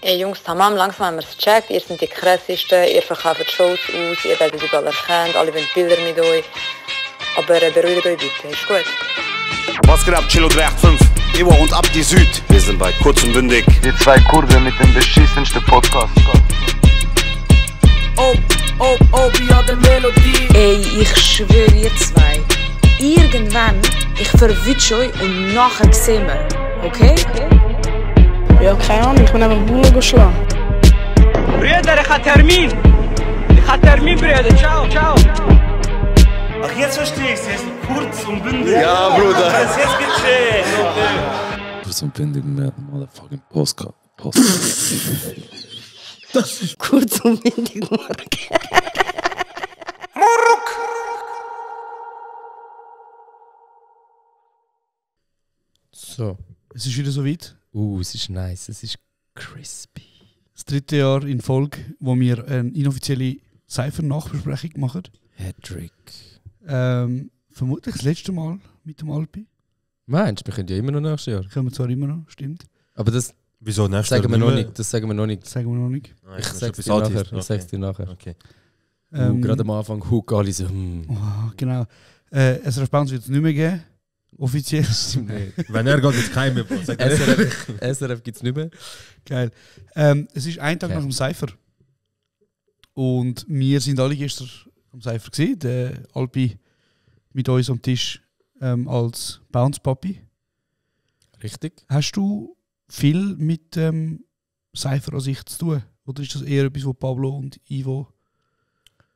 Ey Jungs, tamam, langsam haben wir es gecheckt. Ihr seid die krassesten, ihr verkauft Shows aus, ihr werdet überall erkannt, alle wollen Bilder mit euch. Aber beruhigt euch bitte, ist gut. Was geht ab, Chilo 385? Ewa und Abdi Süd. Wir sind bei Kurz und Bündig. Die zwei Kurven mit dem beschissensten Podcast. wie hat der Melodie. Ey, ich schwöre ihr zwei. Irgendwann, ich verwünsche euch und nachher sehen wir. Okay? Ja, keine Ahnung, ich bin einfach Bullen geschlagen. Brüder, ich habe Termin. Brüder. Ciao. Ach, jetzt verstehe ich es. Jetzt kurz und bündig. Ja, Bruder. Jetzt gecheckt. Kurz und bündig mit motherfucking Postcard. Das ist kurz und bündig, Mark. So. Es ist wieder soweit. Es ist nice, es ist crispy. Das 3. Jahr in Folge, wo wir eine inoffizielle Cypher-Nachbesprechung machen. Hattrick. Vermutlich das letzte Mal mit dem Alpi. Meinst du, wir können ja immer noch nächstes Jahr. Können wir zwar immer noch, stimmt. Aber das Wieso nächstes sagen Jahr wir noch nicht mehr? nicht. Das sagen wir noch nicht. Sagen wir noch nicht. Ah, Ich schon sag's bis dir nachher. Artist. Ich sag's dir nachher. Okay. Gerade am Anfang Hook alle so. Oh, genau. Es Response wird es nicht mehr geben. Offiziell. Wenn er geht, jetzt kein mehr. SRF gibt es nicht mehr. Geil. Es ist ein Tag nach dem Cypher. Und wir sind alle gestern am Cypher gesehen. Der Alpi mit uns am Tisch als Bounce-Papi. Richtig. Hast du viel mit Cypher an sich zu tun? Oder ist das eher etwas, was Pablo und Ivo...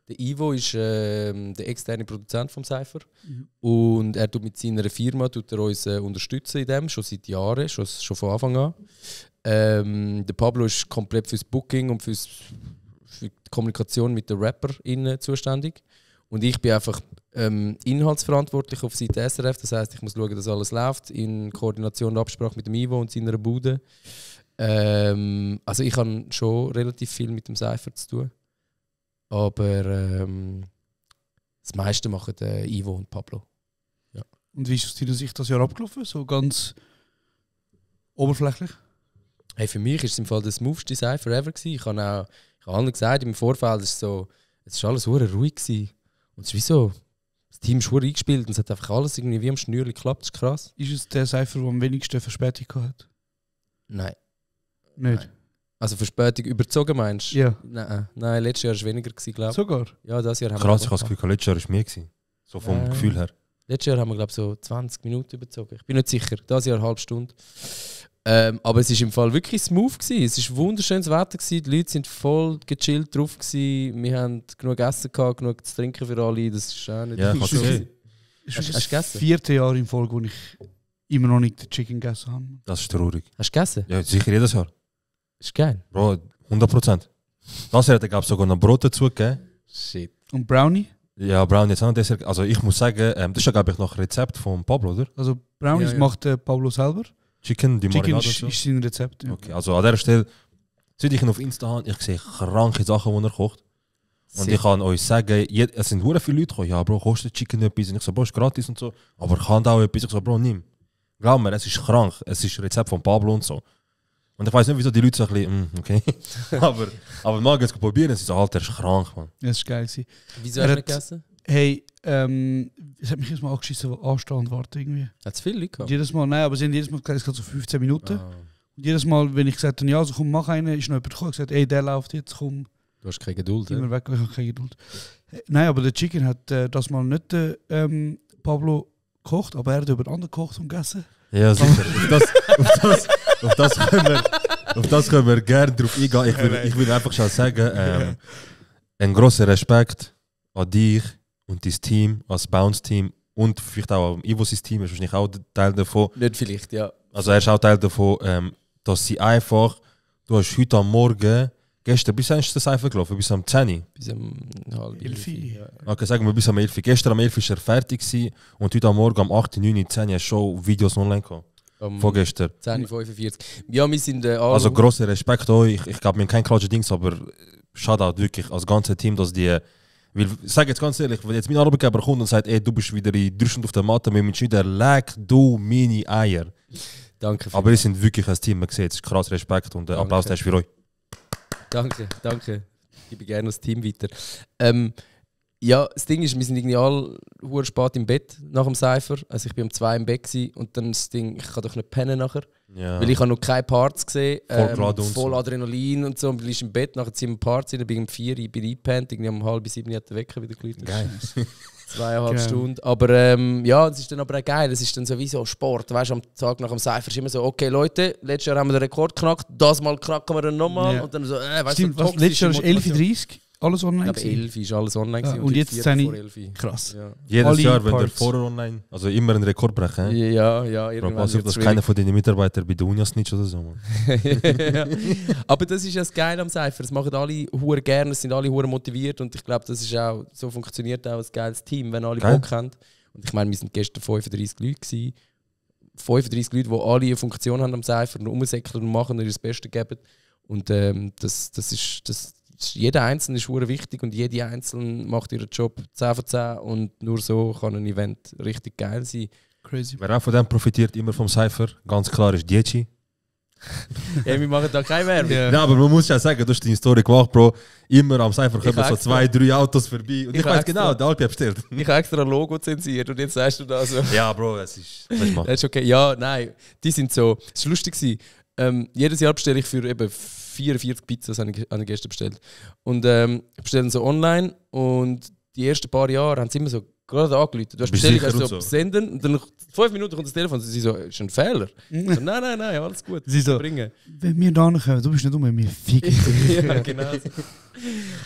Der Ivo ist der externe Produzent vom Cypher. Und er tut mit seiner Firma uns unterstützen in dem, schon seit Jahren, schon von Anfang an. Der Pablo ist komplett fürs Booking und für die Kommunikation mit den RapperInnen zuständig. Und ich bin einfach inhaltsverantwortlich auf Seite SRF. Das heisst, ich muss schauen, dass alles läuft in Koordination und Absprache mit dem Ivo und seiner Bude. Also ich habe schon relativ viel mit dem Cypher zu tun. Aber das meiste machen Ivo und Pablo. Ja. Und wie ist aus deiner Sicht das Jahr abgelaufen? So ganz oberflächlich? Hey, für mich war es im Fall der smoothste Cypher ever. Ich habe allen gesagt, im Vorfeld es war alles sehr ruhig gewesen. Und es ist wie so, das Team ist sehr eingespielt und es hat einfach alles irgendwie wie am Schnürli geklappt. Das ist krass. Ist es der Cypher, der am wenigsten Verspätung hat? Nein. Nicht? Nein. Also Verspätung überzogen meinst du? Ja. Nein, letztes Jahr war es weniger, glaube ich. Sogar? Ja, das Jahr haben Krass, ich wir... habe das Gefühl, letztes Jahr war mehr gewesen. So vom Gefühl her. Letztes Jahr haben wir, glaube ich, so 20 Minuten überzogen. Ich bin nicht sicher. Das Jahr eine halbe Stunde. Aber es war im Fall wirklich smooth gewesen. Es war wunderschönes Wetter gewesen. Die Leute sind voll gechillt drauf gewesen. Wir haben genug Essen gehabt, genug zu trinken für alle. Das ist auch nicht Ja, so gewesen. Ist Hast du das gegessen? 4. Jahr in Folge, wo ich immer noch nicht den Chicken gegessen habe. Das ist traurig. Hast du gegessen? Ja, sicher jedes Jahr. Ist geil. Bro, 100%. Das Jahr hat er sogar noch Brot dazu gegeben. Shit. Und Brownie? Ja, Brownie jetzt auch noch Dessert. Also ich muss sagen, das ist ja glaube ich noch ein Rezept von Pablo, oder? Also Brownies macht Pablo selber. Chicken, die Chicken Marinade ist, und so. ist sein Rezept. Ja. Okay, also an dieser Stelle, seit ich ihn auf Insta habe, ich sehe kranke Sachen, die er kocht. Und ich kann euch sagen, es sind sehr viele Leute gekommen, ja Bro, kostet Chicken etwas? Und ich so, Bro, ist gratis und so. Aber kann da auch etwas? Ich so, Bro, nimm. Glaub mir, es ist krank. Es ist ein Rezept von Pablo und so. Und ich weiß nicht, wieso die Leute so ein bisschen, okay. aber mal jetzt probieren, es ist so, Alter, ist krank, man. Ja, das war geil. Wieso hast du nicht gegessen? Hey, es hat mich jedes Mal angeschissen, anstehen und warten irgendwie. Hat es viele Leute gehabt? Jedes Mal, nein, aber sie haben jedes Mal gesagt, es geht so 15 Minuten. Ah. Und jedes Mal, wenn ich gesagt habe, ja, also komm, mach einen, ist noch jemand gekommen und gesagt, ey, der läuft jetzt, komm. Du hast keine Geduld, Immer weg, ich habe keine Geduld. Nein, aber der Chicken hat das mal nicht Pablo gekocht, aber er hat über den anderen gekocht und gegessen. Ja, sicher. Auf das können wir gerne drauf eingehen. Ich will einfach schon sagen, ein grosser Respekt an dich und dein Team, als Bounce-Team und vielleicht auch an Ivos Team, ist wahrscheinlich auch Teil davon. Nicht vielleicht, ja. Also er ist auch Teil davon, dass sie einfach, du hast heute am Morgen, gestern, bis hast du das einfach gelaufen, bis am 10 Uhr? Bis am halb 11. Ja. Okay, sagen wir bis am 11 Uhr. Gestern am 11 Uhr war er fertig gewesen, und heute am Morgen am 8, 9, 10 hast du schon Videos online gehabt. Vorgestern. 10:45. Ja, wir sind alle... Also grosser Respekt euch. Ich glaube, wir haben kein klatsches Dings, aber Shoutout wirklich als ganzes Team, dass die... Weil, ich sage jetzt ganz ehrlich, wenn jetzt mein Arbeitgeber kommt und sagt, ey, du bist wieder in 3 Stunden auf der Matte, wir müssen wieder, leg du meine Eier. Danke. Aber wir sind wirklich ein Team, man sieht, es ist krass Respekt und Applaus für euch. Danke. Ich gebe gerne das Team weiter. Ja, das Ding ist, wir sind irgendwie alle hure spät im Bett nach dem Cypher. Also ich war um 2 im Bett gewesen, und dann das Ding, ich kann doch nicht pennen nachher. Ja. Weil ich habe noch keine Parts gesehen. Voll so. Adrenalin und so. Und du liegst im Bett, nachher ziehen wir Parts rein, bin um 4 Uhr eingepennt, irgendwie um 6:30 hat der Wecker wieder geläutet. Geil. 2,5 Stunden. Aber ja, es ist dann aber auch geil. Es ist dann sowieso Sport. Weißt du, am Tag nach dem Cypher ist immer so, okay Leute, letztes Jahr haben wir den Rekord geknackt, das Mal knacken wir dann nochmal. Ja. Und dann so, weißt Stimmt, du, was, letztes Jahr ist 11:30 alles online. Ich glaube, 11 ist alles online. Ja, und jetzt 10 vor 11. Krass. Ja. Jedes Alle Jahr, wenn der Parts. vorher online, also immer einen Rekord brechen. Ja, Bro, irgendwann pass auf, wird's dass schwierig. keiner von deinen Mitarbeitern bei der Uni snitcht oder so. Man. Ja. Aber das ist ja das Geile am Cypher. Das machen alle hure gerne, es sind alle hure motiviert, und ich glaube, das ist auch, so funktioniert auch ein geiles Team, wenn alle Bock haben. Und ich meine, wir sind gestern 35 Leute gewesen. 35 Leute, die alle eine Funktion haben am Cypher und rumsäckeln und machen und ihr das Beste geben. Und jeder Einzelne ist hure wichtig, und jede Einzelne macht ihren Job 10 von 10, und nur so kann ein Event richtig geil sein. Crazy. Wer auch von dem profitiert, immer vom Cypher, ganz klar ist Dieci. Hey, wir machen da keine Werbung. Ja, aber man muss ja sagen, du hast deine Story gemacht, Bro. Immer am Cypher kommen so extra- 2-3 Autos vorbei. Und ich weiß extra- genau, der Alpi hat bestellt. Ich habe extra ein Logo zensiert, und jetzt sagst du das so. Ja, Bro, es ist. Weißt du mal. Das ist okay. Ja, nein, die sind so. Es war lustig. Jedes Jahr bestelle ich für eben 44 Pizzas, habe ich gestern bestellt. Und ich bestelle dann so online, und die ersten paar Jahre haben sie immer so gerade angerufen. Du hast Bist Bestellung, sicher hast und so so? senden, und dann nach 5 Minuten kommt das Telefon, und sie so, ist ein Fehler? So, nein, alles gut. Sie so, bringen. wenn wir da kommen, du bist nicht dumm, wir ficken. Ja, genau.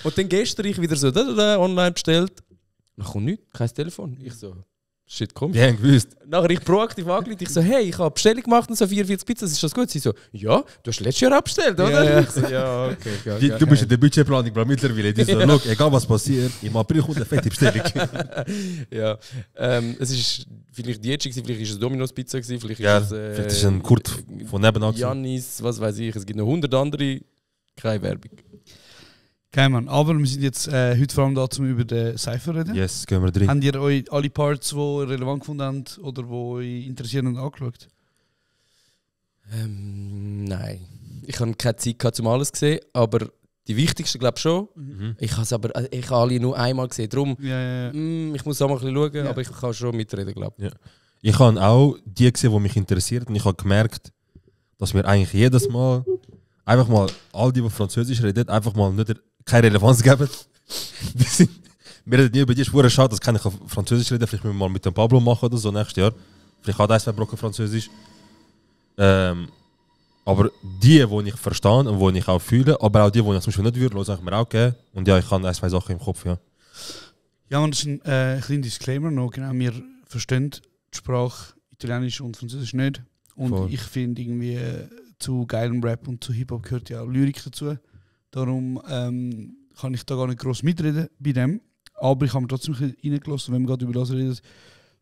Und dann gestern ich wieder so online bestellt. Dann kommt nichts, kein Telefon. Ich so, shit, komisch. Wir haben gewusst. Nachher ich proaktiv angerufen, ich so, hey, ich habe Bestellung gemacht und so 44 Pizzas, ist das gut? Sie so, ja, du hast letztes Jahr abbestellt, oder? Ja. Ich so, ja, okay. Du bist in der Budgetplanung, Bro, mittlerweile. Die so, look, egal was passiert, im April kommt eine fette Bestellung. Ja, es ist vielleicht die gewesen, vielleicht ist es Domino's Pizza gewesen, vielleicht Ja, ist es vielleicht ist ein Kurt von nebenan gewesen. Jannis, was weiß ich, es gibt noch 100 andere, keine Werbung. Kein Mann. Aber wir sind jetzt heute vor allem da, um über den Cypher reden. Yes, gehen wir drin. Habt ihr euch alle Parts, die ihr relevant gefunden habt oder die euch interessieren, angeschaut? Nein. Ich habe keine Zeit gehabt, um alles zu sehen, aber die wichtigsten glaube ich schon. Ich habe alle nur einmal gesehen, darum Ja. ich muss auch mal ein bisschen schauen, Ja. aber ich kann schon mitreden, glaube ich. Ja. Ich habe auch die gesehen, die mich interessiert, und ich habe gemerkt, dass wir eigentlich jedes Mal einfach mal all die Französisch reden, einfach mal nicht keine Relevanz geben. Wir reden nie über die Spuren, schade, das kann ich auf Französisch reden, vielleicht müssen wir mal mit dem Pablo machen oder so nächstes Jahr. Vielleicht hat er 2 Brocken Französisch. Aber die ich verstehe und die ich auch fühle, aber auch die ich zum Beispiel nicht würde, lasse ich mir auch geben. Und ja, ich habe 1, 2 Sachen im Kopf, ja. Ja, und das ist ein kleiner Disclaimer noch. Genau, wir verstehen die Sprache Italienisch und Französisch nicht. Und Voll. ich finde irgendwie zu geilem Rap und zu Hip-Hop gehört ja auch Lyrik dazu. Darum kann ich da gar nicht gross mitreden bei dem. Aber ich habe mir trotzdem ein bisschen reingelassen, wenn wir gerade über das reden.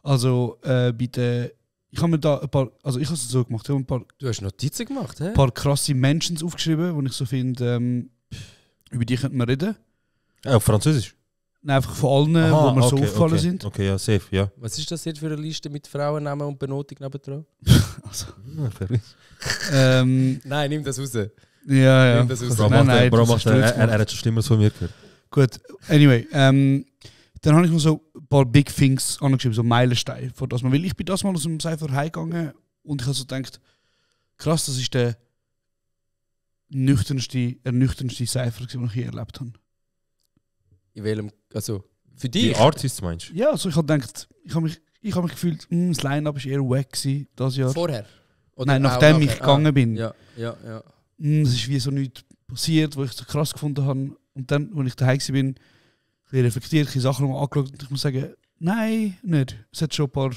Also bitte, ich habe mir da ein paar, also ich habe es so gemacht, ich habe ein paar, Du hast Notizen gemacht, hä? krasse Mentions aufgeschrieben, wo ich so finde, über die könnte man reden. Auf Französisch? Nein, einfach von allen, wo mir so aufgefallen sind. Okay, ja, safe, ja. Was ist das jetzt für eine Liste mit Frauennamen und Benotung nebendran? Nein, nimm das raus. Ja. Nimm das raus. Bro, Nein, Bro, das macht ist blöd er hat schon Schlimmeres von mir gehört. Gut, anyway. Dann habe ich noch so ein paar Big Things angeschrieben, so Meilensteine. Weil ich bin das mal aus dem Cypher heimgegangen und ich habe so gedacht, krass, das ist der ernüchterndste Cypher, den ich je erlebt habe. In welchem, also für Die dich? Artists meinst du? Ja, also ich habe gedacht, ich habe mich gefühlt, das Line-Up war eher wack gewesen, das Jahr. Vorher? Oder Nein, auch nachdem ich nachher? gegangen bin. Ja. Es ist wie so nichts passiert, wo ich so krass gefunden habe. Und dann, als ich daheim war, bin, ein bisschen reflektiert, ein bisschen Sachen nochmal angeschaut und ich muss sagen, nein, nicht. Es hat schon ein paar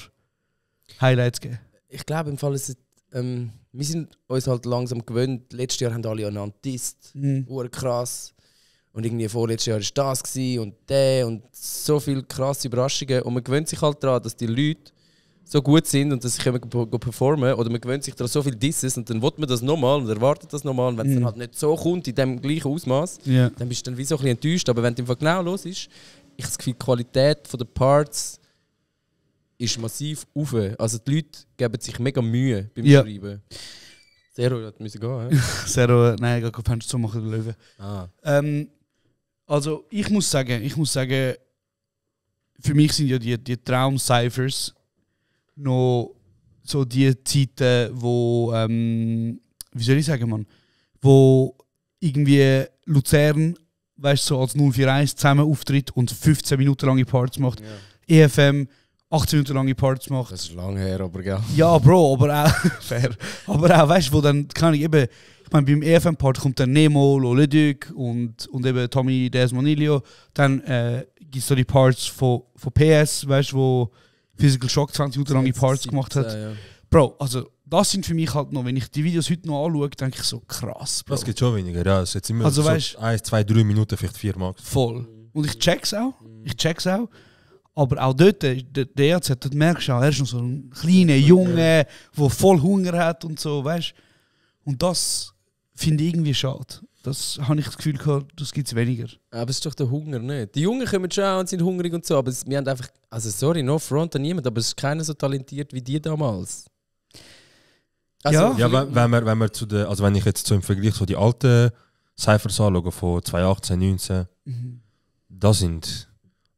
Highlights gegeben. Ich glaube im Fall, wir sind uns halt langsam gewöhnt. Letztes Jahr haben alle einander disst. Krass. Und irgendwie vorletztes Jahr war das gewesen und der und so viele krasse Überraschungen. Und man gewöhnt sich halt daran, dass die Leute so gut sind und dass sie performen. Oder man gewöhnt sich daran so viel Disses und dann will man das nochmal und erwartet das nochmal. Und wenn es dann halt nicht so kommt, in dem gleichen Ausmaß, dann bist du dann wie so ein bisschen enttäuscht. Aber wenn es einfach genau los ist, ich habe das Gefühl, die Qualität der Parts ist massiv auf. Also die Leute geben sich mega Mühe beim Schreiben. Zero hat müssen gehen, ja? Zero, nein, gar kein Fenster zu machen, der Löwe. Also ich muss sagen, für mich sind ja die Traum-Cyphers noch so die Zeiten, wo, wie soll ich sagen, Mann, wo irgendwie Luzern, weißt du, so als 041 zusammen auftritt und 15 Minuten lange Parts macht. Ja. EFM 18 Minuten lange Parts macht. Das ist lang her, aber gell. Ja, Bro, aber auch fair. Aber auch, weißt du, wo dann kann ich eben, ich meine, beim EFM-Part kommt dann Nemo, Loleduc und eben Tommy Desmonilio. Dann gibt es so die Parts von PS, weißt du, wo Physical Shock 20 Minuten lange Parts gemacht hat. Ja. Bro, also das sind für mich halt noch, wenn ich die Videos heute noch anschaue, denke ich so krass, Bro. Das geht schon weniger, ja. Es ist jetzt immer also, so weißt, 1, 2, 3 Minuten, vielleicht 4 Max. Voll. Und ich check's auch. Aber auch dort, der EAZ, dort merkst du auch, er ist noch so ein kleiner Junge, der voll Hunger hat und so, weißt du. Und das finde ich irgendwie schade. Das habe ich das Gefühl gehabt, das gibt es weniger. Aber es ist doch der Hunger nicht. Die Jungen kommen schon und sind hungrig und so, aber wir haben einfach, also sorry, no front an niemand, aber es ist keiner so talentiert wie die damals. Also, ja, wenn wir zu der, also wenn ich jetzt so im Vergleich so die alten Cyphers anschaue von 2018, 19,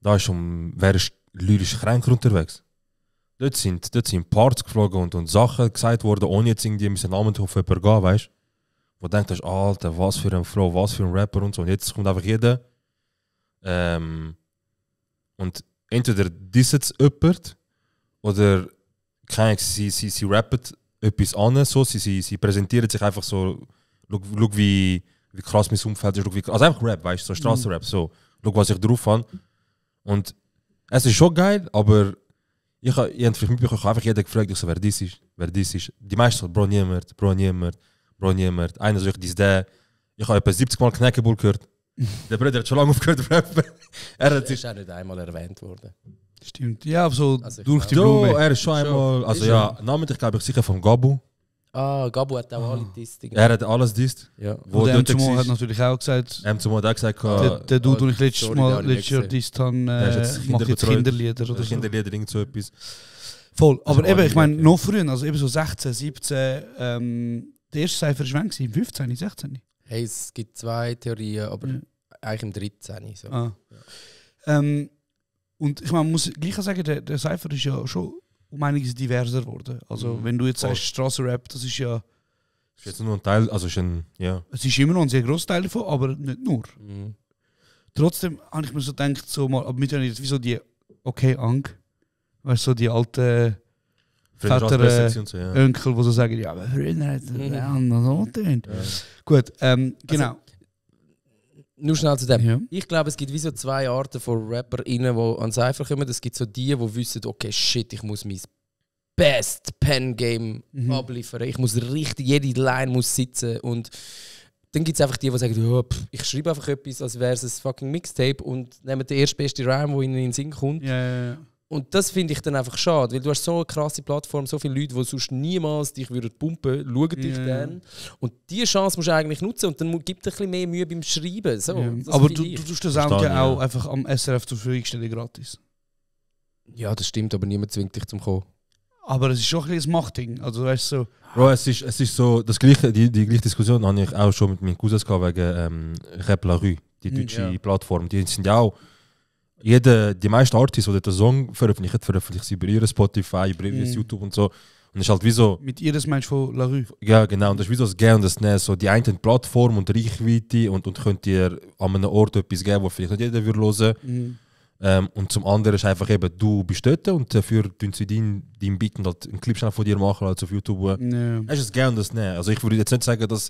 da ist wäre lyrisch kränker unterwegs. Dort sind Parts geflogen und Sachen gesagt worden, ohne jetzt irgendwie mit Namen auf jemanden gehen, weißt du? Wo du denkst, Alter, was für ein Flow, was für ein Rapper und so. Und jetzt kommt einfach jeder. Und entweder disset jemand oder sie rappen etwas an, so, sie präsentieren sich einfach so, schau wie krass mein Umfeld ist, also einfach Rap, weißt du, so Strassenrap, so, schau was ich drauf habe. Und es ist schon geil, aber ich habe einfach jeder gefragt, ich so, wer das ist. Die meisten so, Bro, niemand. Einer so, ich habe etwa 70 Mal Knäckebull gehört. Der Bruder hat schon lange aufgehört zu rappen. Er ist auch nicht einmal erwähnt worden. Stimmt, ja, aber so also durch die Blume. Ja, er ist schon einmal, also ja, namentlich glaube ich sicher vom Gabu. Gabu hat auch alle disst. Er hat alles disst. Ja. Und der M2 hat natürlich auch gesagt, M2 hat auch gesagt, der Dude, den ich letztes Jahr disst habe, macht jetzt Kinderlieder oder so. Kinderlieder, irgend so etwas. Voll, aber eben, ich meine, noch früher, also eben so 16, 17, der erste Cypher war wann? 15, 16? Hey, es gibt 2 Theorien, aber eigentlich im 13. So. Und ich meine, man muss gleich sagen, der Cypher ist ja schon um einiges diverser geworden. Also wenn du jetzt sagst Strassenrap, das ist ja... Ist jetzt nur ein Teil, also ist ein, ja. Es ist immer noch ein sehr grosser Teil davon, aber nicht nur. Trotzdem habe ich mir so gedacht, so mal, aber mit jetzt wie so die Ang, weißt du, so die alten Väter, Onkel, die so sagen, ja, aber früher hat es anders so getönt. Gut, genau. Also, nur schnell zu dem. Ja. Ich glaube, es gibt wie so 2 Arten von RapperInnen, die an Cypher kommen. Es gibt so die wissen, okay, shit, ich muss mein Best Pen-Game abliefern. Ich muss richtig, jede Line muss sitzen. Und dann gibt es einfach die sagen, oh, ich schreibe einfach etwas, als wäre es ein fucking Mixtape und nehme den erstbesten Rhyme, der ihnen in den Sinn kommt. Ja. Und das finde ich dann einfach schade, weil du hast so eine krasse Plattform, so viele Leute, die sonst niemals dich pumpen würden, schauen dich dann. Und diese Chance musst du eigentlich nutzen und dann gibt es ein bisschen mehr Mühe beim Schreiben. So, aber du tust das auch einfach am SRF zur Verfügung stellen, gratis. Ja, das stimmt, aber niemand zwingt dich zum Kommen. Aber es ist schon ein bisschen ein Machtding. Also, weißt du, so. Bro, es ist so, das gleiche, die gleiche Diskussion habe ich auch schon mit meinen Cousins gehabt wegen Rap La Rue, die deutsche Plattform. Die sind ja auch. Die meisten Artists, die den Song veröffentlichen sie über ihre Spotify, über ihr YouTube und so. Und es ist halt wie so... Mit ihres meinst du von La Rue? Ja, genau. Und das ist wie so das Gehen und das Nehmen. So die einen Plattform und Reichweite und könnt ihr an einem Ort etwas geben, wo vielleicht nicht jeder hören würde. Und zum anderen ist einfach eben, du bist dort und dafür tun sie deinen Beat und halt einen Clip von dir machen als auf YouTube. Es ist das Gehen und das Nehmen. Also ich würde jetzt nicht sagen, dass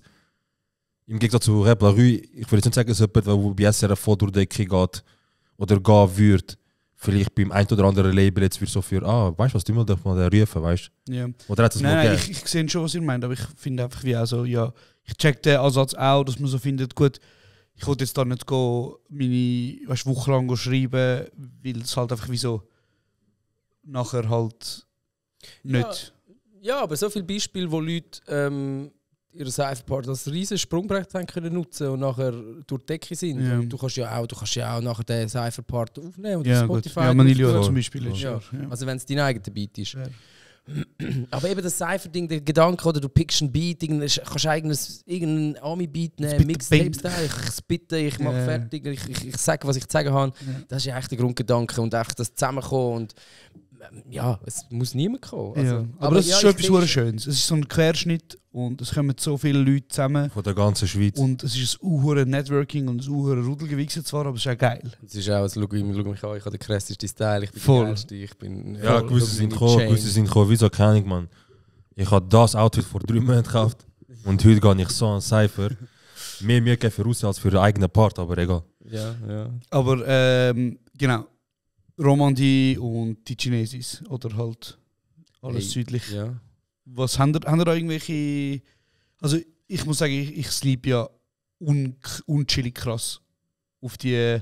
im Gegensatz zu Rap La Rue, ich würde jetzt nicht sagen, dass jemand, der bei SRF voll durch die Decke geht, oder gehen würde, vielleicht beim ein oder anderen Label jetzt für so für, weißt du was, du mal rufen, weißt du? Ja. Oder hat das mal Nein, ich sehe schon, was ihr meint, aber ich finde einfach wie auch so, ja, ich check den Ansatz auch, dass man so findet, gut, ich wollte jetzt da nicht meine Woche lang schreiben, weil es halt einfach wie so nachher halt nicht... Ja, aber so viele Beispiele, wo Leute ihre Cypher-Part als riesen Sprungbrett haben können nutzen und nachher durch die Decke sind. Ja. Und du kannst ja auch nachher den Cypher-Part aufnehmen und ja, Spotify. Ja, Manilio zum Beispiel. Also wenn es dein eigener Beat ist. Ja. Aber eben das Cypher-Ding, der Gedanke, oder du pickst einen Beat, kannst irgendeinen Ami-Beat nehmen, Mixtape-Style, ich spitte, ich mache fertig, ich sage, was ich zu sagen habe. Das ist ja echt der Grundgedanke und einfach das Zusammenkommen und ja, es muss niemand kommen. Also, ja. Aber das ist schon etwas sehr Schönes. Es ist so ein Querschnitt und es kommen so viele Leute zusammen. Von der ganzen Schweiz. Und es ist ein Networking und ein Rudelgewichse zwar, aber es ist auch geil. Es ist auch, schau mich an, ich habe den krasseste Style, ich bin der Geilste, ich bin... Ja, gewisse sind gekommen, wieso keine Ahnung, Mann. Ich habe das Outfit vor 3 Monaten gekauft und heute gehe ich so an Cypher. Mehr Mühe für Russen als für den eigenen Part, aber egal. Ja. Aber genau. Romandie und die Chinesis oder halt alles südlich. Ja. Was haben ihr da irgendwelche... Also ich muss sagen, ich sleep ja unchillig krass auf den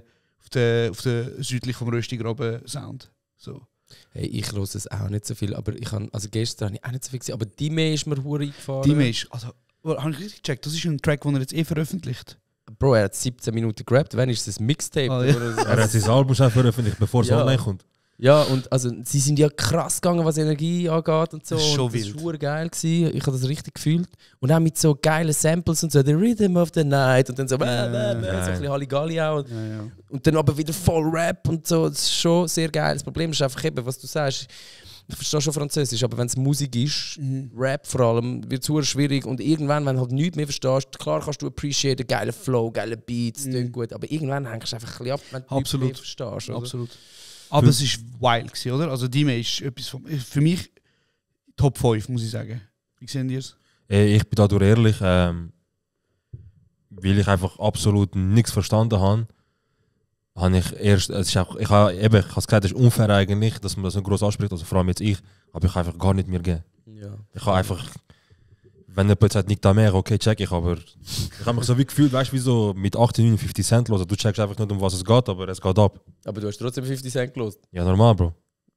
südlich vom Röstigraben Sound. So. Hey, ich höre es auch nicht so viel, aber gestern habe ich auch nicht so viel gesehen, aber Dime ist mir hure eingefahren. Dime ist... Also, habe ich richtig gecheckt, das ist ein Track, den er jetzt veröffentlicht. Bro, er hat 17 Minuten gerappt. Wann ist das Mixtape? Ja. Er hat sein Album schon veröffentlicht, bevor es online kommt. Ja, und also, sie sind ja krass gegangen, was Energie angeht und so. Das ist schon wild. wild. Das war geil. Ich habe das richtig gefühlt. Und auch mit so geilen Samples und so, The Rhythm of the Night und dann so, so ein bisschen Halligalli auch. Und dann aber wieder voll Rap und so. Das ist schon sehr geil. Das Problem ist einfach eben, was du sagst. Ich verstehe schon Französisch, aber wenn es Musik ist, Rap vor allem, wird es super schwierig. Und irgendwann, wenn du halt nichts mehr verstehst, klar kannst du appreciaten, geilen Flow, geile Beats, klingt gut, aber irgendwann hängst du einfach ein bisschen ab, wenn du nichts mehr verstehst. Oder? Absolut. Aber es war wild gewesen, oder? Also Dime ist etwas für mich Top 5, muss ich sagen. Wie sehen die es? Ich bin dadurch ehrlich, weil ich einfach absolut nichts verstanden habe. Habe ich erst, ich habe gesagt, es ist unfair eigentlich, dass man das so groß anspricht, also vor allem jetzt ich, aber ich einfach gar nicht mehr gegeben. Ja. Ich habe einfach, wenn jemand sagt, nicht da mehr, okay, check ich, aber ich habe mich so wie gefühlt, weißt du, wie so mit 18, 59 Cent los, du checkst einfach nicht, um was es geht, aber es geht ab. Aber du hast trotzdem 50 Cent gelost. Ja, normal, Bro.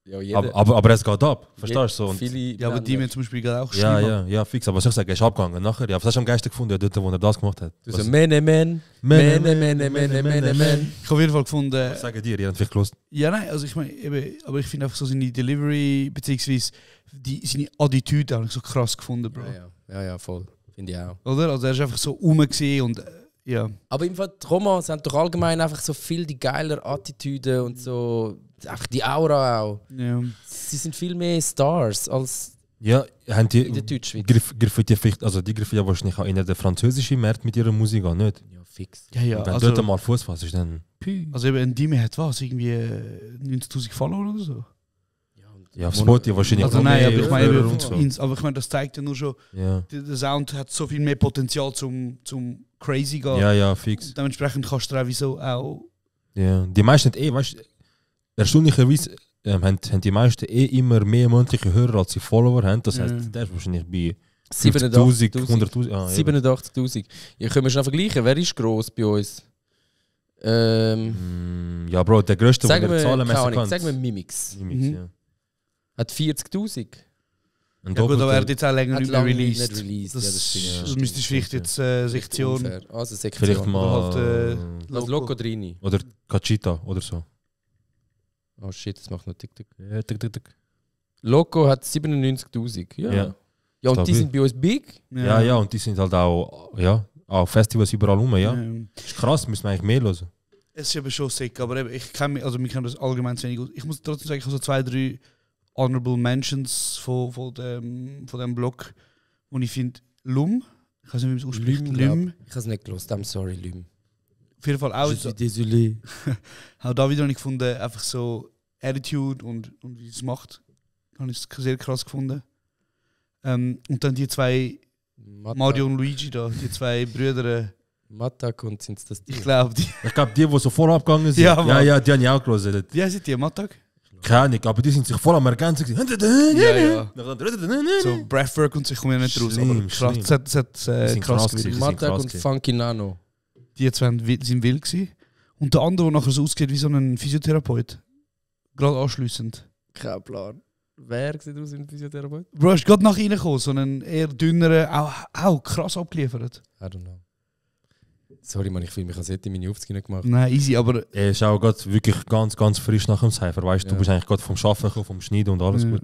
Ja, aber es geht ab, verstehst du? So, ja, aber Dime zum Beispiel geht auch ja, fix, aber was ich sage, er ist abgegangen nachher, ja, was hast du am geilsten gefunden, ja, dort, wo er das gemacht hat? Du so, man. Ich habe auf jeden Fall gefunden... Was sagen dir, ihr habt vielleicht gelost? Ja, nein, also ich meine, aber ich finde einfach so seine Delivery, beziehungsweise seine Attitüde habe ich so krass gefunden, Bro. Ja, voll. Finde ich auch. Oder? Also er ist einfach so rumgesehen und ja. Aber im Fall, die Romans haben doch allgemein einfach so viel die geilere Attitüde und so, einfach die Aura auch. Ja. Sie sind viel mehr Stars als ja, haben die in der Deutschschweiz. Die griffen ja wahrscheinlich auch in den französischen Markt mit ihrer Musik an, nicht? Ja, fix. Ja, und wenn also, dort mal Fuß fasst, ist dann... Also eben ein Dime hat was, irgendwie 90'000 Follower oder so? Ja, auf Spotify wahrscheinlich. Also nein, aber ich meine, so. das zeigt ja nur schon, ja. Der Sound hat so viel mehr Potenzial zum crazy gehen. Ja, fix. Und dementsprechend kannst du wieso auch... Ja, die meisten weißt du, erstaunlicherweise haben die meisten immer mehr monatliche Hörer als sie Follower haben. Das heisst, der ist wahrscheinlich bei 50'000, 100'000. 87'000. Ja, können wir schon vergleichen, wer ist gross bei uns? Ja, Bro, der grösste, der zahlenmäßig kann. Sagen wir Mimix. Ja. Hat 40'000. Ja gut, aber er hat jetzt auch länger nicht mehr released. Das müsste vielleicht jetzt Sektion... Also Sektion. Vielleicht mal... Halt, Loco Drini. Oder Cachita oder so. Oh shit, das macht noch TikTok. Ja, TikTok. Loco hat 97'000. Ja, und die sind bei uns big. Ja, und die sind halt auch Festivals überall rum, ja. Ist krass, müssen wir eigentlich mehr hören. Es ist eben schon sick, aber eben, wir kennen das allgemein zu wenig gut. Ich muss trotzdem sagen, ich habe so 2, 3 Honorable Mentions von dem Blog, wo ich finde, Lum, ich weiß nicht, wie man es ausspricht, Lum. Ich habe es nicht gelost, I'm sorry, Lum. Auf jeden Fall auch. Je suis désolé. Auch da wieder habe ich gefunden, einfach so Attitude und wie es macht, habe ich sehr krass gefunden. Und dann die 2, Mario und Luigi da, die 2 Brüder. Matak und sind es das die? Ich glaube, die so voll abgegangen sind. Ja, die habe ich auch gelesen. Wie heißt die, Matak? Keine Ahnung, aber die sind sich voll am Ergänzen. Ja. So Breathwork und so, ich komme ja nicht raus. Aber krass, das hat krass gewesen. Matak und Funky Nano. Die 2 sind wild gewesen. Und der andere, der nachher so aussieht wie so ein Physiotherapeut. Gerade anschliessend. Kein Plan. Wer sieht aus wie ein Physiotherapeut? Bro, ist gerade nach reingekommen, so einen eher dünneren, auch krass abgeliefert. I don't know. Sorry, man, ich fühle mich, als hätte ich meine Aufzüge nicht gemacht. Nein, easy, aber... Er ist auch wirklich ganz, ganz frisch nach dem Cypher, weißt du? Du bist eigentlich gerade vom Arbeiten gekommen, vom Schneiden und alles gut.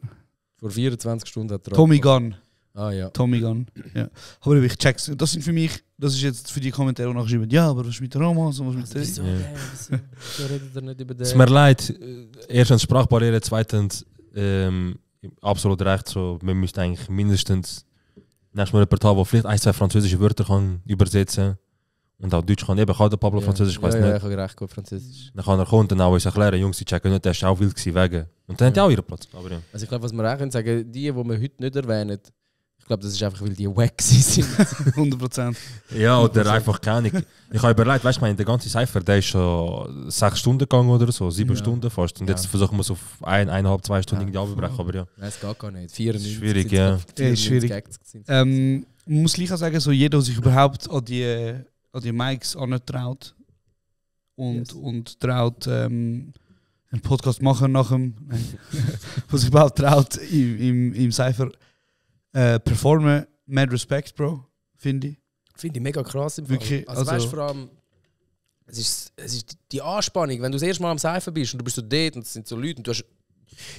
Vor 24 Stunden hat er Tommy Gunn. Ah ja. Tommy Gunn. Ja. Aber ich check's. Das sind für mich, das ist jetzt für die Kommentare, die nachgeschrieben ja, aber was ist mit der Romas und was mit der... Wieso redet er nicht über den? Es mir leid, erstens Sprachbarriere, zweitens absolut recht, so, man müsste eigentlich mindestens nächstes Mal jemanden haben, der vielleicht 1, 2 französische Wörter kann übersetzen und auch Deutsch kann. Eben, kann der Pablo Französisch, ich weiß nicht. Ja, ich habe recht gut Französisch. Dann kann er kommen und dann auch uns erklären, Jungs, die checken nicht, der ist auch wild gewesen, wegen. Und dann hat er auch ihren Platz. Aber ja. Also ich glaube, was wir auch können sagen, die wir heute nicht erwähnen, ich glaube, das ist einfach, weil die wack sind. 100%. Ja, oder einfach keine Ahnung. Ich habe überlegt, weißt du, der ganze Cypher, der ist schon 6 Stunden gegangen oder so, 7 Stunden fast. Und jetzt versuchen wir es auf 1,5, 2 Stunden irgendwie abzubrechen, aber ja. Nein, es geht gar nicht. 94 schwierig, ja. Ist schwierig. Man muss gleich auch sagen, so jeder, der sich überhaupt an die Mics antraut und traut, einen Podcast machen nach dem, was sich überhaupt traut im Cypher performen, mad respect, Bro, finde ich. Finde ich mega krass im Fall. Wirklich, also weißt du, vor allem, es ist die Anspannung, wenn du das erste Mal am Cypher bist und du bist so dort und es sind so Leute und du hast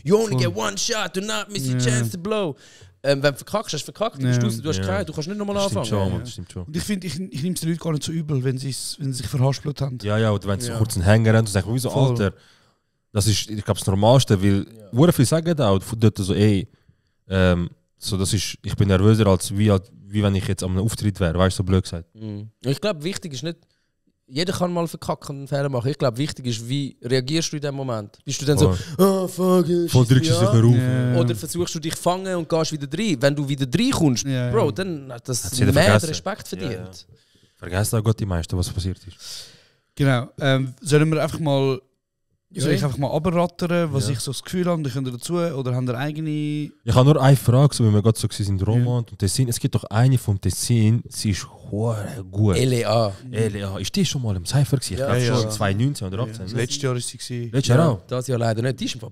you only get one shot, do not miss your chance to blow. Wenn du verkackst, hast du verkackt, du hast keine, du kannst nicht nochmal anfangen. Das stimmt schon. Und ich finde, ich nehme es den Leuten gar nicht so übel, wenn sie sich verhaspelt haben. Ja, oder wenn sie so kurz einen Hänger haben und sagen, wieso, Alter, das ist, ich glaube, das Normalste, weil viele sagen da auch dort so, so, das ist, ich bin nervöser, als wie wenn ich jetzt an einem Auftritt wäre, weißt du, so blöd gesagt. Ich glaube, wichtig ist nicht, jeder kann mal verkacken und einen Fehler machen. Ich glaube, wichtig ist, wie reagierst du in dem Moment? Bist du dann so, fuck, voll drückst du dich mehr auf. Yeah. Oder versuchst du dich fangen und gehst wieder rein? Wenn du wieder reinkommst, Bro, dann hat das mehr vergessen. Respekt verdient. Ja. Vergesst auch Gott die meisten, was passiert ist. Genau. Sollen wir einfach mal... Soll ich einfach mal abrattern, was ich so das Gefühl habe, könnt ihr dazu, oder haben ihr eigene... Ich habe nur eine Frage, so wie wir gerade so waren in Romand und Tessin. Es gibt doch eine vom Tessin, sie ist gut. LEA. Ist die schon mal im Cypher gewesen? Ich glaube schon 2019 oder 2018. Ja. Letztes Jahr war sie. Letztes Jahr auch? Das Jahr leider nicht. Die ist einfach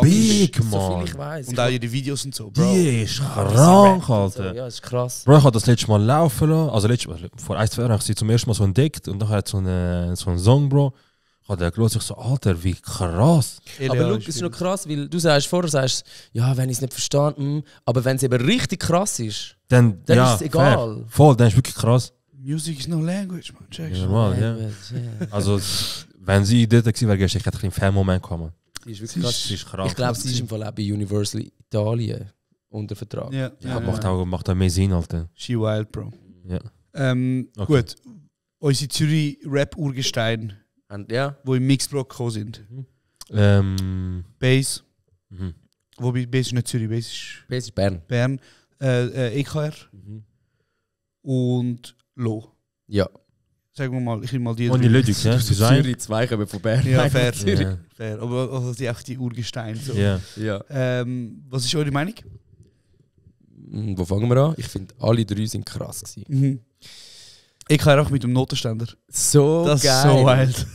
big, Mann. So viel ich weiss. Und auch ihre Videos und so, Bro. Die ist krank, Alter. Ja, ist krass. Bro, ich habe das letzte Mal laufen lassen. Also vor 1, 2 Jahren habe ich sie zum ersten Mal so entdeckt und dann hat so einen Song, Bro. Ich habe ich so, Alter, wie krass. Aber look, es ist noch krass, weil du sagst, ja, wenn ich es nicht verstehe, aber wenn es eben richtig krass ist, dann ist es egal. Fair. Voll, dann ist es wirklich krass. Music is no language, man. Check. Ja, normal, ja. Also, wenn sie dort gewesen wäre, hätte ich einen Fan-Moment gekommen. Sie ist wirklich krass. Sie ist krank. Ich glaube, sie ist im Fall auch bei Universal Italien unter Vertrag. Ja, macht auch mehr Sinn, Alter. She wild, Bro. Ja. Okay. Gut. Unsere Zürich-Rap-Urgesteine. Ja. Die im Mixblock gekommen sind. Bass. Wobei Bass ist nicht Zürich, Bass ist Bern. Bern. EKR. Und Lo. Ja. Sagen wir mal, ich nehme mal die. Und die Ludwig, ja? Zürich 2 kommen von Bern. Ja, fair. Fair. Aber also die auch die Urgesteine. So. Ja. Was ist eure Meinung? Wo fangen wir an? Ich finde, alle 3 sind krass gewesen. Ich kann auch mit dem Notenständer. So das geil. Das ist so wild.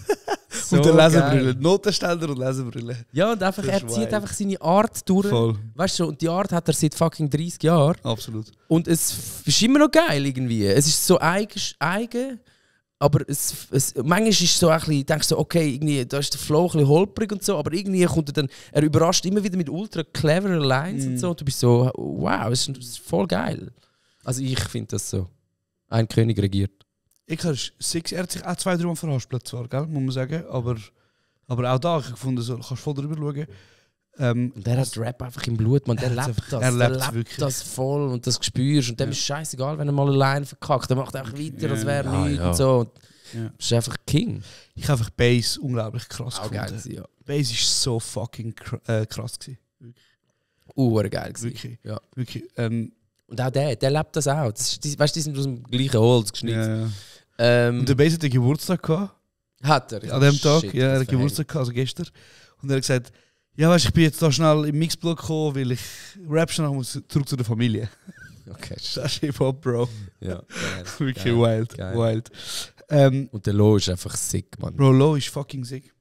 So und der Lesebrille. Notenständer und Lesebrille. Ja, und einfach, er zieht einfach seine Art durch. Voll. Weißt du, und die Art hat er seit fucking 30 Jahren. Absolut. Und es ist immer noch geil irgendwie. Es ist so eigen, aber manchmal ist es so ein bisschen, denkst du so, okay, irgendwie, da ist der Flow ein bisschen holprig und so, aber irgendwie kommt er dann, er überrascht immer wieder mit ultra cleveren Lines und so. Und du bist so, wow, es ist voll geil. Also ich finde das so. Ein König regiert. Er hat sich auch 2, 3 Mal verhaspelt, zwar, gell, muss man sagen, aber auch da, ich gefunden, so, kannst du voll drüber schauen. Und der hat Rap einfach im Blut, man, der lebt das. Er lebt das voll und das spürst und dem ist scheißegal, wenn er mal allein verkackt, der macht einfach weiter, als wäre nichts und so. Das ist einfach King. Ich habe einfach Bass unglaublich krass gefunden. Geil gewesen, ja. Bass war so fucking krass gewesen. Geil gewesen. Wirklich. Ja. Wirklich. Und auch der lebt das auch. Weißt du, die sind aus dem gleichen Holz geschnitzt. Ja. Und der Bass hat Geburtstag gehabt. Hat er? An dem Tag, ja, er hat Geburtstag gehabt, also gestern. Und er hat gesagt, ja, weißt, ich bin jetzt da schnell im Mixblock gekommen, weil ich rap schnell muss zurück zu der Familie. Okay. Das ist Hip-Hop, Bro. Ja, geil. Wirklich geil. wild. Und der Lo ist einfach sick, Mann. Bro, Lo ist fucking sick.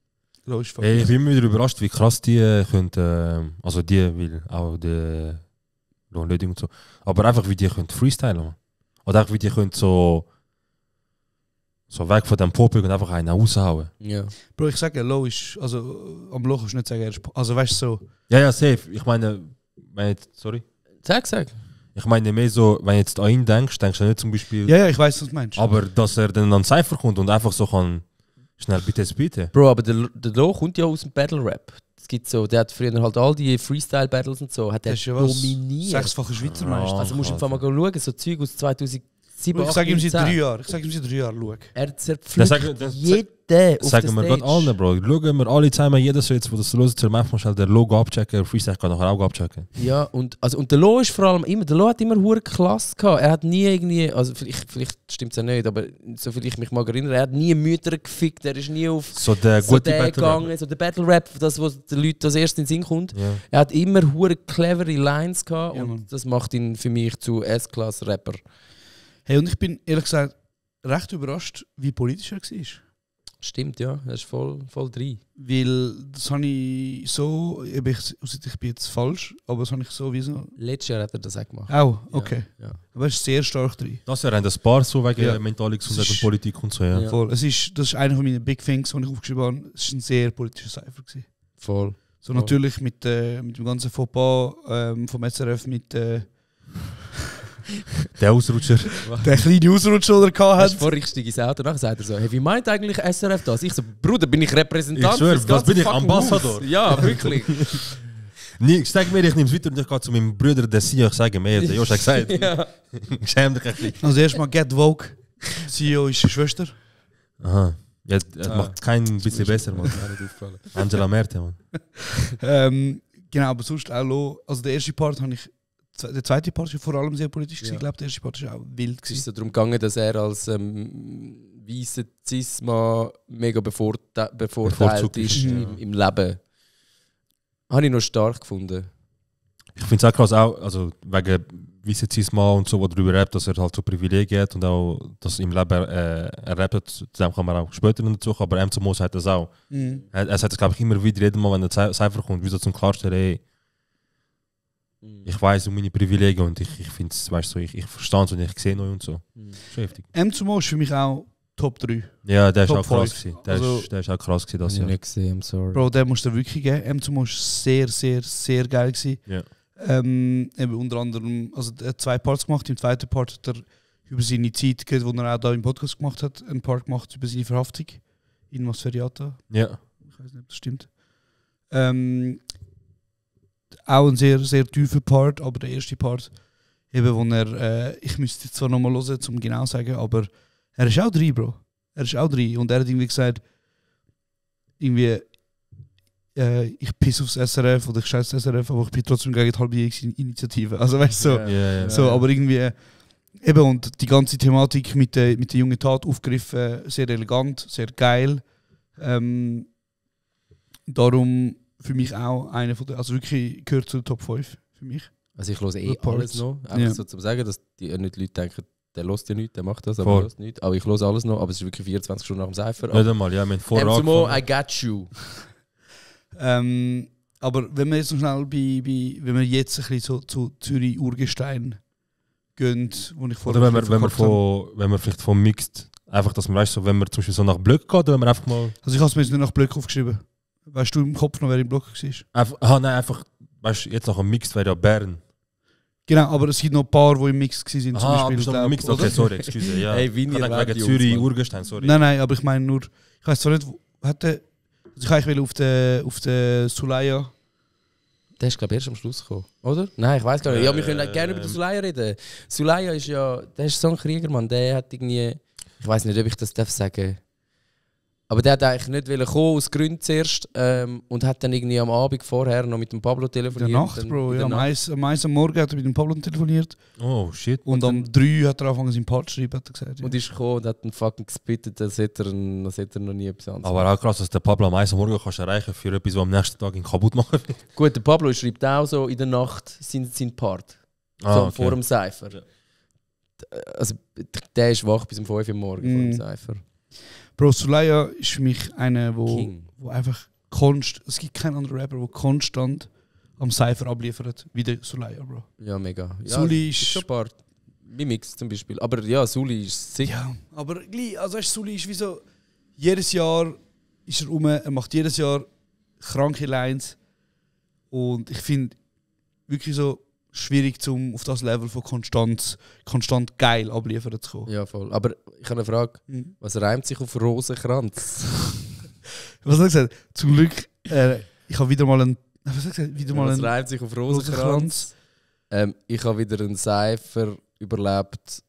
Ich bin immer wieder überrascht, wie krass die können, also die will auch der Löding und so, aber einfach wie die können freestylen. Oder einfach wie die können so weg von dem Popel und einfach einen raushauen. Ja. Bro, ich sage, Lo ist, also am Lo kannst du nicht sagen, er ist, also weißt du so. Ja, safe. Ich meine, Sorry? Sag. Ich meine mehr so, wenn du jetzt an ihn denkst du nicht zum Beispiel... Ja, ich weiß, was du meinst. Aber dass er dann an Cypher kommt und einfach so kann... Schnell, bitte. Bro, aber der Lo kommt ja aus dem Battle-Rap. Es gibt so, der hat früher halt all die Freestyle-Battles und so, hat er ja dominiert. 6-fache Schweizer Meister. Also musst du einfach mal schauen, so Zeug aus 2007, ich sage ihm seit 3 Jahren. Schau. Er zerpflückt jeden auf sagen wir gerade allen, Bro. Schauen wir alle zusammen, jeder so jetzt, wo das los ist, soll einfach mal schnell den Logo abchecken, Freestyle kann nachher auch abchecken. Ja, und der Lo ist vor allem immer, der Lo hat immer hure Klasse gehabt. Er hat nie irgendwie, also vielleicht stimmt es ja nicht, aber so viel ich mich mag erinnern, er hat nie Mütter gefickt, er ist nie auf so der gute gegangen, so der Battle Rap, das was den Leuten als erstes in den Sinn kommt. Ja. Er hat immer hure clevere Lines gehabt und das macht ihn für mich zu S-Class-Rapper. Hey, und ich bin ehrlich gesagt recht überrascht, wie politisch er war. Stimmt, ja, er ist voll drin. Weil das habe ich so, ich bin jetzt falsch, aber das habe ich so wie so... Letztes Jahr hat er das auch gemacht. Auch, okay. Ja. Aber er ist sehr stark drin. Das ja ein paar so wegen mentale Gesundheit und Politik und so, ja. Voll. Das ist einer von meinen Big Things, die ich aufgeschrieben habe. Es war ein sehr politischer Cypher. Voll. So natürlich mit dem ganzen Fauxpas vom SRF mit... Der Ausrutscher. Der kleine Ausrutscher, den er hatte. Vorher ich steige ins Auto, nachher sagt er so, hey, wie meint eigentlich SRF das? Ich so, Bruder, bin ich Repräsentant? Ich schwör, was bin ich, Ambassador? Ja, wirklich. Ich sage mir, ich nehme es weiter und ich gehe zu meinem Bruder, der CEO, ich sage mir, der Josh hat gesagt. Ja. Ich schäme dich ein bisschen. Also erstmal Get Vogue. CEO ist die Schwester. Aha. Ja, macht kein bisschen besser, Mann. Angela Merkel, Mann. Genau, aber sonst auch Lo. Also der erste Part habe ich... Der zweite Part war vor allem sehr politisch. Ich glaube, der erste Part war auch wild. Es ist so darum gegangen, dass er als weißer Cis-Mann mega bevorteilt ist im Leben. Habe ich noch stark gefunden. Ich finde es auch krass, auch, also wegen weißer Cis-Mann und so, wo darüber rappt, dass er halt so Privilegien hat und auch, dass im Leben er rappt, zu dem kann man auch später dazu, aber M. Mo sagt das auch. Er sagt das, glaube ich, immer wieder, jedes Mal, wenn der Cypher kommt, wie so zum Klarstellen, hey, ich weiß um meine Privilegien und ich finde es, weißt du, ich verstehe es und ich sehe neu und so. Heftig. M. Mo ist für mich auch Top 3. Ja, der ist auch krass gewesen. Der ist auch krass gewesen, das Jahr. Nicht gesehen, I'm sorry. Bro, der musst du wirklich geben. M. Mo war sehr, sehr, sehr geil gewesen. Ja. Eben unter anderem, also er hat 2 Parts gemacht. Im zweiten Part hat er über seine Zeit, wo er auch da im Podcast gemacht hat, einen Part gemacht über seine Verhaftung in Masferiata. Ja. Ich weiß nicht, ob das stimmt. Auch ein sehr, sehr tiefer Part, aber der erste Part, eben, wo er, ich müsste jetzt zwar nochmal hören, um genau zu sagen, aber er ist auch drin, Bro. Er ist auch drin. Und er hat irgendwie gesagt, ich pisse aufs SRF oder ich scheiße SRF, aber ich bin trotzdem gegen die halbe Initiative. Also weißt du, so, aber irgendwie, eben, und die ganze Thematik mit der jungen Tat aufgegriffen, sehr elegant, sehr geil. Darum für mich auch einer von der, also wirklich gehört zu den Top 5 für mich. Also ich höre alles noch, einfach so zu sagen, dass die nicht Leute denken, der hört ja nichts, der macht das, aber er hört nichts. Aber ich höre alles noch, aber es ist wirklich 24 Stunden nach dem Cypher. Nicht einmal, ja, mit Vorrat. I got you. Aber wenn wir jetzt noch schnell wenn wir jetzt ein bisschen so zu Zürich Urgestein gehen, wo ich vorher... Oder wenn wir vielleicht von Mixed, einfach, dass man weißt, so, wenn man zum Beispiel so nach Blöck geht, wenn man einfach mal... Also ich habe es mir jetzt nicht nach Blöck aufgeschrieben. Weißt du im Kopf noch, wer im Block war? Nein, einfach, weißt du, jetzt nach einem Mixed wäre ja Bern. Genau, aber es gibt noch ein paar, die im Mix waren. Zum Beispiel, im Mix, okay, sorry, excuse. Ja. Hey, wegen Zürich, Urgestein, sorry. Nein, aber ich meine nur, ich weiß zwar nicht, ich eigentlich auf den Sulaya. Der ist, glaube ich, erst am Schluss gekommen, oder? Nein, ich weiß gar nicht. Ja, wir können gerne über den Sulaya reden. Sulaya ist ja, der ist so ein Kriegermann, der hat irgendwie, ich weiß nicht, ob ich das sagen darf. Aber der hat eigentlich nicht kommen, aus Gründen zuerst, und hat dann irgendwie am Abend vorher noch mit dem Pablo telefoniert. In der Nacht, Bro. Ja, am 1 am Morgen hat er mit dem Pablo telefoniert. Oh, shit. Und am 3 hat er angefangen, seinen Part zu schreiben, hat er gesagt. Ja. Und ist gekommen und hat ihn fucking gespittet, als hätte er noch nie etwas anderes. Aber auch krass, dass der Pablo am 1 am Morgen kannst erreichen für etwas, was am nächsten Tag ihn kaputt machen wird. Gut, der Pablo schreibt auch so in der Nacht seinen Part. Vor dem Cypher. Ja. Also, der ist wach bis um 5 Uhr morgens vor dem Cypher. Bro, Sulaya ist für mich einer, wo einfach es gibt keinen anderen Rapper, der konstant am Cypher abliefert, wie der Sulaya, Bro. Ja, mega. Ja, Suli ist schon ein paar Mimix zum Beispiel. Aber ja, Suli ist sicher. Ja, aber also Suli ist wie so, jedes Jahr ist er rum, er macht jedes Jahr kranke Lines. Und ich finde, wirklich so schwierig, zum auf das Level von konstant geil abliefern zu kommen. Ja, voll. Aber ich habe eine Frage. Was reimt sich auf Rosenkranz? Was hat er gesagt? Zum Glück, ich habe wieder mal einen... Was hat er gesagt? Wieder mal Was reimt sich auf Rosenkranz? Ich habe wieder einen Cypher überlebt.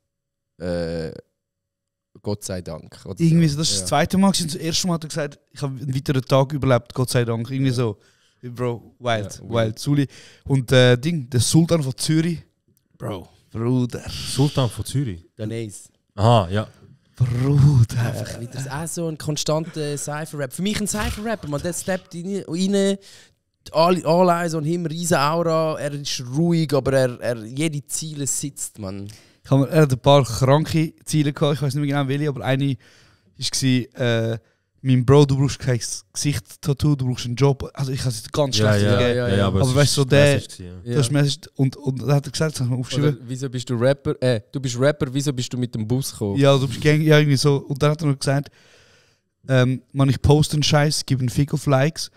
Gott sei Dank. Oder Irgendwie so. so, das ist das zweite Mal. Das erste Mal hat er gesagt, ich habe einen weiteren Tag überlebt, Gott sei Dank. Irgendwie so. Bro, wild, Zuli. Und der Sultan von Zürich. Bro, Bruder. Sultan von Zürich? Der Nice. Aha, ja. Bruder. Einfach wieder auch so ein konstanter Cypher-Rap. Für mich ein Cypher-Rapper, man, der steppt rein, alle Eyes on him, riesen Aura, er ist ruhig, aber er jede Ziele sitzt, man. Er hat ein paar kranke Ziele gehabt, ich weiß nicht mehr genau welche, aber eine war, mein Bro, du brauchst kein Gesichtstattoo, du brauchst einen Job. Also ich habe es ganz schlecht gegeben. Ja, aber weißt du, so der... Das ist und da hat er gesagt, das habe ich mir aufgeschrieben. Oder, wieso bist du Rapper? Du bist Rapper, wieso bist du mit dem Bus gekommen? Ja, du bist ja, irgendwie so. Und dann hat er noch gesagt, man, ich poste einen Scheiß, gebe einen Fick auf Likes.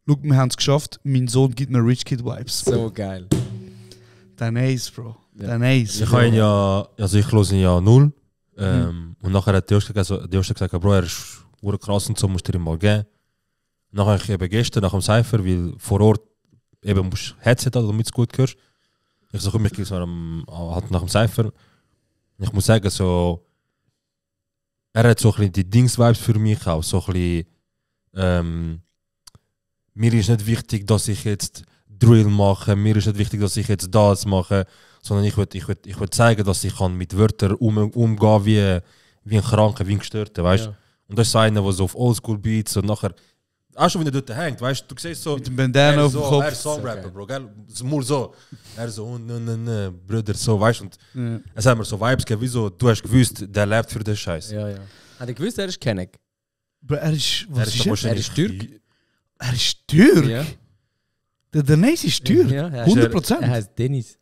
Schau, wir haben es geschafft, mein Sohn gibt mir Rich Kid Vibes. So geil. Der Ace, Bro. Der Ace. Ich habe ihn ja... Also ich höre ihn ja null. Und nachher hat der Erste gesagt, Bro, er ist krass und so, musst du ihm mal geben. Nachher habe ich eben gestern nach dem Cypher, weil vor Ort eben musst du Headset haben, damit du es gut hörst. Ich so, komm, ich gehe halt nach dem Cypher. Und ich muss sagen, so, er hat so ein bisschen die Dings-Vibes für mich auch. So ein bisschen, mir ist nicht wichtig, dass ich jetzt Drill mache, mir ist nicht wichtig, dass ich jetzt das mache, sondern ich will zeigen, dass ich kann mit Wörtern umgehen wie ein Kranker, wie ein Gestörter, weißt du? Ja. Und das ist so einer, der so auf Oldschool-Beats und nachher auch schon wieder dort hängt, weißt du? Du siehst so, mit dem Bandana auf dem Kopf. Er ist Songrapper, Bro, gell? Nur so. Er so, ne, Brüder, so, weißt du? Und es haben mir so Vibes gegeben, wie so, du hast gewusst, der lebt für den Scheiß. Ja. Hat er gewusst, er ist Kenneck? Er ist, was ist er? Er ist Türk. Er ist Türk? Ja. Der Nice ist Türk? Ja, 100%? Er heißt Dennis.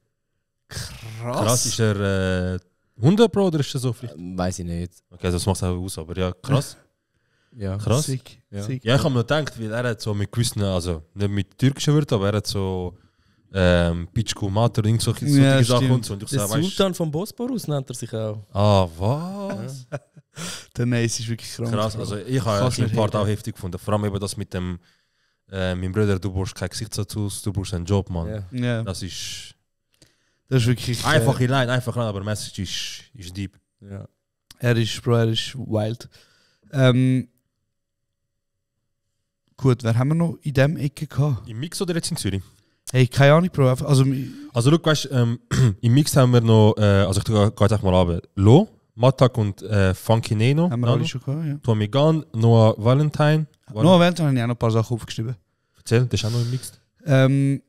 Krass, ist er 100 Pro oder ist er so vielleicht? Weiß ich nicht. Okay, das macht es auch aus, aber ja, krass. Ja. Krass. Sick. Ja, ich habe mir gedacht, weil er hat so mit gewissen, also nicht mit türkischen Wörtern, aber er hat so Pitschku, Mater und solche Sachen und so. Und ich der Sultan vom Bosporus nennt er sich auch. Ah, was? Ja. Der Nice ist wirklich krank. Krass, also ich habe den Part auch heftig gefunden. Vor allem eben das mit dem, mein Bruder, du brauchst kein Gesichtstattoos, du brauchst einen Job, Mann. Ja. Das ist wirklich... Einfach allein, aber Message ist deep. Ja. Er ist wild. Gut, wer haben wir noch in diesem Ecke gehabt? Im Mix oder jetzt in Zürich? Hey, keine Ahnung, Bro. Also schau, weißt, im Mix haben wir noch, also ich gehe jetzt einfach mal runter. Lo, Matak und Funky Neno. Haben wir alle schon gehabt, ja. Tommy Gunn, Noah Valentine. Noah Valentine habe ich auch noch ein paar Sachen aufgeschrieben. Erzähl, das ist auch noch im Mix.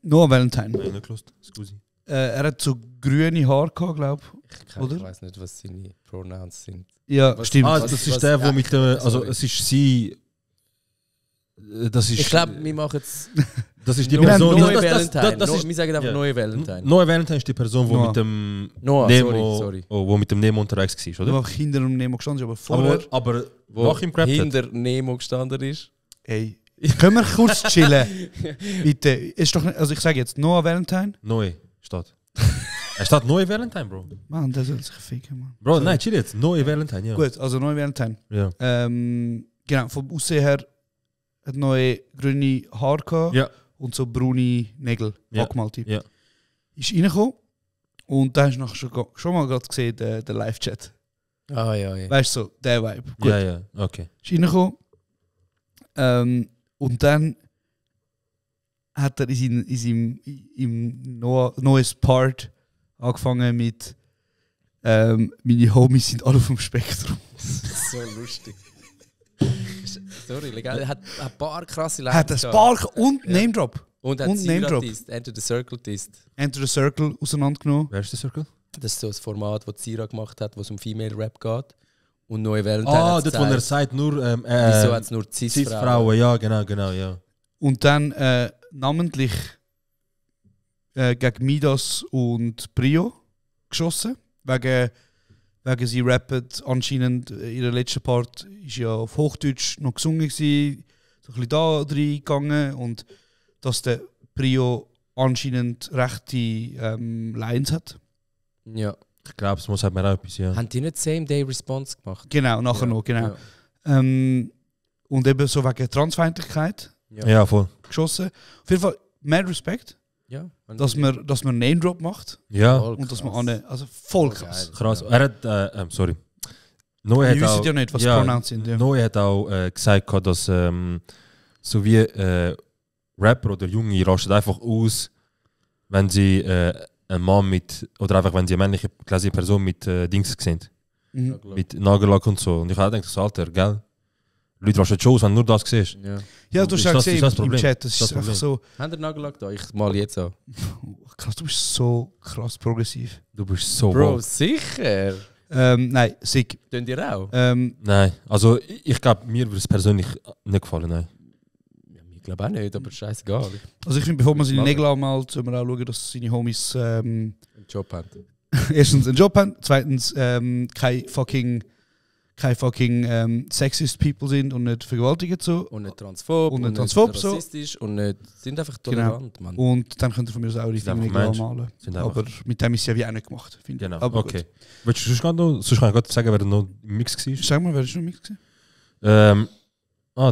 Noah Valentine. Nein, nicht gelesen. Scusi. Er hat so grüne Haare gehabt, glaube ich. Ich weiß nicht, was seine Pronouns sind. Ja, stimmt. Das ist der, wo mit dem, also es ist sie... Das ist, ich glaube, wir machen jetzt... Das ist die Person... Neue Valentine. Wir sagen einfach Neue Valentine. Neue Valentine ist die Person, die mit dem Nemo... Sorry. Wo mit dem Nemo unterwegs war, oder? Wo hinter dem Nemo gestanden ist, aber vorher... Aber wo nach ihm gerappt hinter Nemo gestanden ist. Ey, können wir kurz chillen? Bitte. Ist doch nicht, also ich sage jetzt, Noah Valentine. Neu steht. Er steht Neue Valentine, Bro. Mann, der soll sich ficken, Mann. Bro, nein, chill jetzt. Neue Valentine, ja. Gut, also Neue Valentine. Ja. Genau, vom Aussehen her hat neue grüne Haare gehabt und so braune Nägel, angemalte. Ja. Ist reingekommen und da hast du nachher schon mal gerade gesehen, den Live-Chat. Ah, ja. Weißt du, so, der Vibe. Gut. Ja, okay. Ist reingekommen und dann hat er in seinem neues Part angefangen mit meine Homies sind alle vom Spektrum. So lustig. Sorry, legal. Er hat ein paar krasse Lines. Hat ein paar und Name Drop. Und hat Zira-Tist, Enter the Circle-Tist. Enter the Circle auseinandergenommen. Wer ist der Circle? Das ist so ein Format, das Zira gemacht hat, wo es um Female Rap geht. Und Neue Valentine. Das, wo er sagt, nur. Wieso hat es nur Cis-Frauen? Ja, genau, ja. Und dann namentlich gegen Midas und Brio geschossen. Wegen sie rappen anscheinend, ihre letzte Part ist ja auf Hochdeutsch noch gesungen gewesen, so ein bisschen da reingegangen und dass der Brio anscheinend rechte Lines hat. Ja. Ich glaube, es muss halt mir auch etwas, ja. Haben die nicht Same-Day-Response gemacht? Genau, nachher noch, genau. Ja. Und eben so wegen Transfeindlichkeit Ja, voll. geschossen. Auf jeden Fall, mehr Respekt, Ja. dass man Name-Drop macht. Ja, Und dass man also voll krass. krass. Er hat, sorry. Noe Wir hat wissen auch, ja nicht, was Pronouns sind. Ja. Noe hat auch gesagt, dass so wie Rapper oder Junge rasten einfach aus, wenn sie einen Mann mit, oder einfach wenn sie eine männliche gelesene Person mit Dings sehen. Mhm. Mit Nagellack und so. Und ich habe gedacht, Alter, gell? Leute rasten schon aus, wenn du nur das siehst. Ja, du hast ja gesehen im Chat, das ist einfach so. Haben ihr Nagellack da? Ich mal jetzt an. Krass, du bist so krass progressiv. Du bist so Bro, woke. sicher? Nein, sick. Tun ihr auch? Nein, also ich glaube, mir würde es persönlich nicht gefallen, nein. Ich glaube auch nicht, aber scheißegal. Also ich finde, bevor man seine Nägel anmalt, soll man auch schauen, dass seine Homies Einen Job haben. erstens einen Job haben, zweitens keine fucking sexist people sind und nicht vergewaltigt so. Und nicht transphob. Und nicht transphob, so. rassistisch. Und nicht, sind einfach tolerant, Mann. Und dann könnt ihr von mir aus auch die Sind einfach Nägel Menschen. anmalen. Sind einfach- Aber mit dem ist es ja wie auch nicht gemacht, finde ich. Genau, Aber okay. gut. Willst du sonst kann ich gerade sagen, wer noch im Mix war? Sag mal, wer ist noch Mix gewesen?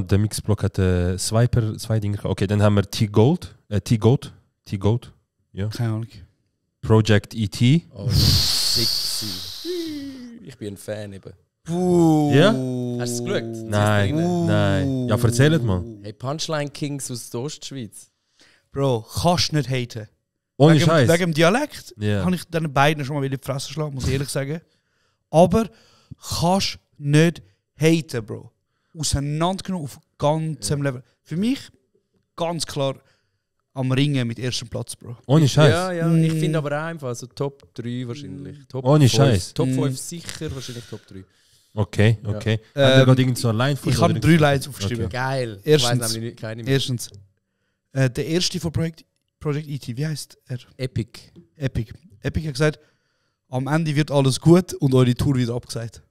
Der Mixblock hat zwei Dinge. Okay, dann haben wir T-Goat. Ja. Keine Ahnung. Project E.T. Oh, sexy. Ich bin ein Fan eben. Ja? Hast du es geschaut? Nein, nein. Ja, erzählt mal. Hey, Punchline Kings aus der Ostschweiz. Bro, kannst nicht haten. Ohne wegen, Scheiß. wegen dem Dialekt Ja. habe ich den beiden schon mal in die Fresse geschlagen, muss ich ehrlich sagen. Aber kannst nicht haten, Bro. Auseinandergenommen auf ganzem Level. Für mich ganz klar am Ringen mit ersten Platz, Bro. Ohne Scheiß. Ja, ja. Ich finde aber auch einfach so Top 3 wahrscheinlich. Top Ohne 5. Scheiß. Top 5 sicher, wahrscheinlich Top 3. Okay. Habt ihr gerade irgend so eine Line von Ich habe 3 Lines aufgeschrieben. Okay. Geil. Erstens. Ich weiss nämlich keine mehr. Erstens, der erste von Project E.T., wie heißt er? Epic. Epic. Epic hat gesagt, am Ende wird alles gut und eure Tour wird abgesagt.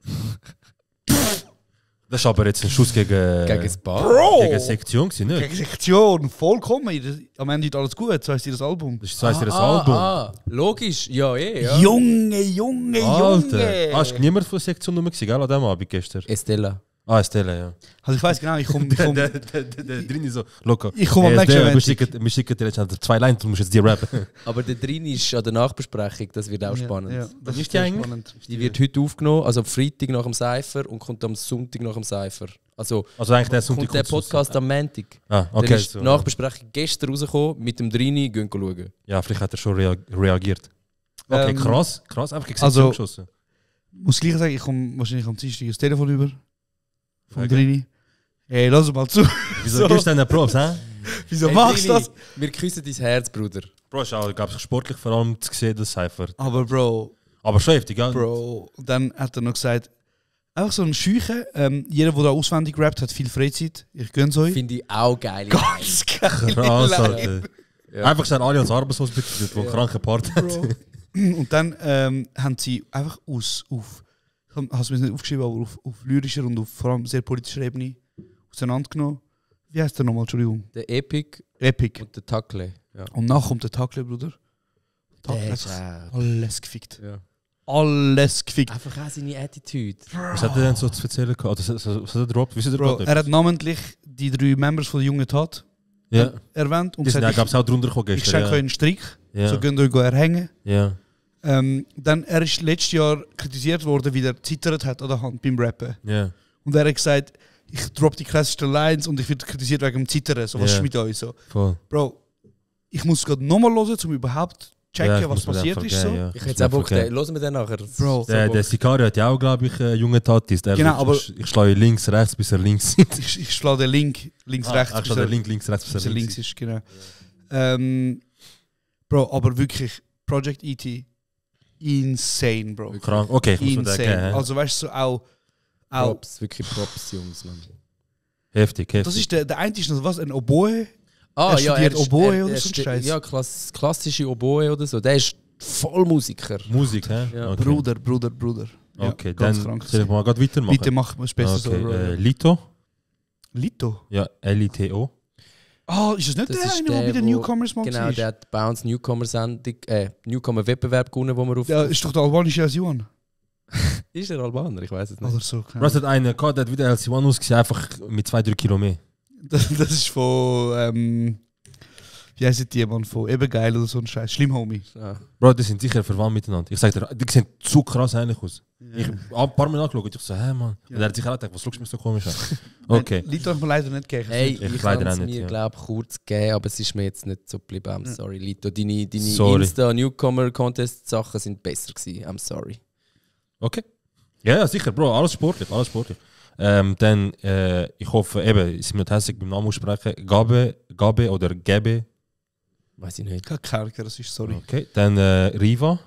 Das ist aber jetzt ein Schuss gegen das Bar. Bro! Gegen Sektion, nicht? Gegen Sektion, vollkommen. Am Ende wird alles gut, so heisst ihr das Album. Das heisst das Album. Logisch, ja, ja. Junge! Alter! Hast du niemand von Sektion Nummer gesehen, gell, an dem Abend gestern? Estella. Estella, ja. Also ich weiß genau, ich komme Der drin ist so, locker. Ich komme am nächsten Wir schicken dir jetzt 2 Lines, du musst jetzt die rappen. Aber der drin ist an der Nachbesprechung, das wird auch spannend. Ja, Was ist die eigentlich? spannend. Die wird heute aufgenommen, also am Freitag nach dem Cypher und kommt am Sonntag nach dem Cypher. Also eigentlich der Sonntag kommt der Podcast am Montag. Ah, okay. Dann ist So, die Nachbesprechung gestern rausgekommen, mit dem Drini, gehen schauen. ja, vielleicht hat er schon reagiert. Okay, krass. Einfach gegen also- Sektion geschossen. Muss gleich sagen, ich komme wahrscheinlich am Dienstag das Telefon über. Vom Okay. Drini. Hey, lass mal zu. Wieso gibst du denn Props, hä? Wieso Hey, machst du Drini, das? Wir küssen dein Herz, Bruder. Bro, ist auch, glaube ich, sportlich vor allem zu sehen, das Cypher. Aber Bro, Aber schon heftig, ja? Bro. Und dann hat er noch gesagt, einfach so ein Scheuchen. Jeder, der da auswendig rappt, hat viel Freizeit. Ich gönn's euch. Finde ich auch geil. Ganz geil. Krass, Alter. Ja. Einfach schnell alle ans Arbeitslos betreut, die einen kranken Part hat. Bro. Und dann haben sie einfach hast du mir nicht aufgeschrieben, aber auf lyrischer und auf vor allem sehr politischer Ebene auseinandergenommen. Wie heißt der nochmal, Entschuldigung? Der Epic Epic. und der Tackle. Ja. Und nachher kommt der Tackle, Bruder. Tackle Der hat ist auch- alles gefickt. Ja. Alles gefickt. Einfach auch seine Attitude. Was hat er denn so zu erzählen gehabt? Was hat er drauf? Wisst ihr Bro, gerade er hat namentlich die 3 Members von der jungen Tat Ja. erwähnt und Die sind ja, gesagt, glaube ich, auch drunter gekommen ich gestern. schenke euch einen Strick, Ja. so könnt ihr euch erhängen. Ja. Dann, er ist letztes Jahr kritisiert worden, wie er zittert hat an der Hand beim Rappen. Ja. Und er hat gesagt, ich drop die krassesten Lines und ich werde kritisiert wegen dem Zittern. So, was Ja. ist mit euch so? Voll. Bro, ich muss gerade nochmal hören, um überhaupt checken, Ja, ich was muss mir passiert den ist. vergeben, So. ja. Ich muss hätte jetzt mir auch Bock, vergeben. hören wir den nachher. Bro. Der Sicario hat ja auch, glaube ich, junge Tatis. Der Genau, so, aber- ich schlage links, rechts, bis er links ist. Ich schlage den Link links, rechts, Ich schlage links, rechts, bis er links ist. Genau. Bro, aber wirklich, Project E.T. insane, Bro. Krank. Okay, ich muss mir den Insane. geben. Also weißt du, so auch Props, wirklich Props, Jungs, Mann. Heftig. das ist der eine ist noch was, ein Oboe. Ah, Er studiert Oboe oder so ein stu- Scheiß. Ja, klassische Oboe oder so. Der ist voll Musiker. Musik, hä? Ja. Okay. Bruder. Ja, Okay, ganz dann krank soll ich mal gerade weitermachen. Bitte mach es besser so, Okay, Bro. Lito. Lito. Ja, Lito. Ah, ist das nicht der eine, der bei den Newcomers mal Genau, der hat bei uns Newcomer-Wettbewerb gewonnen, wo wir auf... Ja, ist doch der albanische LC1. Ist er Albaner? Ich weiß es nicht. Oder so. Was hat einer gehabt, der hat wieder LC1 ausgesehen, einfach mit 2-3 Kilo mehr. Das ist von... wie heisst die, Mann? Von Ebengeil oder so ein Scheiß. Schlimm, Homie. Ja. Bro, die sind sicher verwandt miteinander. Ich sag dir, die sehen zu krass ähnlich aus. Ich habe ein paar Mal angeschaut und ich so, hä, Mann. Und er hat sich auch gedacht, was schaust du mir so komisch an? Okay. Liegt euch mir leider nicht gegeben. Hey, ich habe es mir, ja. glaube kurz gegeben, aber es ist mir jetzt nicht so geblieben. I'm sorry, Lito. Deine Sorry. Insta-Newcomer-Contest-Sachen sind besser gewesen. I'm sorry. Okay. Ja, sicher, Bro, alles sportlich, alles sportlich. Dann, ich hoffe, eben, sind wir nicht hässlich beim Namen aussprechen, Gabe oder Gabe. Weiß ich nicht. Keine Ahnung, das ist, sorry. Okay, dann Riva.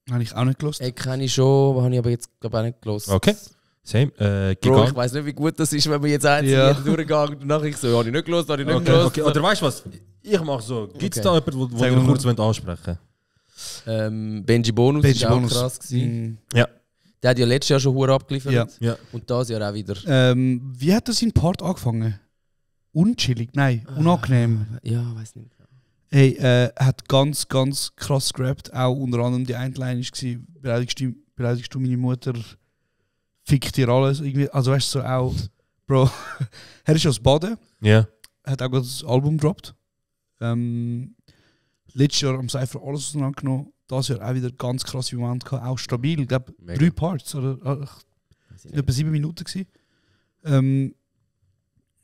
Habe ich auch nicht gelost. Kenne ich schon, habe ich aber jetzt glaube auch nicht gelost. Okay, same. Bro, Gigant. ich weiss nicht, wie gut das ist, wenn man jetzt einzeln durchgeht und nachher ich so, habe ich nicht gelost, habe ich nicht Okay, gelost. okay. Oder weißt du was? Ich mache so. Gibt es Okay. da jemanden, wo wir kurz ansprechen Benji Bonus Benji war auch Bonus. krass gewesen. Ja. Der hat ja letztes Jahr schon Hure abgeliefert. Ja. Ja. Und das Jahr auch wieder. Wie hat er seinen Part angefangen? Unchillig? Nein, unangenehm. Ja, weiß nicht. Hey, hat ganz, ganz krass gerappt. Auch unter anderem die eine Line war, beleidigst du meine Mutter, fick dir alles. Irgendwie. Also weißt du, so auch, Bro, er ist aus Baden, Ja. hat auch gerade das Album gedroppt. Letztes Jahr am Cypher alles auseinandergenommen. Das Jahr auch wieder ganz krasse Momente gehabt. Auch stabil, ich glaube 3 Parts oder etwa 7 Minuten gewesen.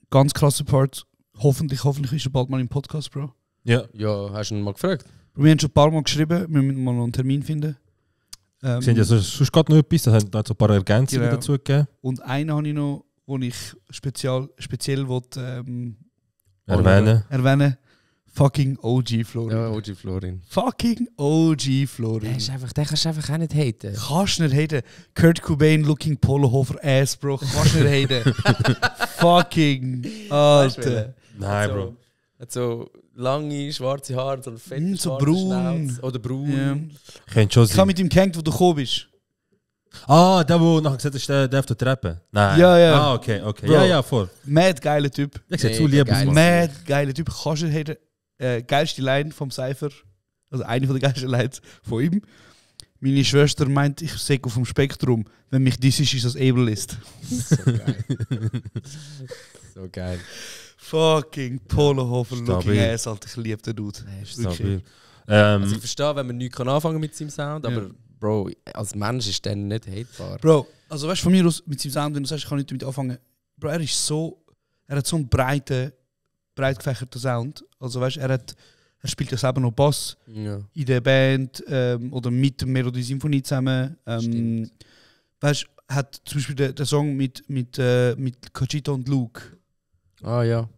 Ganz krasser Part. Hoffentlich ist er bald mal im Podcast, Bro. Ja. Ja, hast du ihn mal gefragt? Wir haben schon ein paar Mal geschrieben, wir müssen mal noch einen Termin finden. Sind ja sonst gerade noch etwas, da hat so ein paar Ergänzungen Genau. dazu gegeben. Und einen habe ich noch, den ich speziell erwähnen. Fucking OG Florin. Ja, OG Florin. Fucking OG Florin. Den kannst du einfach auch nicht haten. Kannst nicht haten. Kurt Cobain looking Polohofer ass, Bro. Kannst nicht haten. Fucking Alter. Nein, Bro. Hat so lange schwarze Haare, so ein fetter So schwarzer braun. Schnauz. Oder braun. Ja. Könnte schon Ich habe sein. mit ihm gehängt, wo du gekommen bist. Ah, der, wo nachher gesagt hat, der auf der Treppe. Nein. Ja, ja. Ah, okay. Bro. Ja, voll. Mad geiler Typ. Ich sehe zu Mega lieb geil. aus. Mad geiler Typ. Kannst nicht haten. Geilste Line vom Cypher. Also eine von der geilsten Lines von ihm. Meine Schwester meint, ich sehe auf dem Spektrum. Wenn mich dies ist das Ableist. So geil. So geil. Fucking Polohofer looking Stabil. ass, Alter. Ich liebe den Dude. Stabil. Also ich verstehe, wenn man nichts anfangen kann mit seinem Sound, aber Ja. Bro, als Mensch ist der nicht hatebar. Bro, also weißt du, von mir aus mit seinem Sound, wenn du sagst, ich kann nicht damit anfangen. Bro, er hat so einen breit gefächerten Sound. Also weißt du, er spielt ja selber noch Bass Ja. in der Band oder mit der Melodie Symphonie zusammen. Weißt du, hat zum Beispiel den Song mit Kachito und Luke. Ah ja.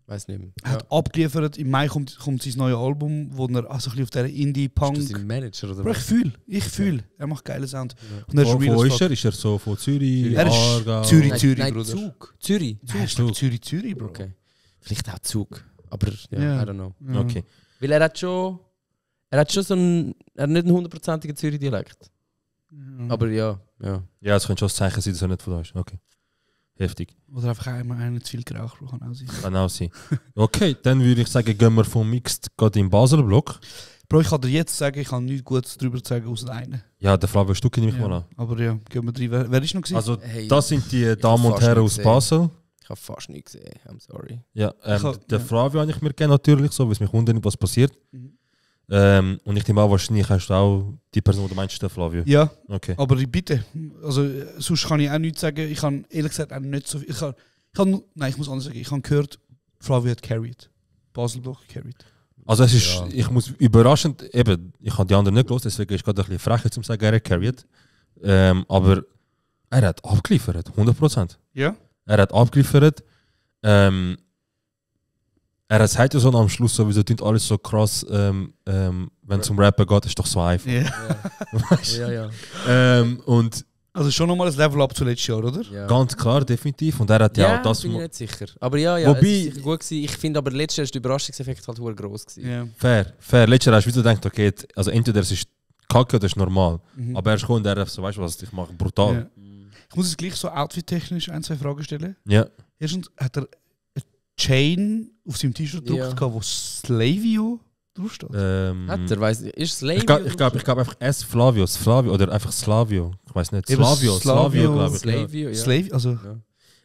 Weiß nicht mehr. Hat abgeliefert. Im Mai kommt sein neues Album, wo er also ein bisschen auf dieser Indie-Punk. Ist das sein Manager oder Bro, was? ich fühle. Er macht geilen Sound. Und er ist Wo real as ist fuck. er? Ist er so von Zürich, Er ist Aargau? Zürich, Nein, Bruder. Zug. Zürich. Nein, ist doch Zürich, Bro. Okay. Vielleicht auch Zug. Aber ja, Ja. I don't know. Ja. Okay. Weil er hat schon so einen, er hat nicht einen 100%igen Zürich-Dialekt. Aber ja. Ja, es könnte schon das Zeichen sein, dass er nicht von da ist. Okay. Heftig. Oder einfach einmal einen zu viel geraucht, Bro, kann auch sein. Kann auch sein. Okay, dann würde ich sagen, gehen wir vom Mixed gerade in den Basler Block. Bro, ich kann dir jetzt sagen, ich kann nichts Gutes darüber sagen, außer einen. Ja, der Flavio Stucki nehme ich mal Ja. an. Aber ja, gehen wir rein. Wer ist noch gewesen? Also, Hey, das sind die ich Damen hab und fast Herren nicht aus gesehen. Basel. Ich habe fast nichts gesehen. I'm sorry. Ja, Ich hab- der ja. Flavio habe ich mir gerne natürlich so, weil es mich wundert, was passiert. Mhm. Und ich nehme an, wahrscheinlich hast du auch die Person, die du meinst, der Flavio. Ja, Okay. aber bitte. Also, sonst kann ich auch nichts sagen. Ich kann ehrlich gesagt auch nicht so viel. Ich muss anders sagen. Ich habe gehört, Flavio hat carried. Baselblock carried. Also es ist, Ja. ich muss überraschend, eben, ich habe die anderen nicht gelesen, deswegen ist es gerade ein bisschen frech zum sagen, er hat carried. Aber er hat abgeliefert, 100%. Ja? Er hat abgeliefert. Er sagt ja so am Schluss sowieso, tut alles so krass, wenn es um Rappen geht, ist doch so einfach. Ja. Ja. Und Also schon nochmal ein Level up zu letztes Jahr, oder? Ja. ganz klar, definitiv. Und er hat ja, auch das. bin ich nicht sicher. Aber ja, Wobei- es ist sicher gut gewesen. Ich finde aber letztes Jahr ist der Überraschungseffekt halt hure gross gewesen. Ja. Fair. Letztes Jahr hast du wieder gedacht, okay, also entweder es ist kacke oder es ist normal. Mhm. Aber er ist gekommen und er hat so, weißt du was, ich mache brutal. Ja. Ich muss jetzt gleich so outfit-technisch ein, zwei Fragen stellen. Ja. Erstens, hat er Chain auf seinem T-Shirt gedruckt, wo Slavio draufsteht. Hat er, weiss nicht. Ist Slavio? Ich glaube einfach S. Flavio oder einfach Slavio. Ich weiß nicht. Slavio, glaube ich. Slavio, ja. Slavio, also.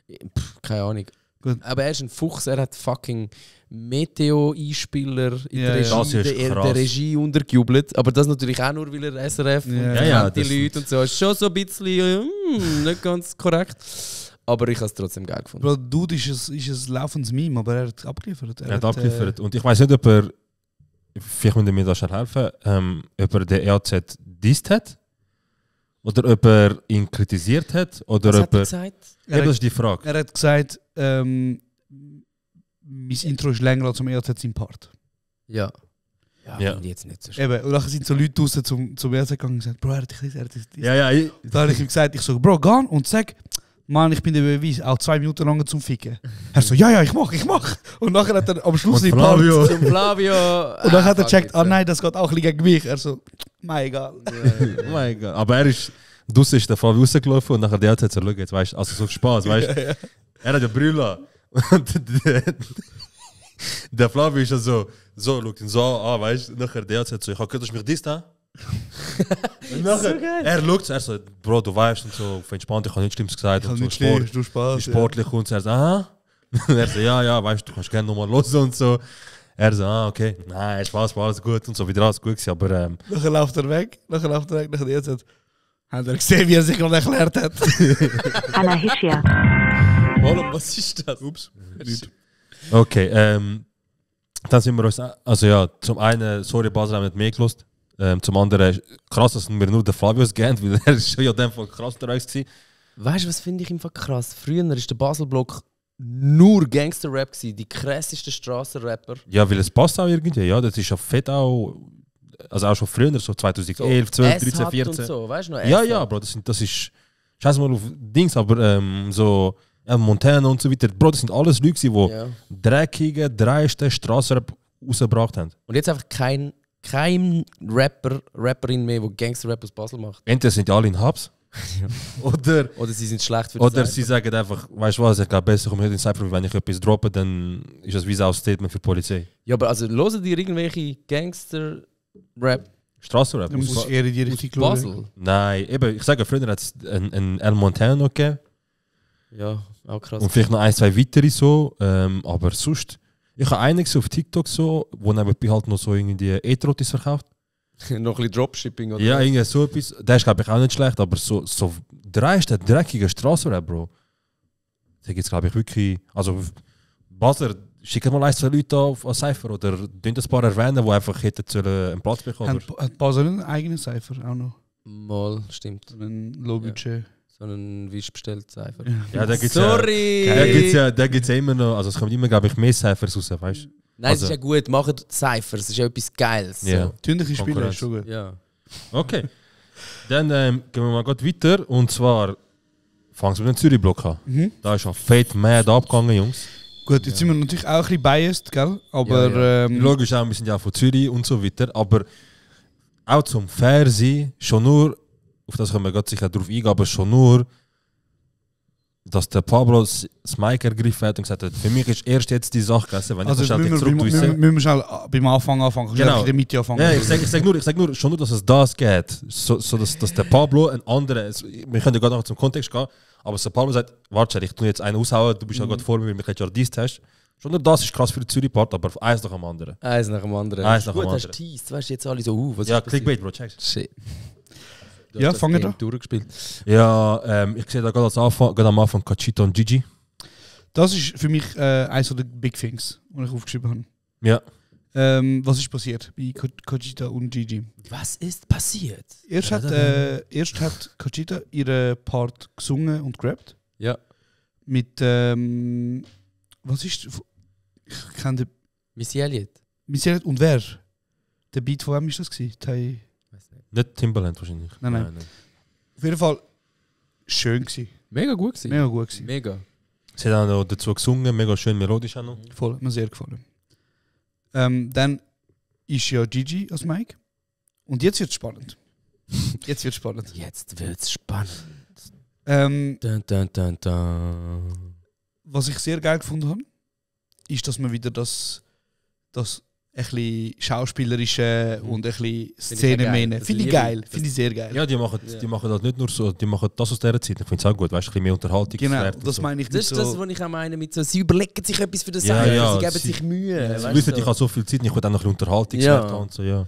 Ja. Keine Ahnung. Gut. Aber er ist ein Fuchs, er hat fucking Meteo-Einspieler in Ja, der ja. Das ist der Regie untergejubelt. Aber das natürlich auch nur, weil er SRF und Ja, die das- Leute und so. Ist schon so ein bisschen nicht ganz korrekt. Aber ich habe es trotzdem geil gefunden. Bro, Dude ist ein laufendes Meme, aber er hat abgeliefert. Er hat abgeliefert. Und ich weiß nicht, ob er, vielleicht müsste mir da schnell helfen, ob er den EAZ disst hat oder ob er ihn kritisiert hat oder Was ob hat er er. gesagt? Ja, das ist die Frage. Er hat gesagt, mein Intro ist länger als zum EAZ sein Part. Ja. Ja. Finde ich jetzt nicht so schlimm. Eben, und dann sind so Leute draußen zum EAZ gegangen und gesagt, Bro, er hat dich nicht. Ja, Da habe ich ihm gesagt, ich so, Bro, geh und sag, Mann, ich bin der Beweis, auch 2 Minuten lang zum Ficken. Er so, ja, ich mach. Und nachher hat er am Schluss Und den Part. Flavio. Zum Flavio. Und dann hat er gecheckt, nein, das geht auch ein bisschen gegen mich. Er so, mein egal. Oh mein Gott. Aber er ist, draussen ist der Flavio rausgelaufen und nachher der hat so, schau jetzt, weißt du, also so auf Spaß, weißt du. Er hat ja Brille. Und der Flavio ist ja so, schaut ihn so an, weißt du. Nachher der hat so, ich habe gehört, dass mich dies da. Und nachher, er schaut, er so, Bro, du weißt und so, auf entspannt, ich habe nichts Schlimmes gesagt. Ich habe und nicht so, schlimm, du Spaß. sportlich und so. Er so, aha. Und er so, ja, weißt du, kannst gerne nochmal los und so. Er so, okay, nein, Spaß, war alles gut und so, wieder alles gut gewesen, aber Nachher läuft er weg, nachher der EAZ. Hat er gesehen, wie er sich gerade erklärt hat. Anahishia. Warum, was ist das? Ups. okay, dann sind wir uns, also ja, zum einen, sorry, Basel haben nicht mehr gelost. Zum anderen, krass, dass wir nur den Flavius gehen, weil er ist schon ja in dem Fall krass unterwegs gewesen. Weißt du, was finde ich einfach krass? Früher war der Baselblock nur Gangster-Rap, die krassesten Strassenrapper. Ja, weil es passt auch irgendwie, ja, das ist ja fett auch, also auch schon früher, so 2011, 12, 13, 14. Und so, weißt du noch? Ja, Bro, das ist, scheiß mal auf Dings, aber so, Montana und so weiter, Bro, das sind alles Leute, die dreckige, dreiste Strassenrap rausgebracht haben. Und jetzt einfach kein Rapperin mehr, der Gangster-Rap aus Basel macht. Entweder sind die alle in Hubs, oder sie sind schlecht für oder das sie sagen einfach, weißt du was, ich glaube besser, komme ich nicht in Cypher, wenn ich etwas droppe, dann ist das wie ein Statement für die Polizei. Ja, aber also hören die irgendwelche Gangster-Rap? Strassenrap? Du musst eher in die Richtung aus schauen. Basel? Nein, eben, ich sage, früher hat es einen El Montano gegeben. Ja, auch krass. Und vielleicht noch 1, 2 weitere so, aber sonst, ich habe einiges auf TikTok so, wo nebenbei halt noch so irgendwie E-Trottis verkauft. Noch ein bisschen Dropshipping oder Ja, irgendwie so etwas. Der ist glaube ich auch nicht schlecht, aber so dreiste, dreckige Strassenrap, Bro. Da gibt es glaube ich wirklich, also Basler, schickt mal 1, 2 Leute auf Cypher oder ein paar erwähnen, die einfach hätten einen Platz bekommen. Hat Basel einen eigenen Cypher auch noch? Mal, stimmt. So ein Low-Budget. So einen Wisch bestellt Cypher. Ja, da gibt's Sorry! Da gibt's ja immer noch, also es kommt immer, glaube ich, mehr Cyphers raus, weißt du? Nein, also, es ist ja gut, macht Cypher, es ist ja etwas Geiles. Ja. So. Tündliche Spiele ist schon gut. Ja. Okay. Dann gehen wir mal grad weiter und zwar fangen wir mit dem Zürich-Block an. Da ist schon fett mad abgegangen, Jungs. Gut, jetzt sind wir natürlich auch ein bisschen biased, gell? Aber logisch auch, wir sind ja von Zürich und so weiter, aber auch zum Fair sein, schon nur, auf das können wir ganz sicher drauf eingehen, aber schon nur, dass der Pablo das Mic ergriffen hat und gesagt hat, für mich ist erst jetzt die Sache gegessen, wenn also ich schnell müssen wir schnell beim Anfang anfangen. Genau. In der Mitte anfangen. Ja, ich sag nur, schon nur, dass es das geht. So dass der Pablo ein anderer, wir können ja gerade noch zum Kontext gehen, aber der Pablo sagt, warte, ich tue jetzt einen aushauen, du bist ja gerade vor mir, weil mich jetzt ja dies hast. Schon nur das ist krass für den Zürich-Part, aber eins nach dem anderen. Eins nach dem anderen. Eins nach dem Gut, anderen. hast du teased, weißt du jetzt alle so, was Ja, ist Clickbait, Bro, check's. Shit. Ja, fangen wir durchgespielt. Ja, ich sehe da gerade am Anfang Cachito und Gigi. Das ist für mich eines der Big Things, die ich aufgeschrieben habe. Ja. Was ist passiert bei Cachita und Gigi? Was ist passiert? Erst hat Cachita ihren Part gesungen und gerappt. Ja. Mit, was ist, ich kenne den... Missy Elliott. Missy Elliott und wer? Der Beat von wem ist das gewesen? Tay... Nicht Timbaland wahrscheinlich. Nein. Auf jeden Fall schön gewesen. Mega gut gewesen. Mega gut gewesen. Mega. Sie hat auch noch dazu gesungen, mega schön melodisch auch noch. Voll, hat mir sehr gefallen. Dann ist ja Gigi als Mike. Und jetzt wird es spannend. Jetzt wird es spannend. Dun, dun, dun, dun. Was ich sehr geil gefunden habe, ist, dass man wieder das ein bisschen schauspielerische und ein bisschen Szene mehr. Finde ich geil. Finde ich sehr geil. Ja, die machen das nicht nur so, die machen das aus dieser Zeit. Ich finde es auch gut, weißt du, ein bisschen mehr Unterhaltung. Genau, das meine ich nicht so. Das ist das, was ich auch meine mit so, sie überlegen sich etwas für das ja, sie geben sich Mühe. Sie wissen, ich habe so viel Zeit, ich will auch noch ein bisschen Unterhaltungswert haben und so, ja.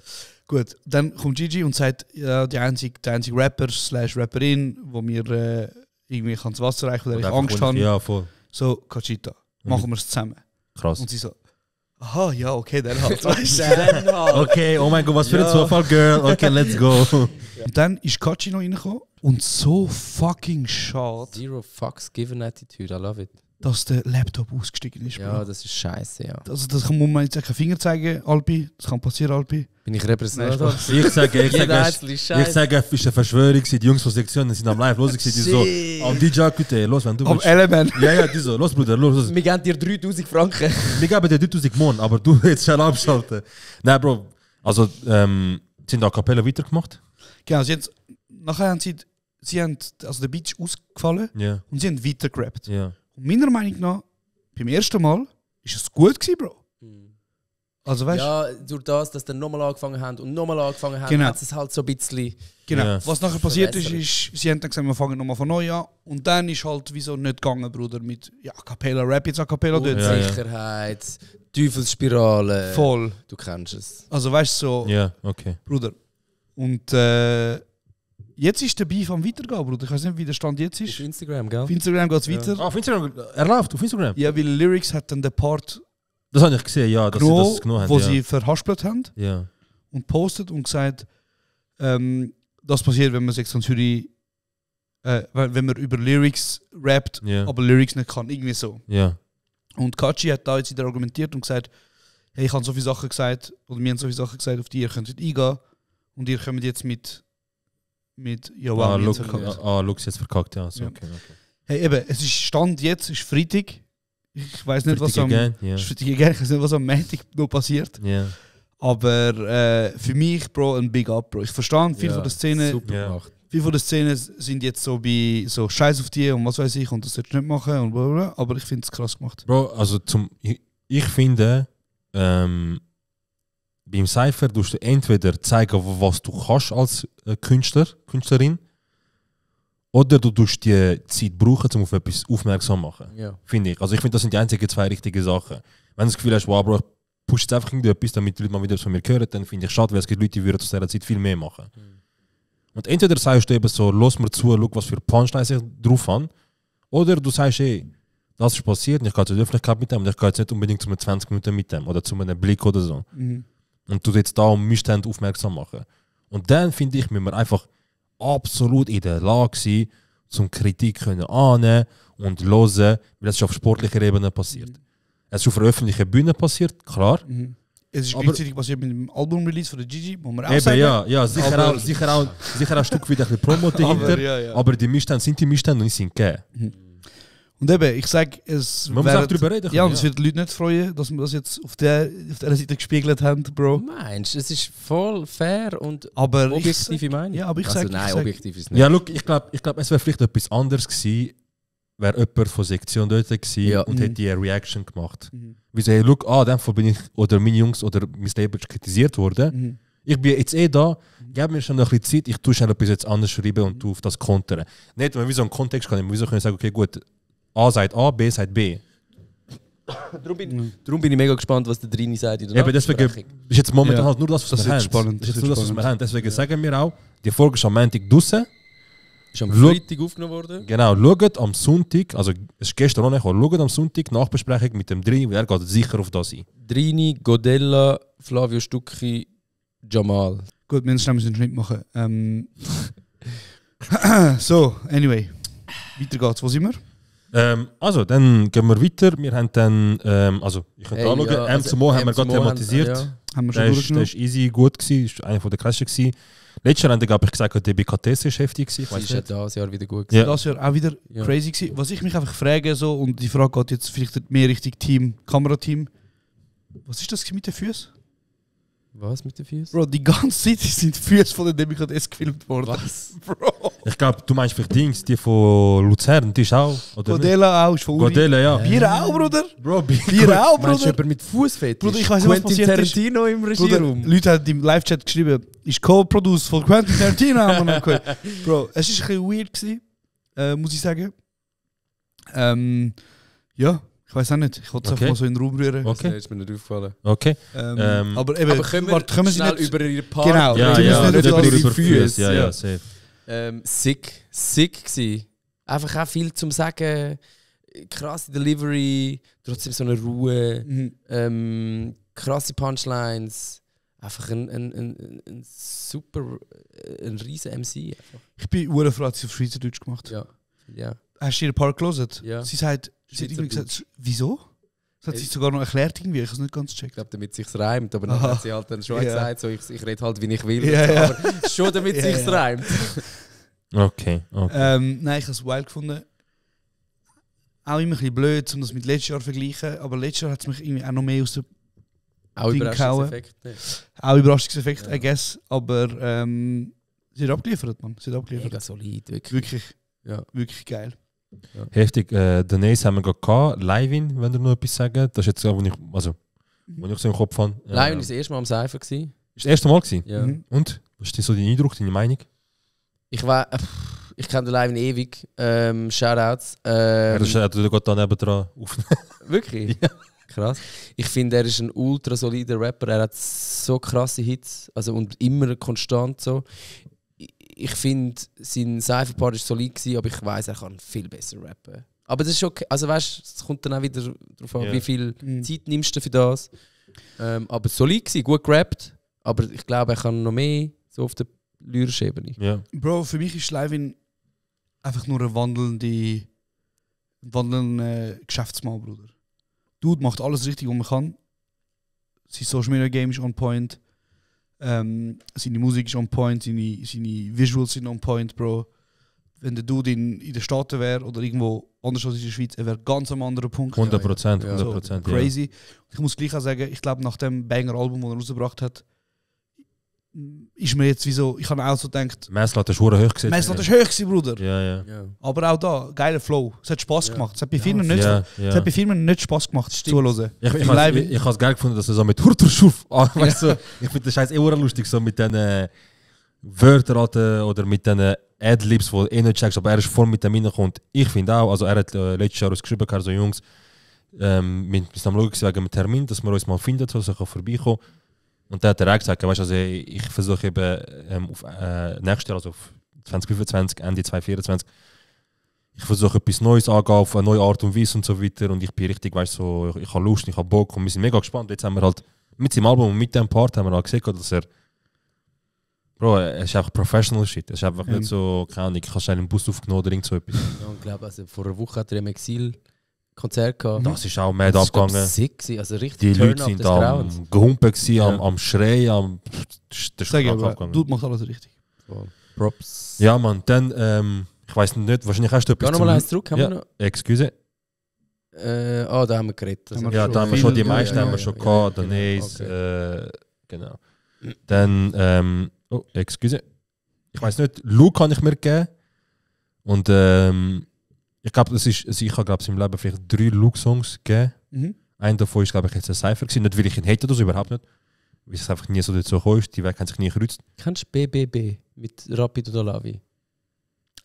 Gut, dann kommt Gigi und sagt, ja, der einzige Rapper/Rapperin, wo mir irgendwie ins Wasser reichen, weil ich Angst habe. Ja, voll. So, Kachita, machen wir es zusammen. Krass. Und sie so, aha, ja, okay, dann halt. Weißt okay, oh mein Gott, was für ein Zufall, Girl. Okay, let's go. Und dann ist Kachi noch reingekommen und so fucking schade. Zero fucks given attitude, I love it. Dass der Laptop ausgestiegen ist. Ja, das ist scheiße, ja. Also das muss man jetzt keinen Finger zeigen, Alpi. Das kann passieren, Alpi. Bin ich Repräsentator? Ich sage, es ist eine Verschwörung. Die Jungs von Sektionen sind am Live los. Die so, am DJ bitte, los, wenn du willst. Am Element. Ja, die so, los, Bruder, los. Wir geben dir 3000 Franken. Wir geben dir 3000 Mon, aber du jetzt schon abschalten. Nein, Bro, also, sind A Cappella weitergemacht? Genau, nachher haben also der Beat ist ausgefallen und sie haben weitergerappt. Ja. Und meiner Meinung nach, beim ersten Mal, ist es gut gewesen, Bro. Also, weißt, ja, durch das, dass sie nochmal angefangen haben und nochmal angefangen haben, genau. hat es halt so ein bisschen... Genau, was nachher passiert ist, sie haben dann gesagt, wir fangen nochmal von neu an. Und dann ist halt wieso nicht gegangen, Bruder, mit A Cappella, Rap jetzt A Cappella. Unsicherheit, Teufelsspirale. Voll. Du kennst es. Also weißt du, so... Ja, okay. Bruder. Und jetzt ist der Beef am weitergehen, Bruder. Ich weiß nicht, wie der Stand jetzt ist. Auf Instagram, gell? Auf Instagram geht es weiter. Auf Instagram? Er läuft auf Instagram? Ja, weil Lyrics hat dann den Part... Das habe ich gesehen, ja, dass sie das genommen haben. Wo sie verhaspelt haben. Ja. Und postet und gesagt, das passiert, wenn man Sektion Zürich, wenn man über Lyrics rappt, aber Lyrics nicht kann. Irgendwie so. Ja. Und Kachi hat da jetzt wieder argumentiert und gesagt, hey, ich habe so viele Sachen gesagt, oder wir haben so viele Sachen gesagt, auf die ihr könnt eingehen. Und ihr kommt jetzt mit ja, wow, Lux jetzt verkackt, ja. So, ja. Okay. Hey, eben, es ist Stand jetzt, ist Freitag. Ich weiß nicht, was am Montag noch passiert. Yeah. Aber für mich, Bro, ein Big Up, Bro. Ich verstehe, viele von der Szene. Viele von der Szene sind jetzt so bei so Scheiß auf die und was weiß ich und das sollst du nicht machen und blablabla. Aber ich finde es krass gemacht. Bro, also ich finde, beim Cypher tust du entweder zeigen, was du kannst als Künstlerin, oder du tust die Zeit brauchen, um auf etwas aufmerksam zu machen. Ja. Finde ich. Also ich finde, das sind die einzigen zwei richtigen Sachen. Wenn du das Gefühl hast, wow, Bro, ich pushe jetzt einfach irgendetwas, damit die Leute mal wieder von mir hören, dann finde ich schade, weil es gibt Leute, die würden aus dieser Zeit viel mehr machen. Und entweder sagst du eben so, los mir zu, schau, was für Punchlines ich drauf habe, oder du sagst, hey, das ist passiert und ich gehe zur Öffentlichkeit mit dem und ich gehe jetzt nicht unbedingt zu 20 Minuten mit dem oder zu einem Blick oder so. Und du jetzt da um Missstände aufmerksam machen. Und dann finde ich, müssen wir einfach absolut in der Lage sein, zum Kritik annehmen und hören, weil das ist auf sportlicher Ebene passiert. Es ist auf einer öffentlichen Bühne passiert, klar. Es ist gleichzeitig passiert mit dem Album-Release von der Gigi, wo man auch eben, sagen. Ja, sicher auch ein Stück wieder ein bisschen Promo dahinter, aber die Missstände sind die Missstände und die sind gegeben. Und eben, ich sage, es man muss auch drüber reden. Ja, und es wird die Leute nicht freuen, dass wir das jetzt auf der Seite gespiegelt haben, Bro. Meinst du, es ist voll fair und aber objektive Meinung? Ja, aber ich also sage... Nein, objektiv ist nicht. Ja, look, ich glaub, es wäre vielleicht etwas anderes gewesen, wäre jemand von Sektion dort gewesen und hätte die eine Reaction gemacht. Wie so, hey, look, in dem Fall bin ich, oder meine Jungs oder mein Label kritisiert worden. Ich bin jetzt da, gib mir schon noch ein bisschen Zeit, ich tue schon etwas jetzt anders schreiben und tu auf das kontern. Nicht, wenn wir so einen Kontext haben, wieso können wir sagen, okay, gut, A sagt A, B sagt B. Darum bin ich mega gespannt, was der Drini sagt. Eben deswegen ist jetzt momentan halt nur das, was wir haben. Spannend. Das ist jetzt nur das, was wir haben. Deswegen sagen wir auch, die Folge ist am Montag draussen. Ist am Freitag aufgenommen worden. Genau, schaut am Sonntag, also es ist gestern auch nicht gekommen, schaut am Sonntag Nachbesprechung mit dem Drini, weil er geht sicher auf das ein. Drini, Godella, Flavio Stucchi, Jamal. Gut, wir müssen einen Schnitt machen. So, anyway. Weiter geht's. Wo sind wir? Also, dann gehen wir weiter. Wir haben dann, also ich könnte anschauen, ja, M2Mo haben wir gerade thematisiert. Haben wir schon der ist easy gut gewesen, ist einer der krassesten gewesen. Letztes Jahr habe ich gesagt, die BKTS ist heftig gewesen. Das ist ja das Jahr wieder gut gewesen. Ja. Das Jahr auch wieder crazy gewesen. Was ich mich einfach frage, so, und die Frage geht jetzt vielleicht mehr Richtung Team, Kamerateam. Was ist das mit den Füßen? Was mit den Füßen? Bro, die ganze Zeit sind die Füße von den BKTS gefilmt worden. Was? Bro. Ich glaube, du meinst vielleicht Dings, die von Luzern, die ist auch. Oder Godela auch, ist von Uri. Godela, ja. Bier auch, Bruder. Bro, Bier auch, Meinst du Bruder. jemand mit Fußfetisch? Bruder, ich weiß nicht, was Quentin passiert ist. Tarantino im Bruder, Regieraum. Leute haben im Live-Chat geschrieben, ist co-produced von Quentin Tarantino. Haben wir noch gehört. Bro, es war ein bisschen weird gewesen, muss ich sagen. Ja, ich weiß auch nicht. Ich wollte es einfach mal so in den Raum rühren. Okay. Das ist mir nicht aufgefallen. Okay. Aber eben, Aber können wir sie schnell nicht... über ihre Party Genau, Ja, die ja, müssen nicht nicht auf über alles- Füße. Ja, safe. Sick gsi. Einfach auch viel zum Sagen. Krasse Delivery, trotzdem so eine Ruhe. Krasse Punchlines. Einfach ein super, ein riesen MC. Einfach. Ich bin froh, dass sie auf Schweizerdeutsch gemacht hat. Ja. Hast du ihr Part gelesen? Ja. Sie hat irgendwie gesagt, wieso? Das hat sie sogar noch erklärt irgendwie, ich habe es nicht ganz gecheckt. Ich glaube, damit es sich reimt, aber dann hat sie halt dann schon gesagt, so, ich rede halt, wie ich will. Ja, ja. Aber schon damit es sich reimt. Okay. Nein, ich habe es wild gefunden. Auch immer ein bisschen blöd, um das mit letztes Jahr zu vergleichen, aber letztes Jahr hat es mich irgendwie auch noch mehr aus der Auch Ding Überraschungseffekt. gehauen. Auch Überraschungseffekt, I guess, aber sie hat abgeliefert, man. Sie hat abgeliefert. Mega solid, wirklich. Wirklich, Ja. wirklich geil. Ja. Heftig. Den Ace haben wir gerade gehabt. Live-In, wenn ihr noch etwas sagen. Das ist jetzt, wo ich so im Kopf habe. Live war das erste Mal am Cypher. Ist das erste Mal gewesen? Ja. Und? Was ist so dein Eindruck, deine Meinung? Ich kenne den Live ewig. Shoutouts. Das hat er gerade da nebendran auf. Wirklich? Ja. Krass. Ich finde, er ist ein ultra solider Rapper. Er hat so krasse Hits. Also, und immer konstant so. Ich finde, sein Cypher-Part war solid gewesen, aber ich weiss, er kann viel besser rappen. Aber das ist okay. Also weißt, es kommt dann auch wieder darauf an, wie viel Zeit nimmst du für das. Aber solid gewesen, gut gerappt. Aber ich glaube, er kann noch mehr so auf der lyrischen Ebene. Ja. Bro, für mich ist Live-In einfach nur ein wandelnder Geschäftsmann, Bruder. Dude macht alles richtig, was man kann. Sein Social Media Game ist on point. Seine Musik ist on point, seine Visuals sind on point, Bro. Wenn der Dude in den Staaten wäre oder irgendwo anders als in der Schweiz, er wäre ganz am anderen Punkt. 100%, Ja. 100%. So, crazy. Ich muss gleich auch sagen, ich glaube, nach dem Banger-Album, das er rausgebracht hat, ist mir jetzt wieso, ich habe auch so gedacht, Messlatte ist hoch gesetzt. Messlatte ist hoch gewesen, Bruder. Ja. Aber auch da, geiler Flow. Es hat Spaß gemacht. Es hat bei vielen nicht, Ja. Es hat bei vielen nicht Spaß gemacht, zuzuhören. Ich habe es geil gefunden, dass er so mit Hurterschuf. Weißt du, ich finde das Scheiß lustig, so mit den Wörtern oder mit den Adlibs, die nicht checkst, aber er ist voll mit dem reingekommen. Ich finde auch, also er hat letztes Jahr uns geschrieben, so Jungs, wir sind am Schauen wegen dem Termin, dass wir uns mal finden, so ich kann vorbeikommen. Und dann hat er auch gesagt, weißt, also ich versuche eben auf nächstes Jahr, also auf 2025, Ende 2024, ich versuche etwas Neues angehen, auf eine neue Art und Weise und so weiter. Und ich bin richtig, weißt so, ich habe Lust, ich habe Bock und wir sind mega gespannt. Jetzt haben wir halt mit seinem Album und mit dem Part haben wir halt gesehen, dass er, Bro, es ist einfach Professional Shit. Es ist einfach nicht so, keine Ahnung, ich habe schnell einen Bus aufgenommen oder irgend so etwas. Ja, ich glaube, also vor einer Woche hat er im Exil Konzert gehabt. Das ist auch mad abgegangen. Das war sick, also richtig Die Turn Leute up sind des am Grauens. Gehumpen gewesen, am Schreien, der Sag ich, abgegangen. Dude macht alles richtig. Props. Ja, Mann, dann, ich weiß nicht, wahrscheinlich hast du etwas Ja, nochmal eins zurück, haben wir noch? Excuse. Da haben wir geredet. Also Ja, da haben wir schon die meisten ja, haben wir schon gehabt, der Nace, genau. Dann, oh, excuse. Ich weiß nicht, Luke kann ich mir geben. Und ich glaube, ich habe glaube ich im Leben vielleicht 3 Luke-Songs gegeben. Einer davon ist, glaube ich, jetzt ein Cypher gewesen. Nicht, weil ich ihn hätte, das überhaupt nicht. Weil es einfach nie so dazu gekommen ist. Die Wege haben sich nie gekreuzt. Kennst du BBB mit Rapid oder Lavi?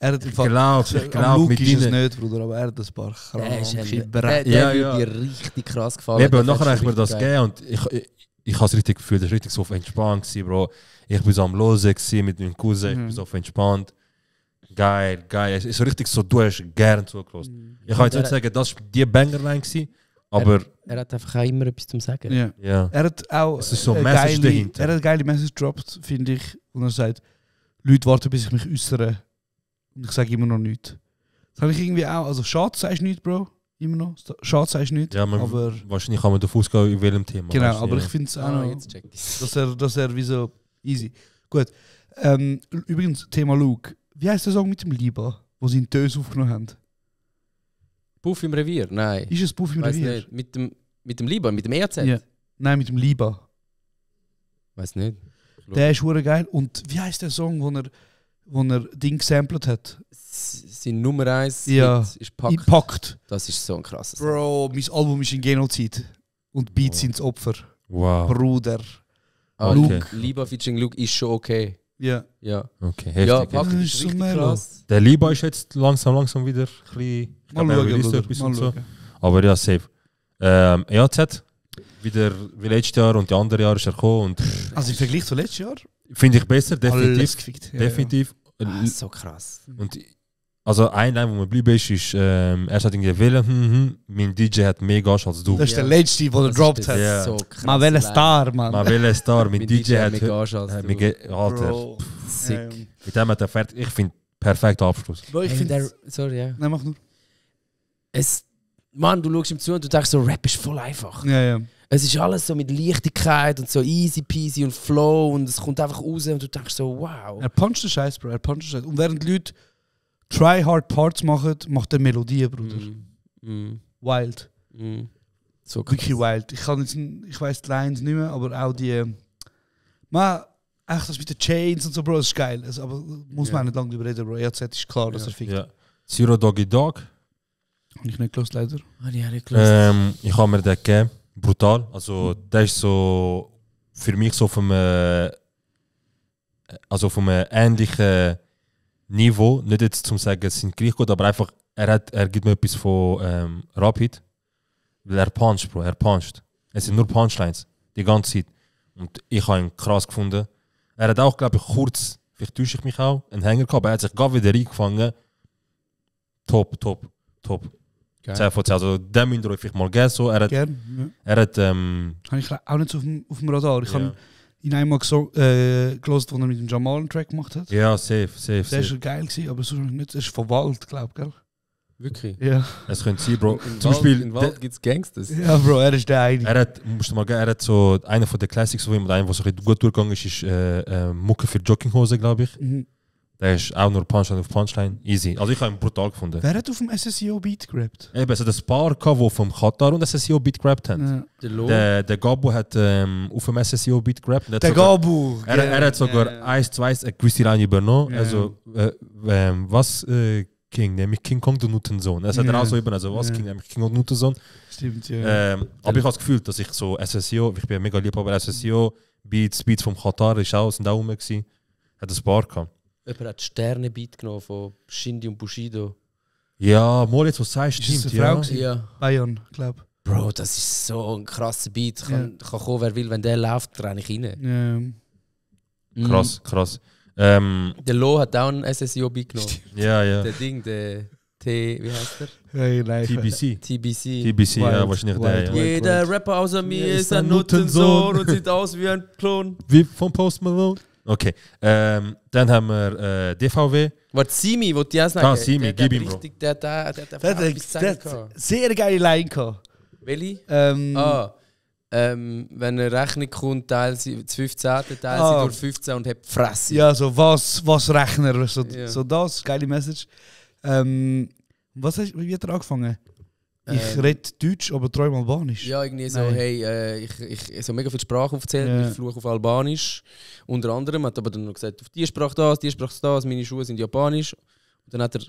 Er hat Ich glaube, mit ist es ihnen. nicht, Bruder, aber er hat ein paar kranke Der Ja, würde ja. dir richtig krass gefallen. Eben, und Der nachher habe findest ich mir du das richtig gegeben und ich habe es richtig gefühlt. Das war richtig so auf entspannt gewesen, Bro. Ich bin so am Losen gewesen mit meinem Cousin. Ich bin so auf entspannt. Geil. Es ist so richtig so, du hast gern zugelassen. Ich kann jetzt nicht sagen, das war die Bangerline gewesen, aber... Er hat einfach auch immer etwas zu sagen. Ja. Er hat auch Es ist so eine Message dahinter. Er hat eine geile Message gedroppt, finde ich. Und er sagt, Leute warten, bis ich mich äußere. Und ich sage immer noch nichts. Das habe ich irgendwie auch. Also, schade sagst du nichts, Bro. Immer noch. Schade sagst du nichts. Ja, aber wahrscheinlich kann man davon ausgehen, in welchem Thema. genau, weißt du, aber ja. ich finde es auch noch, jetzt check ich's. dass er wie so easy. Gut. Übrigens, Thema Luke. Wie heißt der Song mit dem Liba, wo sie in Tös aufgenommen haben? Puff im Revier? Nein. Ist es Puff im Weiss Revier? nicht. Mit dem Liba, mit dem EAZ? Ja. Nein, mit dem Liba. Weiß nicht. Der ist hure geil. Und wie heißt der Song, wo er wo er Ding gesampelt hat. Sein Nummer 1 Ja, ist Pakt. Pakt. Das ist so ein krasses. Bro, mein Album ist ein Genozid. Und Beats sind das Opfer. Wow. Bruder. Okay. Liba featuring Luke ist schon okay. Ja. Ja. Okay, heftig. Ja, Pakt Ja, ist ist so richtig mellow. krass. Der Liba ist jetzt langsam wieder ein bisschen... Ich Mal glaube, er schauen, released Bruder. etwas Mal und so. schauen. Aber ja, safe. EAZ, wieder wie letztes Jahr und die anderen Jahre ist er gekommen. Und Also im Vergleich zu letztes Jahr? finde ich besser, Alles definitiv. gefickt. Ja, Definitiv. So krass. Und also ein Line, wo mir geblieben ist, er hat irgendwie wählen, mein DJ hat mehr Gas als du. Das ist der letzte, der gedroppt hat. Ja. So krass. Man will ein Star, Mann. Man will ein Star, mein DJ hat mehr Gage als du. Alter, Bro. Sick. mit dem hat er fertig. Ich finde, perfekter Abschluss. Bro, ich Hey, finde... sorry, ja. Nein, mach nur. Mann, du schaust ihm zu und du denkst so, Rap ist voll einfach. Ja, ja. Es ist alles so mit Leichtigkeit und so easy peasy und Flow und es kommt einfach raus und du denkst so, wow. Er puncht den Scheiß, Bro. Er puncht den Scheiß. Und während die Leute try-hard Parts machen, macht er Melodien, Bruder. Wild. So krass. Wirklich wild. Ich weiss die Lines nicht mehr, aber auch die... echt das mit den Chains und so, Bro, das ist geil. Also, aber muss man auch nicht lange drüber reden, Bro. EAZ ist klar, dass er fickt. Ja. Zero Doggy Dog. Habe ich nicht gelesen, leider. Ich habe mir den gegeben. Brutal. Also, der ist so für mich so vom ähnlichen Niveau. Nicht jetzt zum sagen, es sind gleich gut, aber einfach, er gibt mir etwas von Rapid. Weil er puncht, Bro. Er puncht. Es sind nur Punchlines. Die ganze Zeit. Und ich habe ihn krass gefunden. Er hat auch, glaube ich, kurz, vielleicht täusche ich mich auch, einen Hänger gehabt, aber er hat sich gerade wieder eingefangen. Top. 10 von 10. Also, den müsst ihr euch vielleicht mal geben. So. Er hat, Gerne. Ja. er hat Habe ich auch nicht so auf dem Radar. Ich habe ihn einmal gelesen, als er mit dem Jamal einen Track gemacht hat. ja, safe. Der war schon geil, gewesen, aber sonst nicht. Das ist von Wald, glaube ich, gell? Wirklich? Ja. Es könnte sein, Bro. In Zum Beispiel, In Wald gibt es Gangsters. Ja, Bro, er ist der eine. er hat so, einer von den Classics von ihm, einer, der so ein bisschen gut durchgegangen ist Mucke für Jogginghose, glaube ich. Mhm. Der ist auch nur Punchline auf Punchline. Easy. Also ich habe ihn brutal gefunden. Wer hat auf dem SSIO-Beat gerappt? Eben, es hat ein paar gehabt, die vom Qatar und SSIO-Beat gerappt haben. Ja. Der Gabo hat auf dem SSIO-Beat gerappt. Der Gabo! Er hat sogar 1-2 eine gewisse Line übernommen. Ja. Also, was King, nämlich King Kong der Nutensohn. Das hat er auch so eben, also was King, nämlich King Kong der Nutensohn. Stimmt, ja. Aber ich habe das Gefühl, dass ich so SSIO, ich bin mega lieb, aber SSIO, Beats vom Qatar sind auch rum gewesen. Hat ein paar gehabt. Jemand hat Sterne-Beat genommen von Shindy und Bushido. Ja, mal jetzt, was du sagst, Ist das stimmt, eine Frau ja. gewesen? Ja. Bayern, glaube Bro, das ist so ein krasser Beat. Kann kommen, wer will, wenn der läuft, renne ich rein. ich. Krass. Der Lo hat auch einen SSIO-Beat genommen. Ja. Der Ding, der T, wie heißt der? Hey, nein. TBC. Ja, wahrscheinlich der, ja. Jeder Rapper außer mir ist ein Nutensohn und sieht aus wie ein Klon. Wie vom Post Malone? Okay. Dann haben wir DVW. Warte, Simi, wo die auch sagen? Simi, gib ihm, Bro. Der hat Der hat sehr geile Line gehabt. Welche? Ähm, wenn eine Rechnung kommt, teilt sie 15, teilt sie durch 15 und hat Fresse. Ja, so was Rechner, so, Ja. so das, geile Message. Wie hat er angefangen? Ich rede Deutsch, aber träume Albanisch. Ja, irgendwie so, Nein. hey, ich so mega viele Sprachen aufgezählt, Ja. ich fluche auf Albanisch. Unter anderem hat aber dann noch gesagt, auf die Sprache das, meine Schuhe sind Japanisch. Und dann hat er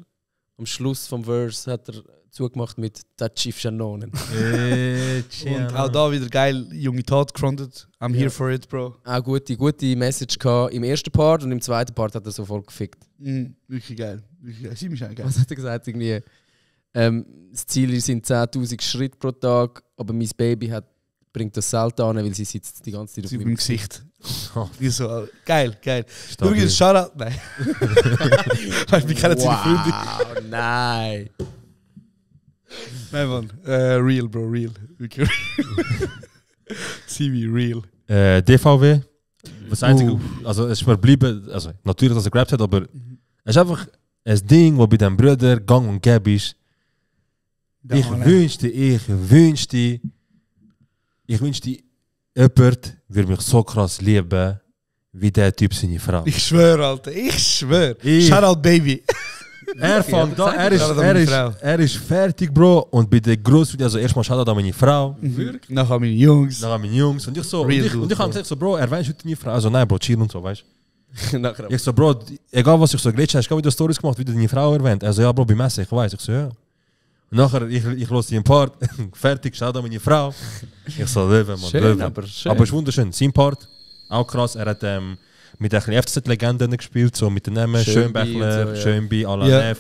am Schluss vom Verse hat er zugemacht mit Tachif Shanonen. Und auch da wieder geil, junge Tat gefrontet. I'm here for it, Bro. Auch gute Message gehabt im ersten Part und im zweiten Part hat er so voll gefickt. Wirklich geil. Sie mich geil. Was hat er gesagt? Irgendwie, das Ziel sind 10.000 Schritte pro Tag, aber mein Baby bringt das selten an, weil sie sitzt die ganze Zeit auf Sie meinem im Gesicht. Wie so, geil. Stabil. Übrigens, Shoutout. Nein. Wir kennen seine Freunde. Wow, nein. Nein, Mann. Real, Bro, real. Wirklich. CV, real. DVW. Das Einzige, also es ist mir geblieben, also natürlich, dass er gerappt hat, aber es ist einfach ein Ding, das bei deinem Bruder gang und gäbe ist. Ich wünschte, jemand würde mich so krass lieben, wie der Typ seine Frau. Ich schwöre, Alter. Ich schwöre. Shoutout, Baby. Er fängt da, er ist fertig, Bro. Und bei der Großmutter, also erstmal Shoutout an meine Frau. Nachher meine Jungs. Und ich so, Real und ich habe gesagt so, Bro, erwähnst du deine Frau? Also nein, Bro, chill und so, weißt du. Ich so, Bro, egal was ich so geredet habe, hast du wieder Stories gemacht, wie du deine Frau erwähnt. Also ja, Bro, bei Messe, ich weiß. Ich so, ja. Und nachher, ich höre den Part, fertig, schau da meine Frau. Ich so, Löwe, Mann, schön, Löwe. aber schön. Aber es ist wunderschön. Sein Part, auch krass, er hat mit ein bisschen FCZ-Legenden gespielt, so mit den Namen Schönbächler, so, Schönbi, Alanev.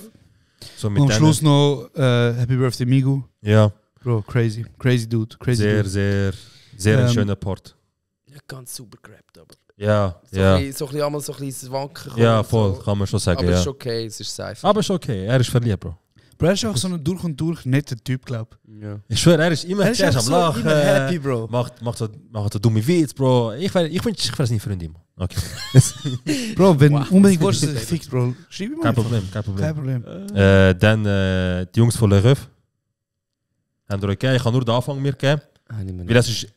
So und am Schluss noch Happy Birthday Migu. Ja. Bro, crazy. Crazy Dude. Crazy sehr, dude. sehr ein schöner Part. Ja, ganz super gerappt, aber. Ja, so ja. Ein bisschen einmal so ein bisschen Wanken. Ja, voll, so. Kann man schon sagen. Aber ja. es ist okay, es ist safe. Aber es ist okay, er ist verliebt, Bro. Bro, er ist auch so ein durch und durch netter Typ, glaub ich. Ja. Ich schwöre, er ist immer er ist am Lachen. Immer happy, Bro. Macht so dumme Witz, Bro. Ich wünsche, ich wäre seine Freundin. Okay. Bro, wenn unbedingt willst, dass er sich fickt, Bro, schreib ihm Kein einfach. Problem, kein Problem. Kein Problem. Dann die Jungs von Le Ref. Haben dir gegeben. Ich habe nur den Anfang mir gegeben. Weil das ist,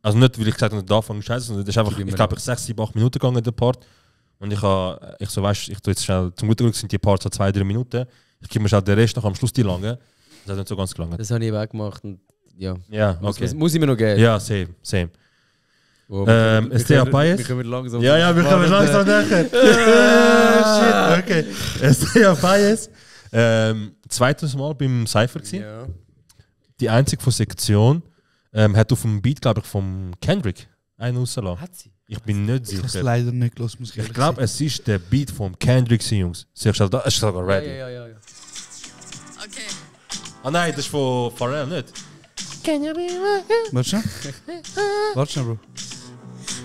also nicht, weil ich gesagt habe, der Anfang ist scheiße, sondern das ist einfach, ich glaube, 6, 7, 8 Minuten gegangen, der Part. Und ich so, weißt, ich tue jetzt schnell, zum guten Glück sind die Parts so 2, 3 Minuten. Ich gebe mir schnell den Rest noch am Schluss die lange. Das hat nicht so ganz gelangt. Das habe ich auch gemacht und ja. Ja, okay. Muss ich mir noch geben? Ja, same. Oh, Estea Bias. Wir können langsam. Ja, wir kommen langsam nachher. Shit, okay. Estea Bias. Zweites Mal beim Cypher gewesen. Ja. Die einzige von Sektion hat auf dem Beat, glaube ich, vom Kendrick einen rausgelassen. Hat sie? Ich bin nicht Ich habe es sicher. leider nicht los, muss Ich glaube, es ist der Beat vom Kendrick, Jungs. Siehst du, das ist sogar ready. Ja. Okay. Ah nein, das ist von Pharrell, nicht? Warte schon. Warte schon, Bro.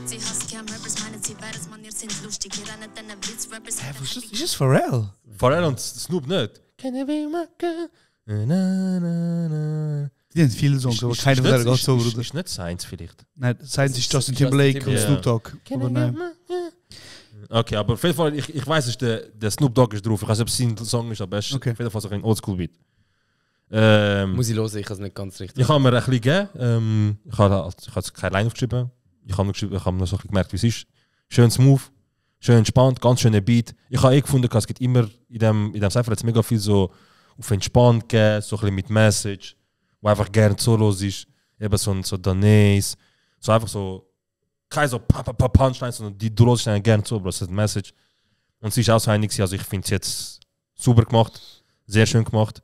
Sie hasst gern Rappers, meinen sie beides, man, ihr sind lustig, ihr rennt deine Witz-Rappers. Hä, was ist das Pharrell? Pharrell und Snoop nicht. Can you be my girl? Na, na, na. Die haben viele Songs, aber keiner von denen geht so, Bruder. Ist nicht Science vielleicht. Nein, Science ist Justin Timberlake und Ja. Snoop Dogg. Aber nein. Okay, aber auf jeden Fall, ich weiß, dass der Snoop Dogg ist drauf. Ich weiß nicht, ob es sein Song ist, aber es ist Okay. auf jeden Fall so ein Oldschool-Beat. Muss ich hören, ich habe es nicht ganz richtig. Ich habe mir ein bisschen gegeben. Ich habe keine Line aufgeschrieben. Ich habe noch so ein bisschen gemerkt, wie es ist. Schön smooth, schön entspannt, ganz schöner Beat. Ich habe gefunden, es gibt immer in dem Cypher jetzt mega viel so auf entspannt gegeben, so ein bisschen mit Message, wo einfach gerne Solos ist. Eben so Danais. So einfach so, keine so Punchlines, sondern du hörst dann gerne zu, aber das ist eine Message. Und sie ist auch so einig, also ich finde es jetzt super gemacht, sehr schön gemacht.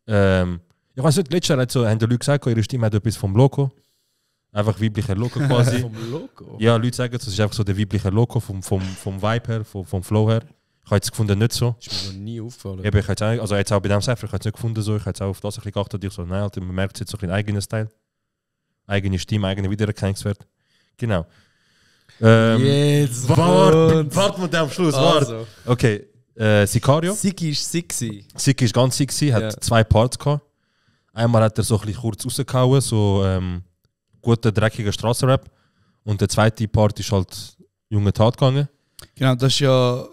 Ich weiß nicht, letztes Jahr haben die Leute gesagt, ihre Stimme hat etwas vom Loco. Einfach weiblicher Loco quasi. Vom Logo? Ja, Leute sagen, das ist einfach so der weibliche Loco vom Vibe her, vom Flow her. Ich habe jetzt gefunden, nicht so. Das ist mir noch nie aufgefallen. Eben, jetzt auch bei dem Cypher, ich habe es nicht gefunden so. Ich habe jetzt auch auf das ein bisschen geachtet. Ich so, nein, Alter, man merkt jetzt so ein eigener Style. Eigene Stimme, eigener Wiedererkennungswert. Genau. Jetzt Warte mit dem Schluss, Also. Okay, Sicario. Siki ist sexy. Siki ist ganz sexy, hat Ja. 2 Parts gehabt. Einmal hat er so ein bisschen kurz rausgehauen, so guter, dreckiger Strassenrap. Und der zweite Part ist halt junge Tat gegangen. Genau, das ist ja,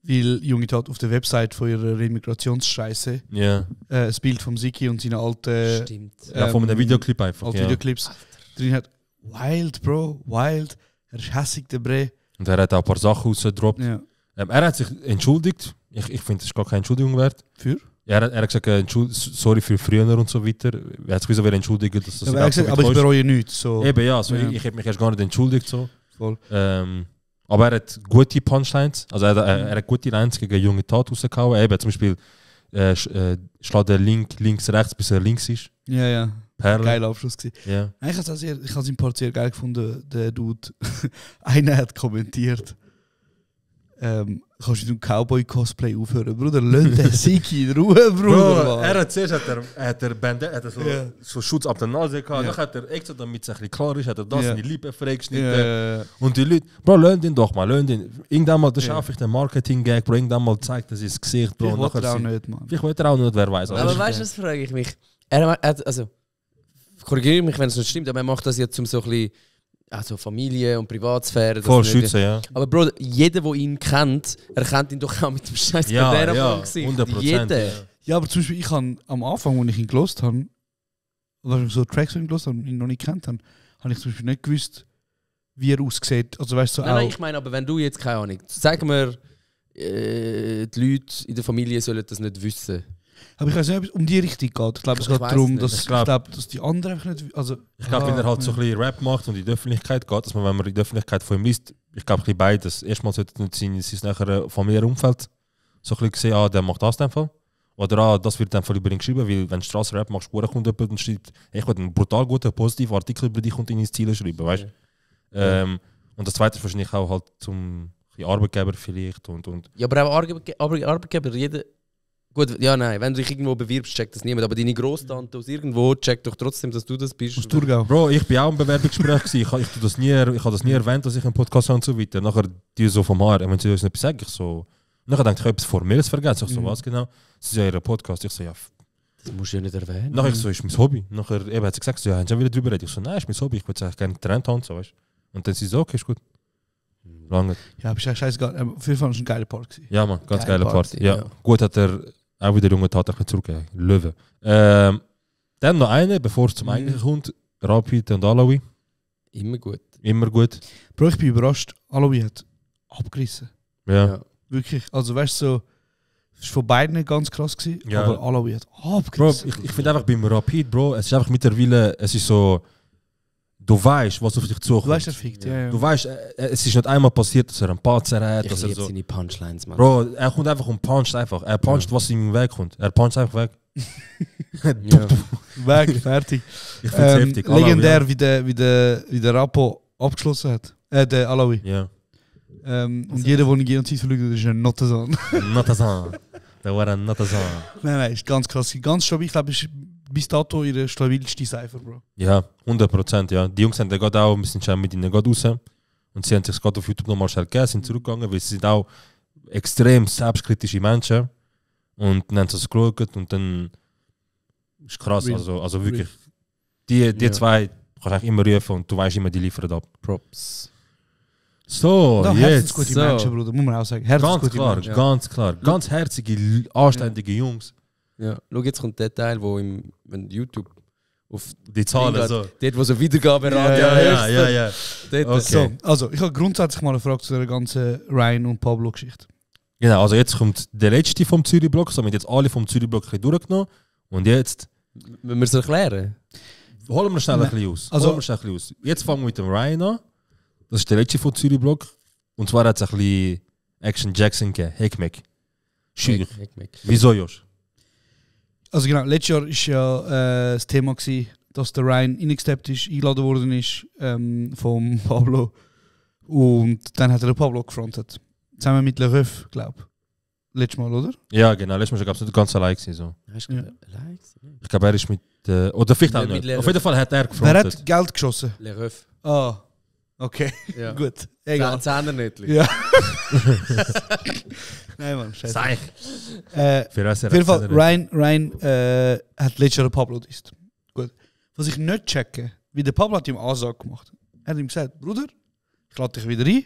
weil Junge Tat auf der Website von ihrer Immigrationsscheiße Ja. das Bild vom Siki und seinen alten Stimmt. Ja, von einem Videoclip einfach. alte Ja. Videoclips drin hat. Wild, Bro, wild. Er ist hässig, der Bre. Und er hat auch ein paar Sachen rausgedroppt. Ja. Er hat sich entschuldigt. Ich finde, das ist gar keine Entschuldigung wert. Für? Ja, er hat gesagt, sorry für früher und so weiter. Er hat sich wieso entschuldigt, dass das Aber er hat gesagt, aber ich bereue nichts. So. Eben, ja, so, Ja. ich habe mich erst gar nicht entschuldigt. So. Voll. Aber er hat gute Punchlines, also er hat gute Lines gegen junge Tat rausgehauen. Eben zum Beispiel schlägt er links, rechts, bis er links ist. Ja, ja. Perle. Geiler Abschluss gewesen. Ja. Ich habe seinen Part sehr geil gefunden. Der Dude, einer hat kommentiert, kannst du mit dem Cowboy-Cosplay aufhören? Bruder, lass den Siki in Ruhe, Bruder. Bro, er hat zuerst so Schutz ab der Nase gehabt, Ja. dann hat er extra, damit es ein bisschen klar ist, hat er das Ja. in die Lippen freigeschnitten. Ja. Und die Leute, Bro, lern den doch mal, lern den. Irgendwann mal, das ist Ja. einfach der Marketing-Gag, Bro, irgendwann mal zeigt er sein Gesicht, Bro. Ich und wollte nachher auch sie- nicht, Mann. Vielleicht wollte er auch nicht, wer weiß. Aber weißt du, das frage ich mich. Er hat, also, korrigiere mich, wenn es nicht stimmt, aber er macht das jetzt zum so ein bisschen also Familie und Privatsphäre. das Voll nicht- schützen, ja. Aber Bro, jeder, der ihn kennt, erkennt ihn doch auch mit dem Scheiß Ja, Bandera ja, vom Gesicht. 100%, Jeder. ja. Ja, aber zum Beispiel, ich habe am Anfang, als ich ihn gelost habe, oder so Tracks von ihm gelost habe und ihn noch nicht kennt habe, habe ich zum Beispiel nicht gewusst, wie er aussieht. Also weißt du, so Nein, auch. ich meine, aber wenn du jetzt keine Ahnung, sagen wir, die Leute in der Familie sollen das nicht wissen. Aber ich weiß nicht, ob es um die Richtung geht. Ich glaube, es Ich geht weiss darum, nicht. dass, Ich glaub- dass die anderen einfach nicht... Also, Ich glaube, wenn er halt so ein bisschen Rap macht und in die Öffentlichkeit geht, dass man, wenn man in die Öffentlichkeit von ihm liest, ich glaube, ein bisschen beides. Erstmal sollte nicht sein nachher familiäre Umfeld so ein bisschen sehen, der macht das in dem Fall. Oder das wird in dem Fall über ihn geschrieben, weil wenn du Straßenrap machst, kommt jemand und schreibt, ich will einen brutal guten, positiven Artikel über dich und in ins Ziel schreiben, weißt du? Und das zweite ist wahrscheinlich auch halt zum Arbeitgeber vielleicht und... Ja, aber auch Arbeitgeber, jeder... Gut, ja, nein, wenn du dich irgendwo bewirbst, checkt das niemand. Aber deine Grosstante aus irgendwo checkt doch trotzdem, dass du das bist. aus Thurgau. Bro, ich bin auch im Bewerbungsgespräch gewesen. Ich habe das nie erwähnt, dass ich einen Podcast habe und so weiter. Nachher die so vom Haar, wenn sie uns etwas sagen, ich so... Nachher denke ich, etwas Formelles vergessen. Ich so, was genau? Das ist ja ihr Podcast. Ich so, ja... Das musst du ja nicht erwähnen. Nachher ich so, ist mein Hobby. Nachher eben hat sie gesagt, so, ja, haben sie wieder drüber reden. Ich so, nein, ist mein Hobby. Ich würde es eigentlich gerne getrennt haben, so, weißt du. Und dann sie so, okay, ist gut. Lange. Ja, aber scheißegal. Auf jeden Fall war es ein geiler Part gewesen. Ja, man, ganz Geile geiler Part. Party, Ja. ja. Gut hat er auch wieder junge Tat zurückgegeben. Löwe. Dann noch eine, bevor es zum eigentlichen kommt. Rapid und Alawi. Immer gut. Immer gut. Bro, ich bin überrascht. Alawi hat abgerissen. Ja. Wirklich. Also weißt du, so, es war von beiden ganz krass gewesen, Ja. aber Alawi hat Bro, abgerissen. ich finde einfach beim Rapid, Bro, es ist einfach mittlerweile, es ist so, du weißt, was auf dich zukommt. Du weißt, er fickt, ja. Du weißt, es ist nicht einmal passiert, dass er einen Patzer hat, Ich dass er liebe so... seine Punchlines, Mann. Bro, er kommt einfach und puncht einfach. Er puncht, was ihm weg kommt. Er puncht einfach weg. Ja. Weg, fertig. Ich finde es heftig. Alawi, Legendär, wie der Rapo abgeschlossen hat. Der Alawi. Ja. Und jeder, der einen Genozid verlügt, ist ein Notasan. Natazan. Der war ein Natazan. Nein, ist ganz krass. Ganz stabil. Ich glaube, ist bis dato ihre stabilste Cypher, Bro. Ja, 100%. Ja. Die Jungs haben gerade auch ein bisschen schnell mit ihnen gerade raus. Und sie haben sich gerade auf YouTube nochmal schnell gegeben, sind zurückgegangen, weil sie sind auch extrem selbstkritische Menschen. Und dann haben sie es geschaut und dann ist krass. Real. Also wirklich, die zwei kannst du eigentlich immer rufen und du weißt immer, die liefern ab. Props. So, Da, jetzt. herzensgute Menschen, Bruder, muss man auch sagen. Ganz Herzensgute klar, Menschen. ganz klar. Ganz herzige, anständige Jungs. Ja. Schau, jetzt kommt der Teil, wo wenn YouTube auf Die Zahlen Ding so. hat, dort, wo so Wiedergaberate Ja. Dort, Okay. So, also, ich habe grundsätzlich mal eine Frage zu der ganzen Ryan und Pablo-Geschichte. Genau, also jetzt kommt der letzte vom Zürich-Block, so haben wir jetzt alle vom Zürich-Block ein bisschen durchgenommen. Und jetzt Müssen wir es erklären? holen wir schnell ein bisschen aus. Also- Holen wir schnell ein bisschen aus. Jetzt fangen wir mit dem Ryan an. Das ist der letzte vom Zürich-Block. Und zwar hat es ein bisschen Action Jackson gegeben. Heckmeck. Schüch. Wieso, Josh? Also genau, letztes Jahr war ja das Thema gewesen, dass der Ryan eingesteppt ist, eingeladen worden ist vom Pablo. Und dann hat er den Pablo gefrontet. Zusammen mit Le Reuf, glaube ich. Letztes Mal, oder? Ja, genau. Letztes Mal gab es nicht ganz allein gewesen, so. Hast du Ja. allein? Ich glaube, er ist mit... oder vielleicht auch Mit nicht. Lehrer. Auf jeden Fall hat er Wer gefrontet. hat Geld geschossen? Le Reuf. Ah, okay. Ja. Gut. Egal. Zehnernittli. Ja. Nein, Mann, scheiße. Seich. Auf jeden Fall, Ryan hat letztes Jahr den Pablo disst. Gut. Was ich nicht checke, wie der Pablo hat ihm Ansage gemacht. Er hat ihm gesagt, Bruder, ich lade dich wieder ein,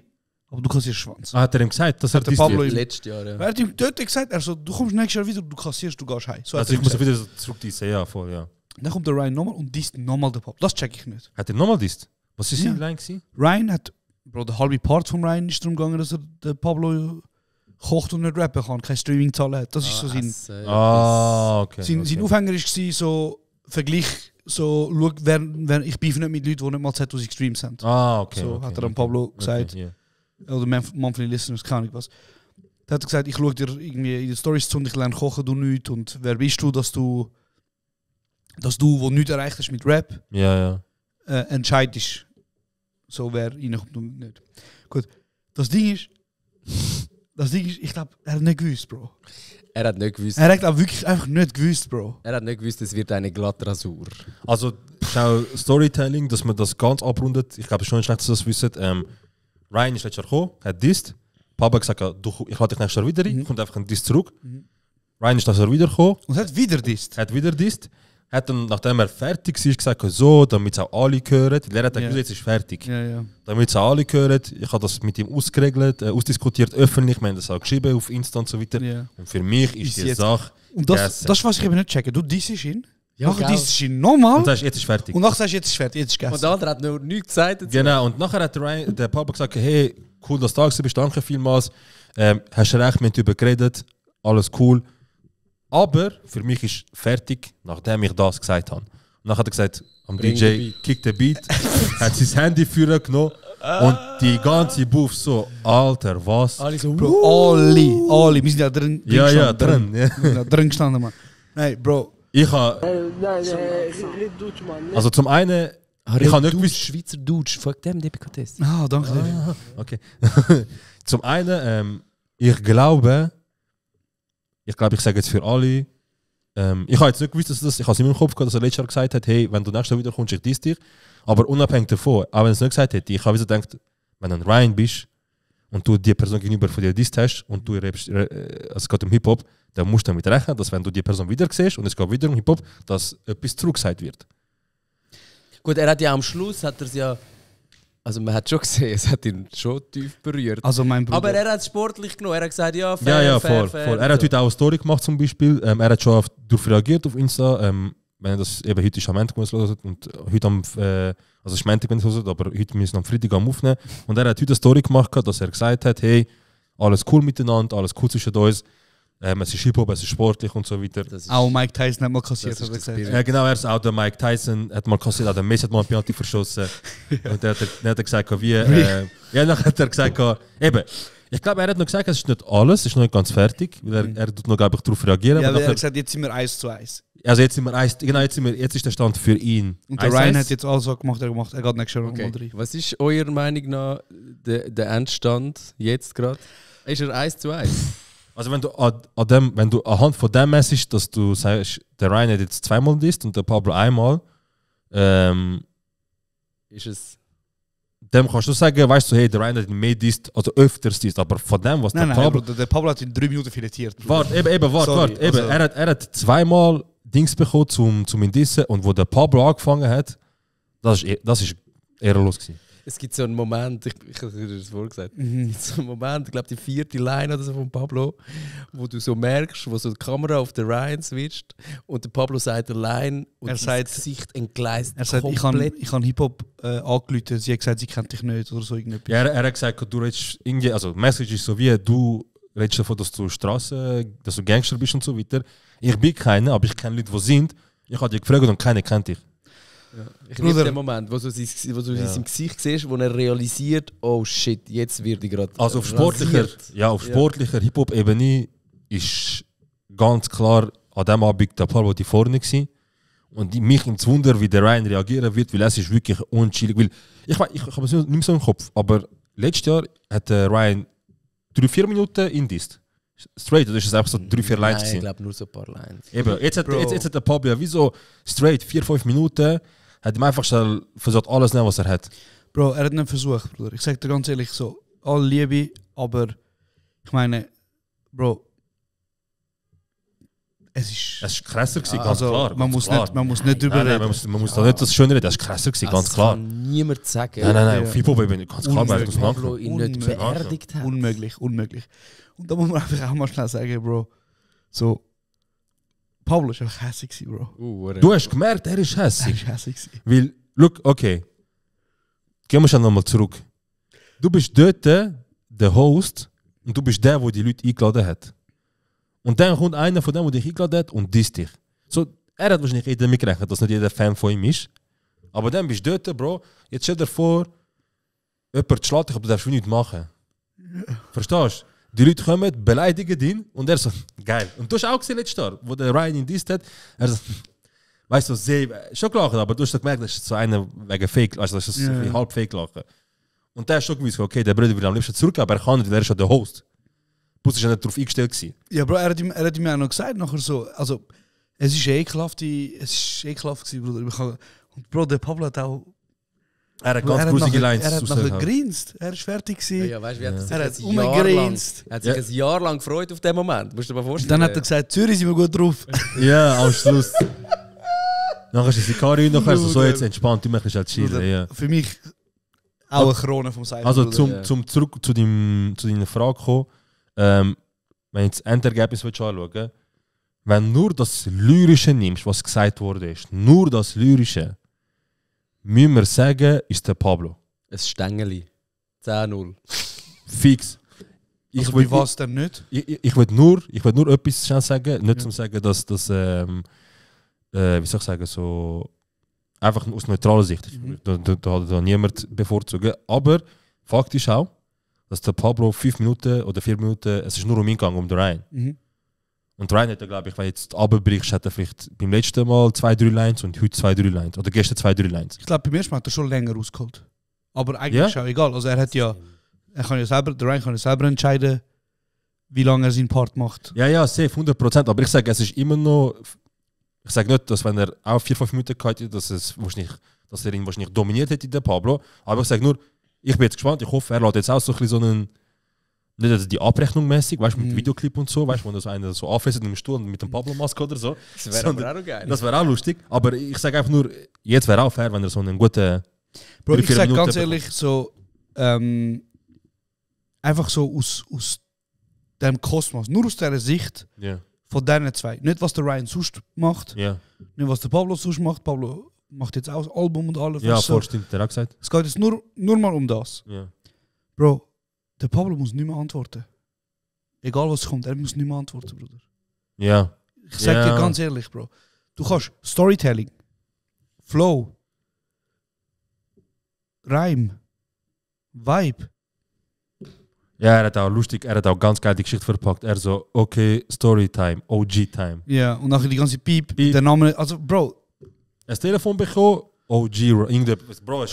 aber du kassierst Schwanz. Hat er ihm gesagt, dass er Hat der dies Pablo wird? ihm- Letztes Jahr, ja. Er hat ihm dort gesagt, er so, du kommst nächstes Jahr wieder, du kassierst, du gehst heim. So hat Also er ich ihm muss gesagt. wieder so zurückdissen, ja, voll, ja. Dann kommt der Ryan nochmal und disst nochmal den Pablo. Das check ich nicht. Hat er nochmal dies? Was ist Ja. sein Line gewesen? Ryan hat, Bro, der halbe Part von Ryan ist darum gegangen, dass er den Pablo kocht und nicht rappen kann, keine Streaming-Zahlen hat. Das ist so sein... Okay. Sein okay. Aufhänger war so Vergleich, so, schau, wer, ich beef nicht mit Leuten, die nicht mal 2000 Streams haben. Okay. So okay, hat er an okay. Pablo gesagt. Okay, Oder Monthly Listeners, keine Ahnung was. Da hat er gesagt, ich schaue dir irgendwie in den Stories zu und ich lerne kochen, du nichts. Und wer bist du, dass du wo nichts erreicht hast mit Rap, ja. entscheidest, so wer reinkommt und nicht. Gut, das Ding ist, ich glaube, er hat nicht gewusst, Bro. Er hat nicht gewusst. Er hat glaub, wirklich einfach nicht gewusst, Bro. Er hat nicht gewusst, es wird eine Glattrasur. Also, schau, Storytelling, dass man das ganz abrundet. Ich glaube, es ist schon nicht schlecht, dass ihr das wisst. Ryan ist letztes Jahr gekommen, hat disst. Papa hat gesagt, ich lade dich nächstes Jahr wieder rein. Kommt einfach ein Diss zurück. Ryan ist das Jahr wieder gekommen. Und hat wieder disst. Hat wieder disst. Hat dann, nachdem er fertig war, gesagt, so, damit es auch alle hören. Weil er hat gesagt, jetzt ist fertig. Ja. Damit es auch alle hören. Ich habe das mit ihm ausgeregelt, ausdiskutiert, öffentlich. Wir haben das auch geschrieben auf Insta und so weiter. Ja. Und für mich ist die jetzt- Sache Und das gegessen. ist, was ich eben nicht checke. Du dissest ihn, Ja, nachher gell. dissest ihn nochmal Und sagst, jetzt ist fertig. und nachher sagst du, jetzt ist fertig, jetzt ist Und gegessen. der andere hat noch nichts gesagt dazu. Genau, und nachher hat der Papa gesagt, hey, cool, dass du da bist, danke vielmals. Hast recht, wir haben darüber geredet, alles cool. Aber für mich ist fertig, nachdem ich das gesagt habe. Und dann hat er gesagt, am Bring DJ, kick the beat, hat sein Handy für genommen und die ganze Booth so, Alter, was? Alle so, Bro, alle, wir sind ja drin. Ja, gestanden, drin. Ja. Wir sind ja drin gestanden, Mann. Nein, Bro. Ich habe. Also zum einen. Ich habe nicht gewusst. Schweizer Deutsch, fuck dem Delikatesse. Ah, danke dir. Okay. Zum einen, ich glaube, ich sage jetzt für alle, ich habe jetzt nicht gewusst, ich habe es in meinem Kopf gehabt, dass er letztes Jahr gesagt hat, hey, wenn du nächstes Jahr wiederkommst, ich diss dich. Aber unabhängig davon, auch wenn er es nicht gesagt hätte, ich habe gedacht, wenn du ein Ryan bist und du die Person gegenüber von dir disst hast und du rappst, es geht um Hip-Hop, dann musst du damit rechnen, dass wenn du die Person wieder siehst und es geht wieder um Hip-Hop, dass etwas zurückgesagt wird. Gut, er hat ja am Schluss, hat er es ja, also man hat schon gesehen, es hat ihn schon tief berührt. Also mein Bruder. Aber er hat es sportlich genommen, er hat gesagt, ja, fair, voll. Er hat heute auch eine Story gemacht zum Beispiel, er hat schon darauf reagiert auf Insta, wenn er das eben heute ist am Ende hören und heute also es ist Montag, wenn es hören, aber heute müssen wir am Freitag aufnehmen. Und er hat heute eine Story gemacht, dass er gesagt hat, hey, alles cool miteinander, alles cool zwischen uns. Es ist Hip-Hop, es ist sportlich und so weiter. Auch Mike Tyson hat mal kassiert, hat er gesagt. Ja, genau, er ist auch der Mike Tyson, hat mal kassiert, auch der Messi hat mal ein Penalty verschossen. Und dann hat er gesagt, wie. Dann hat er gesagt, eben, ich glaube, er hat noch gesagt, es ist nicht alles, es ist noch nicht ganz fertig, weil er tut noch, glaube ich, darauf reagieren. Ja, aber er hat gesagt, jetzt sind wir 1:1. Also jetzt sind wir jetzt ist der Stand für ihn. Und der Ryan hat jetzt alles so gemacht, er geht nächstes Jahr nochmal rein. Was ist eurer Meinung nach der Endstand jetzt gerade? Ist er 1:1? Also wenn du anhand von dem messest, dass du sagst, der Ryan hat jetzt zweimal disst und der Pablo einmal, ist es. Dem kannst du sagen, weißt du, hey, der Ryan hat mehr disst, also öfters disst, aber von dem, was nein, der Pablo... Nein, der Pablo hat in 3 Minuten filetiert. Warte. Also, er hat zweimal Dings bekommen zum ihn dissen und wo der Pablo angefangen hat, das ist ehrenlos gewesen. Es gibt so einen Moment, ich habe dir das vorgesagt, so einen Moment, ich glaube die 4. Line oder so von Pablo, wo du so merkst, wo so die Kamera auf den Ryan switcht und der Pablo sagt eine Line und das Gesicht entgleist komplett. Ich habe Hip-Hop angerufen, sie hat gesagt, sie kennt dich nicht oder so irgendetwas. Ja, er hat gesagt, du redest irgendwie, also Message ist so wie, du redest davon, dass du dass du Gangster bist und so weiter. Ich bin keiner, aber ich kenne Leute, die sind. Ich habe dich gefragt und keiner kennt dich. Ja. Ich liebe den Moment, wo du in seinem Gesicht siehst, wo er realisiert, oh shit, jetzt wird ich gerade also auf sportlicher Hip-Hop-Ebene ist ganz klar an dem Abend der Pablo die vorne gewesen. Und mich ins Wunder, wie der Ryan reagieren wird, weil es ist wirklich unchillig. Weil ich habe es nicht mehr so im Kopf, aber letztes Jahr hat Ryan 3-4 Minuten in Dist. Straight, oder ist es einfach so 3-4 Lines? Nein, ich glaube nur so ein paar Lines. Eben, jetzt hat der Pablo ja wie so straight 4-5 Minuten, hat ihm einfach schnell versucht, alles zu nehmen, was er hat. Bro, er hat nicht versucht, Bruder. Ich sag dir ganz ehrlich so, alle Liebe, aber ich meine, Bro, es ist krasser gewesen, ganz also, klar. Man muss nicht drüber reden. Man muss da nicht das Schöne reden, das ist krasser gewesen, ganz klar. Das kann niemand sagen. Nein, auf Hip-Hop-Ebene ganz klar, weil das Pablo ihn nicht beerdigt hat. Unmöglich. Und da muss man einfach auch mal schnell sagen, Bro, so, Pablo ist einfach hässig gewesen, Bro. Du hast gemerkt, er ist hässig. Er ist hässig gewesen. Weil, look, okay, gehen wir schon nochmal zurück. Du bist dort der Host und du bist der die Leute eingeladen hat. Und dann kommt einer von denen, der dich eingeladen hat und disst dich. So, er hat wahrscheinlich jeder mitgerechnet, dass nicht jeder Fan von ihm ist. Aber dann bist du dort, Bro, jetzt stell dir vor, jemand schlägt dich, aber du darfst nichts machen. Verstehst du? Die Leute kommen, beleidigen ihn und er so, geil. Und du hast auch gesehen letztes Jahr, wo der Ryan ihn disst hat, er so, weißt du, schon gelacht, aber du hast gemerkt, das ist so einer wegen Fake, also das ist so halb Fake lachen. Und der hat schon gewusst, okay, der Bruder will am liebsten zurück, aber er kann nicht, weil er ist schon der Host. Bus ist ja nicht darauf eingestellt gewesen. Ja, Bro, er hat ihm auch noch gesagt, nachher so, also, es ist ekelhaft gewesen, Bruder. Und Bro, der Pablo hat auch... Er hat ganz grusige Lines. Er hat nachher gegrinst. Er ist fertig gewesen. Ja, weißt du, er hat umgegrinst. Er hat sich ein Jahr lang gefreut auf den Moment. Musst du dir mal vorstellen. Dann hat er gesagt, Zürich sind wir gut drauf. Ja, am Schluss. Nachher ist die Sikari noch so jetzt entspannt, du möchtest halt chillen. Ja. Für mich auch eine Krone vom Seifer. Also zum zurück zu deiner Frage kommen, wenn ich das Endergebnis anschauen, wenn du nur das Lyrische nimmst, was gesagt wurde, nur das Lyrische, müssen wir sagen, ist der Pablo. Ein Stängeli. 10-0. Fix. Also bei was denn nicht? Ich will nur etwas schnell sagen, nicht zum sagen, dass das, wie soll ich sagen, so einfach aus neutraler Sicht. Da niemand bevorzugen. Aber Fakt ist auch, dass der Pablo 5 Minuten oder 4 Minuten, es ist nur um ihn gegangen, um den Ryan. Und Ryan hat, glaube ich, wenn jetzt runterbrichst, hat er vielleicht beim letzten Mal 2-3 Lines und heute 2-3 Lines. Oder gestern 2-3 Lines. Ich glaube, beim ersten Mal hat er schon länger rausgeholt. Aber eigentlich ist auch egal. Also der Ryan kann ja selber entscheiden, wie lange er seinen Part macht. Ja, safe, 100%. Aber ich sage, es ist immer noch. Ich sage nicht, dass wenn er auch 4-5 Minuten gehabt hätte, dass er ihn wahrscheinlich dominiert hätte, der Pablo. Aber ich sage nur, ich bin jetzt gespannt. Ich hoffe, er lässt jetzt auch so ein bisschen so einen. Nicht also die Abrechnung mäßig, weißt du, mit Videoclip und so, weißt du, wo so einer so anfasst im Stuhl mit dem Pablo-Maske oder so. Das wäre aber auch noch geil. Das wäre auch lustig. Aber ich sage einfach nur, jetzt wäre auch fair, wenn er so einen guten. Bro, ich sage ganz ehrlich, so. Einfach so aus dem Kosmos, nur aus dieser Sicht von diesen zwei. Nicht, was der Ryan sonst macht, nicht, was der Pablo sonst macht. Pablo macht jetzt auch das Album und alles. Ja, voll stimmt, der hat gesagt. Es geht jetzt nur mal um das. Ja. Bro, der Pablo muss nicht mehr antworten. Egal was kommt, er muss nicht mehr antworten, Bruder. Ja. Ich sag dir ganz ehrlich, Bro. Du kannst Storytelling, Flow, Reim, Vibe. Ja, er hat auch ganz geil die Geschichte verpackt. Er so, okay, Storytime, OG-Time. Ja, und nachher die ganze Piep, der Name, also Bro. Das Telefon bekommen, OG, irgendetwas. Bro,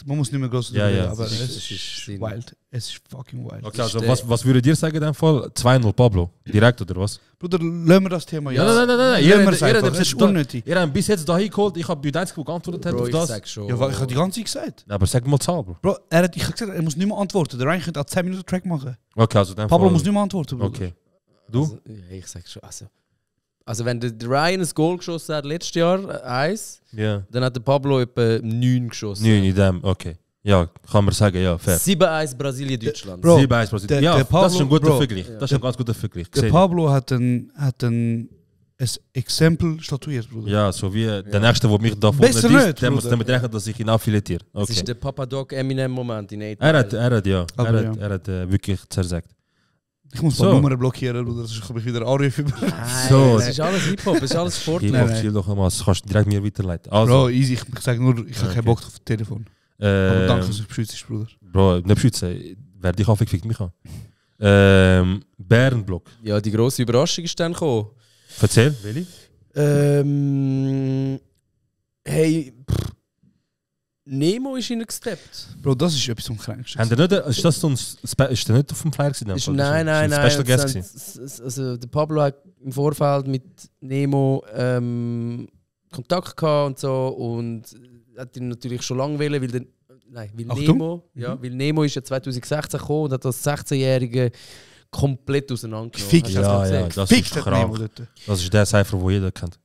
man muss nicht mehr groß ja. Aber es ist wild. Es ist fucking wild. Okay, also was würdet ihr sagen in dem Fall? 2-0 Pablo, direkt oder was? Bruder, lassen wir das Thema Nein. Das ist unnötig. Ihr habt bis jetzt dahin geholt, ich habe die einzige geantwortet auf das. Ja, weil ich habe die ganze Zeit gesagt. Aber sag mal Zahl, Bro. Bro, ich habe gesagt, er muss nicht mehr antworten. Der Ryan könnte auch 10 Minuten Track machen. Okay, also dann Pablo muss nicht mehr antworten, Bruder. Okay. Du? Also, ja, ich sag schon, also wenn der Ryan ein Goal geschossen hat letztes Jahr, 1, dann hat der Pablo etwa 9 geschossen. 9 in dem, okay. Ja, kann man sagen, ja, fair. 7-1 Brasilien-Deutschland. 7-1 Brasilien. Ja, das ist ein guter Vergleich. Ja. Das ist ein ganz guter Vergleich. Der Pablo hat ein Exempel statuiert, Bruder. Ja, so wie der Nächste, der mich da vorne ist, der muss damit rechnen, dass ich ihn affiliiere. Okay. Das ist der Papa-Doc-Eminem-Moment in 8. Er hat wirklich zersagt. Ich muss mal Nummern blockieren, Bruder, sonst komme ich wieder Anrufe über. So, es ist alles Hip-Hop, es ist alles Sport. Hip-Hop, chill doch einmal, das kannst du direkt mir weiterleiten. Also. Bro, easy, ich sage nur, ich habe keinen Bock auf das Telefon. Aber danke, dass du beschützt, Bruder. Bro, nicht beschützen, wer dich anfickt, mich an. Bärenblock. Ja, die grosse Überraschung ist dann gekommen. Erzähl, Willi. Hey, Nemo ist reingesteppt. Bro, das ist etwas Umkränktes. Ist das so ist der nicht auf dem Flyer gewesen? Nein. Special Guest also der Pablo hat im Vorfeld mit Nemo Kontakt gehabt und so und hat ihn natürlich schon lange wollen, weil Nemo ist ja 2016 gekommen und hat als 16-Jährige komplett auseinandergenommen. Gefickt. Ja, das ist krank. Das ist der Cypher, den jeder kennt.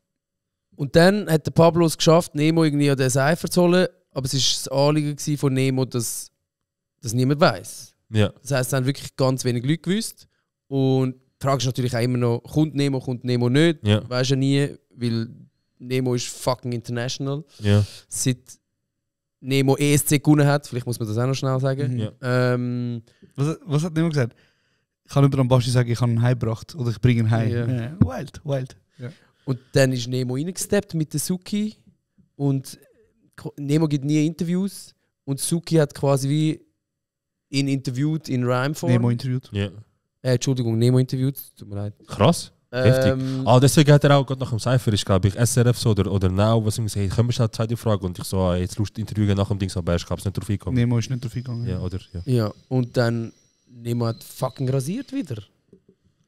Und dann hat der Pablo es geschafft, Nemo irgendwie an den Cypher zu holen, aber es war das Anliegen von Nemo, dass niemand weiß. Ja. Das heisst, es haben wirklich ganz wenig Leute gewusst. Und die Frage ist natürlich auch immer noch, kommt Nemo nicht? Ja. Weisst du nie, weil Nemo ist fucking international. Ja. Seit Nemo ESC gewonnen hat, vielleicht muss man das auch noch schnell sagen. Ja. Was hat Nemo gesagt? Ich kann über den Basti sagen, ich habe ihn heimgebracht oder ich bringe ihn heim. Ja. Wild. Ja. Und dann ist Nemo reingesteppt mit der Suki und Nemo gibt nie Interviews und Suki hat quasi wie ihn interviewt in Rhyme-Form. Nemo interviewt? Ja. Entschuldigung, Nemo interviewt, tut mir leid. Krass. Heftig. Deswegen hat er auch gerade nach dem Cypher, ist glaube ich SRF so oder Now, was ihm gesagt, hey, können wir schnell die zweite Frage und ich so, jetzt Lust interviewen nach dem Ding, aber er ist glaube ich nicht drauf gekommen. Nemo ist nicht drauf gegangen. Ja, oder? Ja, und dann Nemo hat fucking rasiert wieder.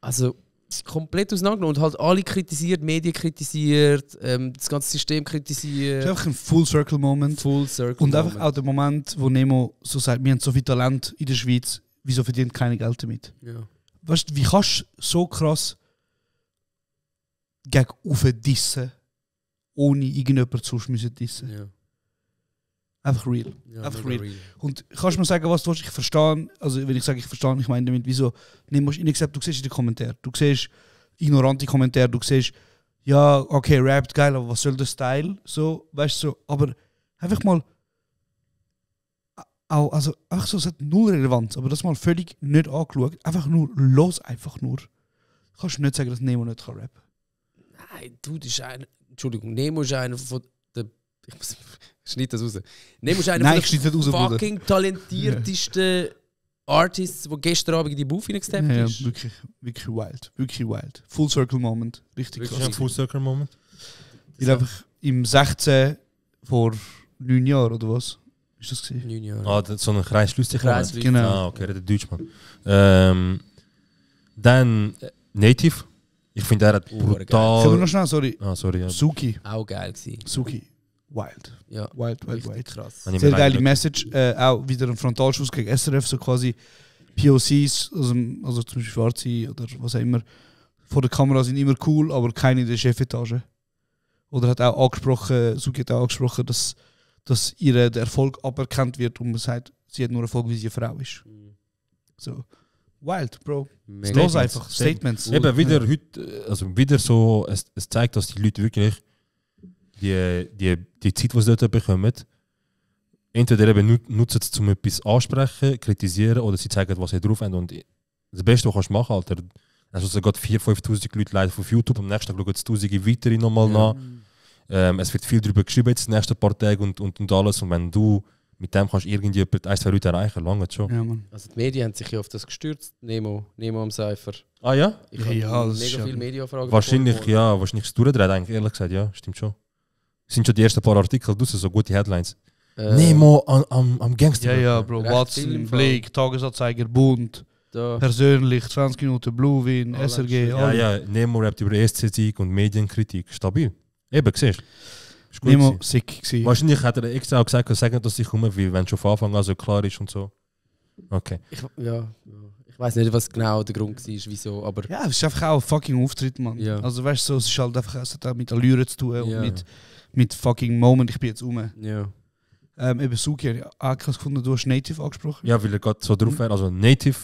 Also komplett auseinandergenommen und halt alle kritisiert, Medien kritisiert, das ganze System kritisiert. Es ist einfach ein Full-Circle-Moment. Und einfach auch der Moment, wo Nemo so sagt, wir haben so viel Talent in der Schweiz, wieso verdient keiner Geld damit? Ja. Weißt du, wie kannst du so krass gegen dissen, ohne irgendjemand sonst müssen dissen? Ja. Einfach real. Ja, einfach real. real. Und kannst du mir sagen, was du willst? Ich verstehe, also wenn ich sage, ich verstehe, ich meine damit, wieso nimmst du gesagt, du siehst in den Kommentaren, du siehst ignorante Kommentare, du siehst, ja, okay, rappt geil, aber was soll der Style? So, weißt du, so, aber einfach mal auch, also einfach so, es hat null Relevanz, aber das mal völlig nicht angeschaut. Einfach nur, einfach nur. Kannst du nicht sagen, dass Nemo nicht rappen kann? Nein, du, das ist einer. Entschuldigung, Nemo ist einer von der. Ich muss. Schneid das raus. Nemo ist einer Nein, von der raus, fucking talentiertesten Artists, die gestern Abend in die Buff hineingesteppt Ja, ist. wirklich, wirklich wild. Wirklich wild. Full Circle Moment. Richtig Wirklich krass. ein Full Circle Moment. Ich einfach im 16 vor 9 Jahren, oder was? Ist das gewesen? 9 Jahre. Ah, so ein Kreis lustig. Genau. Ah, okay, der Deutsch, Mann. Dann Native. Ich finde, er hat brutal... Können wir noch schnell, sorry. Ah, sorry, ja. Suki. Auch geil gewesen. Suki. Wild. Ja. Wild. Krass. Sehr geile Message. Auch wieder ein Frontalschuss gegen SRF, so quasi POCs, also zum Beispiel Schwarze oder was auch immer, vor der Kamera sind immer cool, aber keine in der Chefetage. Oder hat auch angesprochen, Suki hat auch angesprochen, dass ihr der Erfolg aberkannt wird und man sagt, sie hat nur Erfolg, wie sie eine Frau ist. So. Wild, Bro. Los einfach. Statements. Eben wieder heute, also wieder so, es zeigt, dass die Leute wirklich die Zeit, die sie dort bekommen, entweder eben nutzen es, um etwas ansprechen, kritisieren oder sie zeigen, was sie drauf haben. Und das Beste, was du machen kannst, Alter, also sogar 4'000, 5'000 Leute live auf YouTube, am nächsten Tag schauen es 1000 weitere nochmal nach. Es wird viel darüber geschrieben jetzt die nächsten paar Tage und alles. Und wenn du mit dem kannst irgendwie 1-2 Leute erreichen, lange schon. Ja, Mann. Also die Medien haben sich ja auf das gestürzt, Nemo am Cypher. Ah ja? Ich habe das ist mega ja- viele Mediafragen Wahrscheinlich, bekommen. ja, wahrscheinlich ist es durchgedreht, eigentlich, ehrlich gesagt, ja, stimmt schon. Sind schon die ersten paar Artikel draussen, so gute Headlines. Nemo am Gangster. Ja, Bro. Recht viel Watson, im Fall. Blick, Tagesanzeiger, Bund, Da. persönlich, 20 Minuten, Blue Win, Alles SRG, Ja, alle. ja, Nemo rappt über ESC-Sieg und Medienkritik. Stabil. Eben, siehst du? Ist gut Nemo gewesen. sick gewesen. Wahrscheinlich hat er extra auch gesagt, sagen, dass ich komme, weil wenn schon von Anfang an so klar ist und so. Okay. Ich weiß nicht, was genau der Grund war, wieso, aber Ja, es ist einfach auch ein fucking Auftritt, Mann. Ja. Also weißt du, so, es ist halt einfach, es hat auch mit Allüren zu tun Ja. und mit fucking Moment, ich bin jetzt rum. ja. Eben Suki, ich habe auch krass gefunden, du hast Native angesprochen. Ja, weil er gerade so drauf wäre. Also Native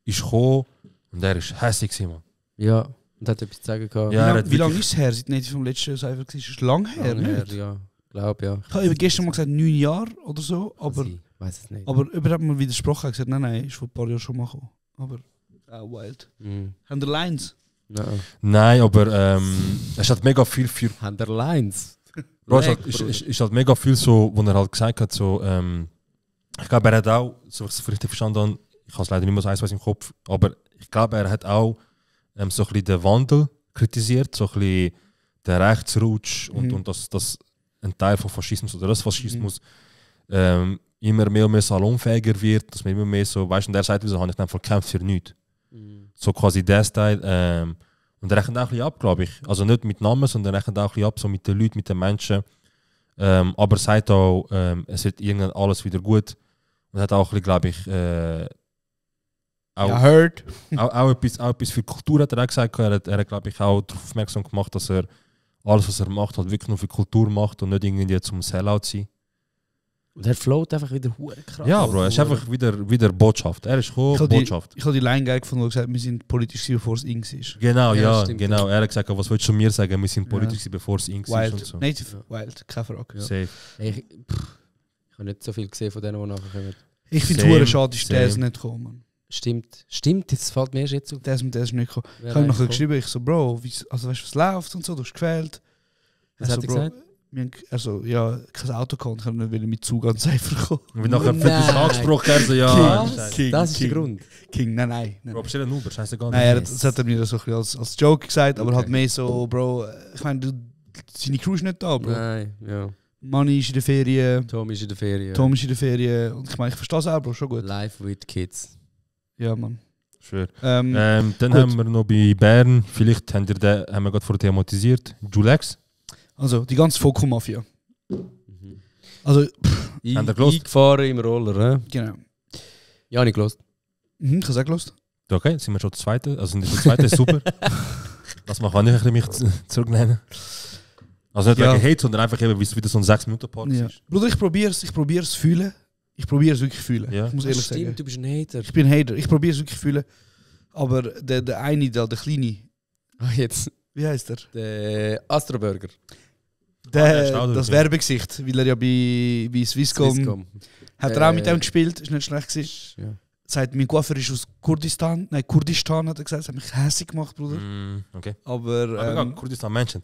ist gekommen und er ist hässlich gewesen, Mann. Ja, und hat etwas zu sagen gehabt. Ja, er hat Wie lange wirklich- ist es her, seit Native vom letzten Cypher war? Ist es lang her, Lange her, nicht? ja. Glaub ja. Ich habe eben gestern mal gesagt 9 Jahre oder so, aber Weiß es nicht. über hat man widersprochen, gesagt, nein, ist vor ein paar Jahren schon mal gekommen. Aber wild. Haben die Lines? Nein. Nein, aber es hat mega viel für... Haben der Lines? Bro, es hat mega viel so, wo er halt gesagt hat, so, ich glaube, er hat auch, so wie ich es richtig verstanden habe, ich habe es leider nicht mehr so eins im Kopf, aber ich glaube, er hat auch so ein bisschen den Wandel kritisiert, so ein bisschen den Rechtsrutsch und dass ein Teil von Faschismus oder das Faschismus immer mehr und mehr salonfähiger wird, dass man immer mehr so, weißt du, und er sagt, wieso habe ich dann verkämpft für nichts. So quasi der Style. Und er rechnet auch ein bisschen ab, glaube ich. Also nicht mit Namen, sondern er rechnet auch ein bisschen ab, so mit den Leuten, mit den Menschen. Aber sagt auch, es wird irgendwann alles wieder gut. Und hat auch ein bisschen, glaube ich, auch etwas für Kultur hat er auch gesagt. Er hat glaube ich, auch darauf aufmerksam gemacht, dass er alles, was er macht, halt wirklich nur für Kultur macht und nicht irgendwie zum Sellout sein. Und er float einfach wieder hure krass. Ja, Bro, er ist einfach wieder Botschaft. Er ist gekommen, Botschaft. Ich habe die Line geil gefunden, wo er gesagt hat, wir sind politisch, bevor es ing ist. Genau, ja, stimmt, genau. Er hat gesagt, was willst du mir sagen? Wir sind politisch, bevor es ing ist Wild. und so. Native, wild, keine Frage. Safe. Ich habe nicht so viel gesehen von denen, die nachher kommen. Ich finde es Same, hure schade, ist der same. nicht gekommen, Mann. Stimmt, das fällt mir erst jetzt auf. Der ist nicht gekommen. Wer Ich habe ihm nachher eigentlich geschrieben, ich so, Bro, also weißt du, was läuft und so, du hast gewählt. Was hat er gesagt? Also, ja, kein Auto gehabt, ich kann nicht mit Zug an Cypher kommen. Und wie nachher Nein. etwas angesprochen er so, ja. King, Das ist der King. Grund. King, nein. Bro, bestell einen Uber, scheißegal. Nein, das hat er mir so ein bisschen als Joke gesagt, aber halt mehr so, Bro, ich meine, seine Crew ist nicht da, Bro. Nein, ja. Money ist in der Ferien, Tom ist in der Ferien. Tom ist in der Ferien und ich meine, ich verstehe es auch, Bro, schon gut. Live with Kids. Ja, Mann. Schön. Ähm, Dann gut. haben wir noch bei Bern, vielleicht haben wir gerade vorher thematisiert, Julex. Also, die ganze Foco-Mafia. Also, Haben ihr gelost? Eingefahren im Roller, hä? genau. Ja, nicht gelost. Ich habe es auch gelost. Okay, sind wir schon der Zweite. Also der Zweite ist super. Das macht auch nicht ein bisschen mich zurücknehmen. Also nicht Ja. wegen Hate, sondern einfach eben, wie es wieder so ein 6-Minuten-Part Ja. ist. Bruder, ich probiere es fühlen. Ich probiere es wirklich fühlen. Ja. Ich muss ehrlich Stimmt, sagen. du bist ein Hater. Ich bin ein Hater. Ich probiere es wirklich fühlen. Aber der eine da, der Kleine, Ah, jetzt. wie heißt der? Der Astroburger. Das Werbegesicht, weil er ja bei Swisscom hat er auch mit ihm gespielt, ist nicht schlecht gewesen. Ja. Sagt, mein Coiffeur ist aus Kurdistan, hat er gesagt, das hat mich hässlich gemacht, Bruder. Okay. Aber Kurdistan Menschen.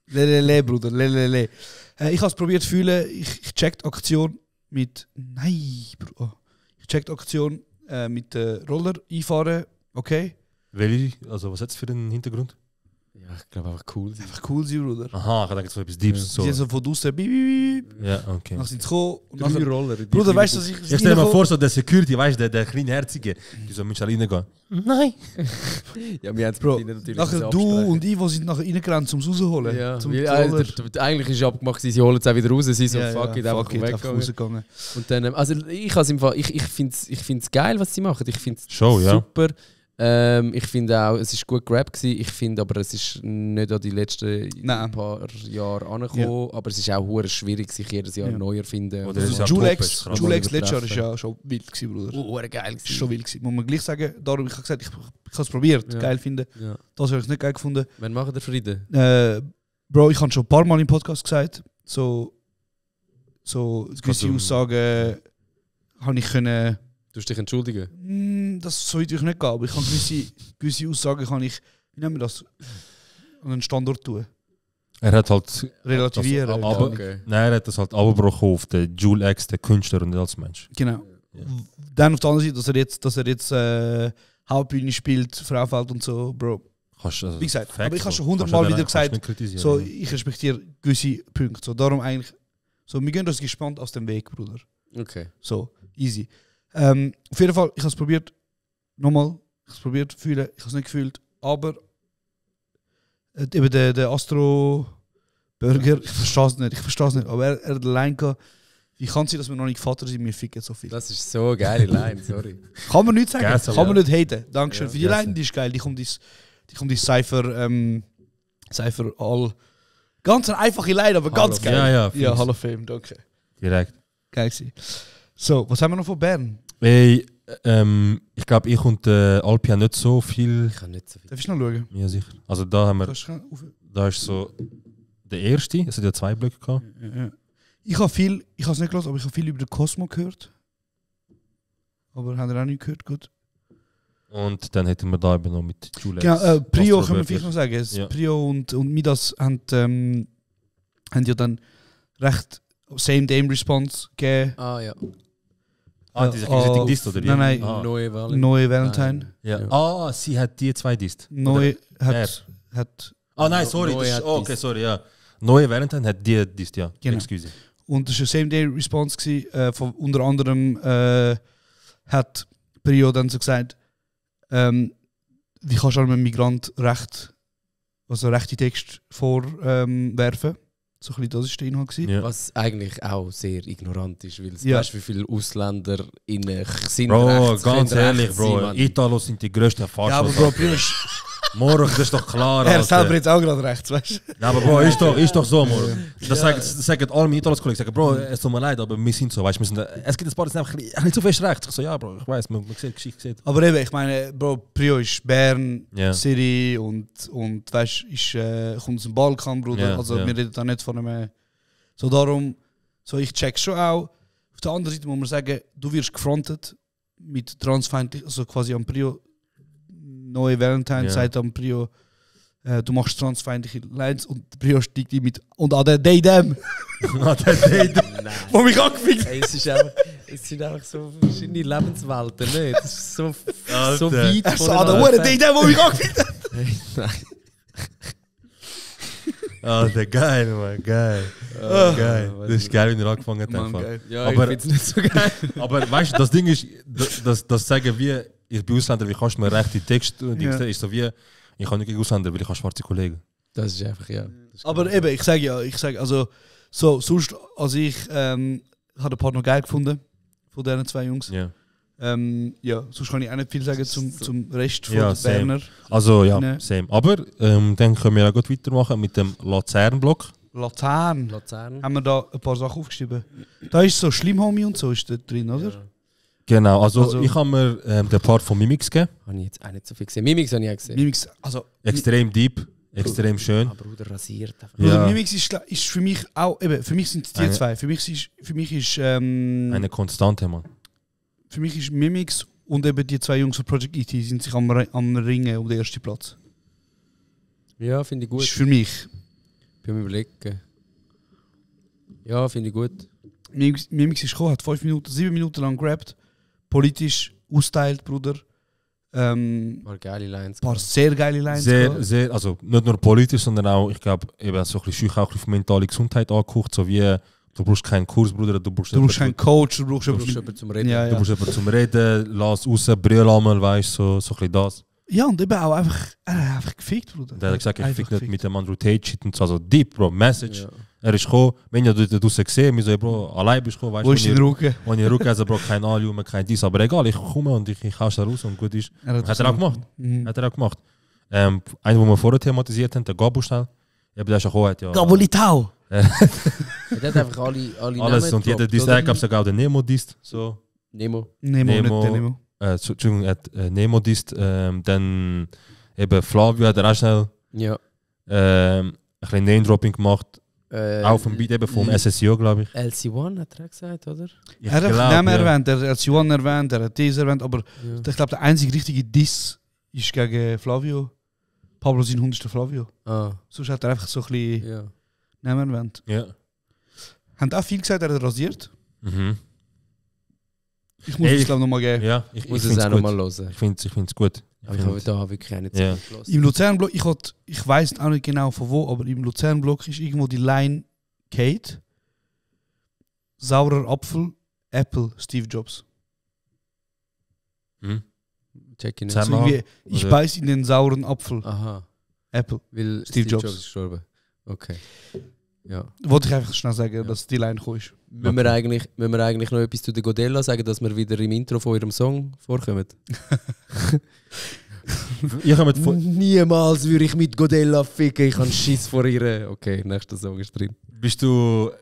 Lelele, Bruder, lelele. Ich habe es probiert zu fühlen, ich check die Aktion mit, ich check die Aktion mit Roller einfahren, okay. Also was hat es für einen Hintergrund? Ja, ich glaube einfach cool sein. Einfach cool sein, Bruder. Aha, ich dachte so etwas Deeps. Sie sind so von draussen, Ja, okay. Dann sind sie gekommen. Und nachher, Roller. Bruder, weißt du, dass ich stell dir mal vor, so der Security, weißt du, der kleine Herzige, die so mit reingehen. Nein! Ja, wir haben es natürlich. Nachher du und ich, die sind nachher reingerannt, um es rauszuholen. Ja, eigentlich ist es abgemacht, sie holen es auch wieder raus, sie so fuck it, einfach weggegangen. Und dann, also ich finde es geil, was sie machen. Ich finde es super. Ich finde auch, es ist gut gerappt gewesen. Ich finde aber, es ist nicht an die letzten paar Jahre angekommen. Aber es ist auch hure schwierig, sich jedes Jahr neu erfinden. Julex letztes Jahr ist ja schon wild gewesen, Bruder. Hure geil gewesen. Ist schon wild gewesen. Muss man gleich sagen. Darum, ich habe gesagt, ich habe es probiert, geil finden. Ja. Das habe ich nicht geil gefunden. Wann machen der Frieden? Bro, ich habe schon ein paar Mal im Podcast gesagt, so gewisse Aussagen habe ich können. Du dich entschuldigen? Das soll ich nicht gehen, aber ich kann gewisse Aussagen kann ich, wie nennen wir das, an einen Standort tun. Er hat halt relativieren. Nein, er hat das halt abgebrochen auf den Jule X, den Künstler und nicht als Mensch. Genau. Ja. Dann auf der anderen Seite, dass er jetzt Hauptbühne spielt, Frauenfeld und so, Bro. Also wie gesagt, aber ich habe schon 100-mal wieder gesagt, so, ich respektiere gewisse Punkte. So, darum eigentlich, so, wir gehen uns gespannt aus dem Weg, Bruder. Okay. So, easy. Auf jeden Fall, ich habe es probiert, nochmal, ich habe es probiert zu fühlen, ich habe es nicht gefühlt, aber eben der Astro-Burger, ich verstehe es nicht, aber er hat eine Line gehabt, wie kann es sein, dass wir noch nicht Vater sind, wir ficken so viel. Das ist so eine geile Line, sorry. Kann man nicht sagen, kann man nicht haten, Dankeschön für die Line, die ist geil, die kommt ins Cypher all, ganz eine einfache Line, aber ganz geil. Ja, Hall of Fame, danke. Direkt. Geil gewesen. So, was haben wir noch von Bern? Hey, ich glaube, ich und Alpi haben nicht so viel. Ich kann nicht so viel. Darf ich noch schauen? Ja, sicher. Also da haben wir. Da ist so der erste, es hat ja 2 Blöcke gehabt. Ja. Ich habe es nicht gehört, aber ich habe viel über den Cosmo gehört. Aber haben wir auch nicht gehört, gut. Und dann hätten wir da eben noch mit Julex. Genau, Prio können wir vielleicht noch sagen. Ja. Prio und Midas haben ja dann recht Same-Day-Response gegeben. Ah, ja. Diese gegenseitige Dist, oder? Nein, Neue Valentine. Ja. Sie hat die 2 Dist. Neue hat... nein, sorry. Okay, sorry, ja. Neue Valentine hat die Dist, ja. Genau. Excuse. Und das war eine Same-Day-Response. Von unter anderem hat Prio dann so gesagt, wie kannst du einem Migrant rechte Text vorwerfen? So ein bisschen, das war der Inhalt. Ja. Was eigentlich auch sehr ignorant ist, weil weißt, wie viele Ausländer sind. Bro, ganz ehrlich, Bro, Italos sind die grössten Faschos. Ja, aber Bro, Morgen, das ist doch klar. Er selber jetzt auch gerade rechts, weißt du? Ja, aber Bro, ist doch so, Morgen. Das sagen alle meine Italos-Kollegen, sagen, Bro, es tut mir leid, aber wir sind so, weißt du, es gibt ein paar, die sind einfach nicht so fest rechts. Ich so, ja, Bro, ich weiss, man sieht Geschichte. Aber eben, ich meine, Bro, Prio ist Bern, City und weißt du, kommt aus dem Balkan, Bruder. Also wir reden da nicht von einem. So darum, so ich check schon auch. Auf der anderen Seite muss man sagen, du wirst gefrontet mit transfeindlich, also quasi am Prio. Neue Valentine sagt am Prio, du machst transfeindliche Lines und der Prio steigt die mit und an der Daydam. Wo mich angefickt. Es sind einfach so verschiedene Lebenswelten, nicht? Das ist so weit von der Uhr Daydam, wo mich angefickt hat. Nein. Alter, geil, Mann, geil. Geil. Das ist geil, wenn ihr angefangen habt. Ja, aber ich find's nicht so geil. Aber weißt du, das Ding ist, das sagen wir, ich bin Ausländer, wie kannst du mir rechte Text ist so wie, ich kann nicht gegen Ausländer, weil ich habe schwarze Kollegen. Das ist einfach, ja. Aber eben, ich sage also, so, sonst, also ich habe den Part noch geil gefunden, von diesen 2 Jungs. Ja. Sonst kann ich auch nicht viel sagen zum Rest von der Berner. Also ja, same. Aber dann können wir auch gut weitermachen mit dem Luzern-Block. Luzern. Haben wir da ein paar Sachen aufgeschrieben. Da ist so Schlimm-Homie und so ist da drin, oder? Ja. Genau, also ich habe mir den Part von Mimix gegeben. Habe ich jetzt auch nicht so viel gesehen. Mimix habe ich auch gesehen. Mimix, also... Extrem deep. Extrem schön. Aber Bruder rasiert einfach. Also Ja. Mimix ist für mich auch, eben, für mich sind es die zwei. Für mich ist Eine Konstante, Mann. für mich ist Mimix und eben die zwei Jungs von Project ET sind sich am Ringen um den ersten Platz. Ja, finde ich gut. Ist für mich. Beim Überlegen. Ja, finde ich gut. Mimix ist gekommen, hat 7 Minuten lang gerappt, politisch austeilt, Bruder. Ein paar geile Lines. Ein paar sehr geile Lines. Sehr, also nicht nur politisch, sondern auch, ich glaube, eben so ein bisschen auch auf mentale Gesundheit angeguckt, so wie du brauchst keinen Kurs, Bruder, du brauchst keinen Coach, du brauchst jemanden zum Reden. Ja, ja. Du brauchst jemanden zum Reden, lass raus, brüll einmal, weißt du, so ein bisschen das. Ja, und eben auch einfach gefickt, Bruder. Der hat gesagt, ich fick nicht mit dem Andrew Tate Shit und so, also deep, Bro, Message. Ja. Er ist gekommen, wenn du draussen gesehen, wir so, Bro, allein bist du gekommen, weißt Wo ist dein Rücken? Ohne Rücken, also Bro, kein Anliegen, kein dies, aber egal, ich komme und ich hau da raus und gut ist. Hat er auch gemacht. Hat er auch gemacht. Einer, den wir vorher thematisiert haben, der Gabu schnell, eben der ist gekommen, hat ja... Gabulitau! Er hat einfach alle alles und jeder Diss, er gab sogar auch den Nemo-Dist, so. Nemo, nicht der Nemo. Entschuldigung, er hat Nemo-Dist, dann eben Flavio hat er auch schnell ja. ein bisschen Name-Dropping gemacht. Auch vom Beat eben vom SSO, glaube ich. LC1 hat er gesagt, oder? Ich Er hat glaub, Namen ja. erwähnt, er hat Juan erwähnt, er hat Dies erwähnt, aber ich glaube, der einzige richtige Diss ist gegen Flavio. Pablo sein 100. Flavio. Sonst hat er einfach so ein bisschen Namen erwähnt. Ja. Haben auch viel gesagt, er hat rasiert. Mhm. Ich muss es glaube nochmal geben. Ja, ich muss es auch nochmal hören. Ich finde es gut. Aber ich habe da wirklich auch nicht so gut gehört. Im Luzernblock, ich weiß auch nicht genau von wo, aber im Luzernblock ist irgendwo die Line Kate, saurer Apfel, Apple, Steve Jobs. Check ihn So irgendwie, ich beiß in den sauren Apfel. Aha. Apple. Weil Steve Jobs ist gestorben. Okay. Ja. Wollte ich einfach schnell sagen, dass die Line gekommen ist. Müssen wir eigentlich noch etwas zu der Godella sagen, dass wir wieder im Intro von ihrem Song vorkommen? Niemals würde ich mit Godella ficken, ich habe Schiss vor ihr. Okay, nächster Song ist drin. Bist du...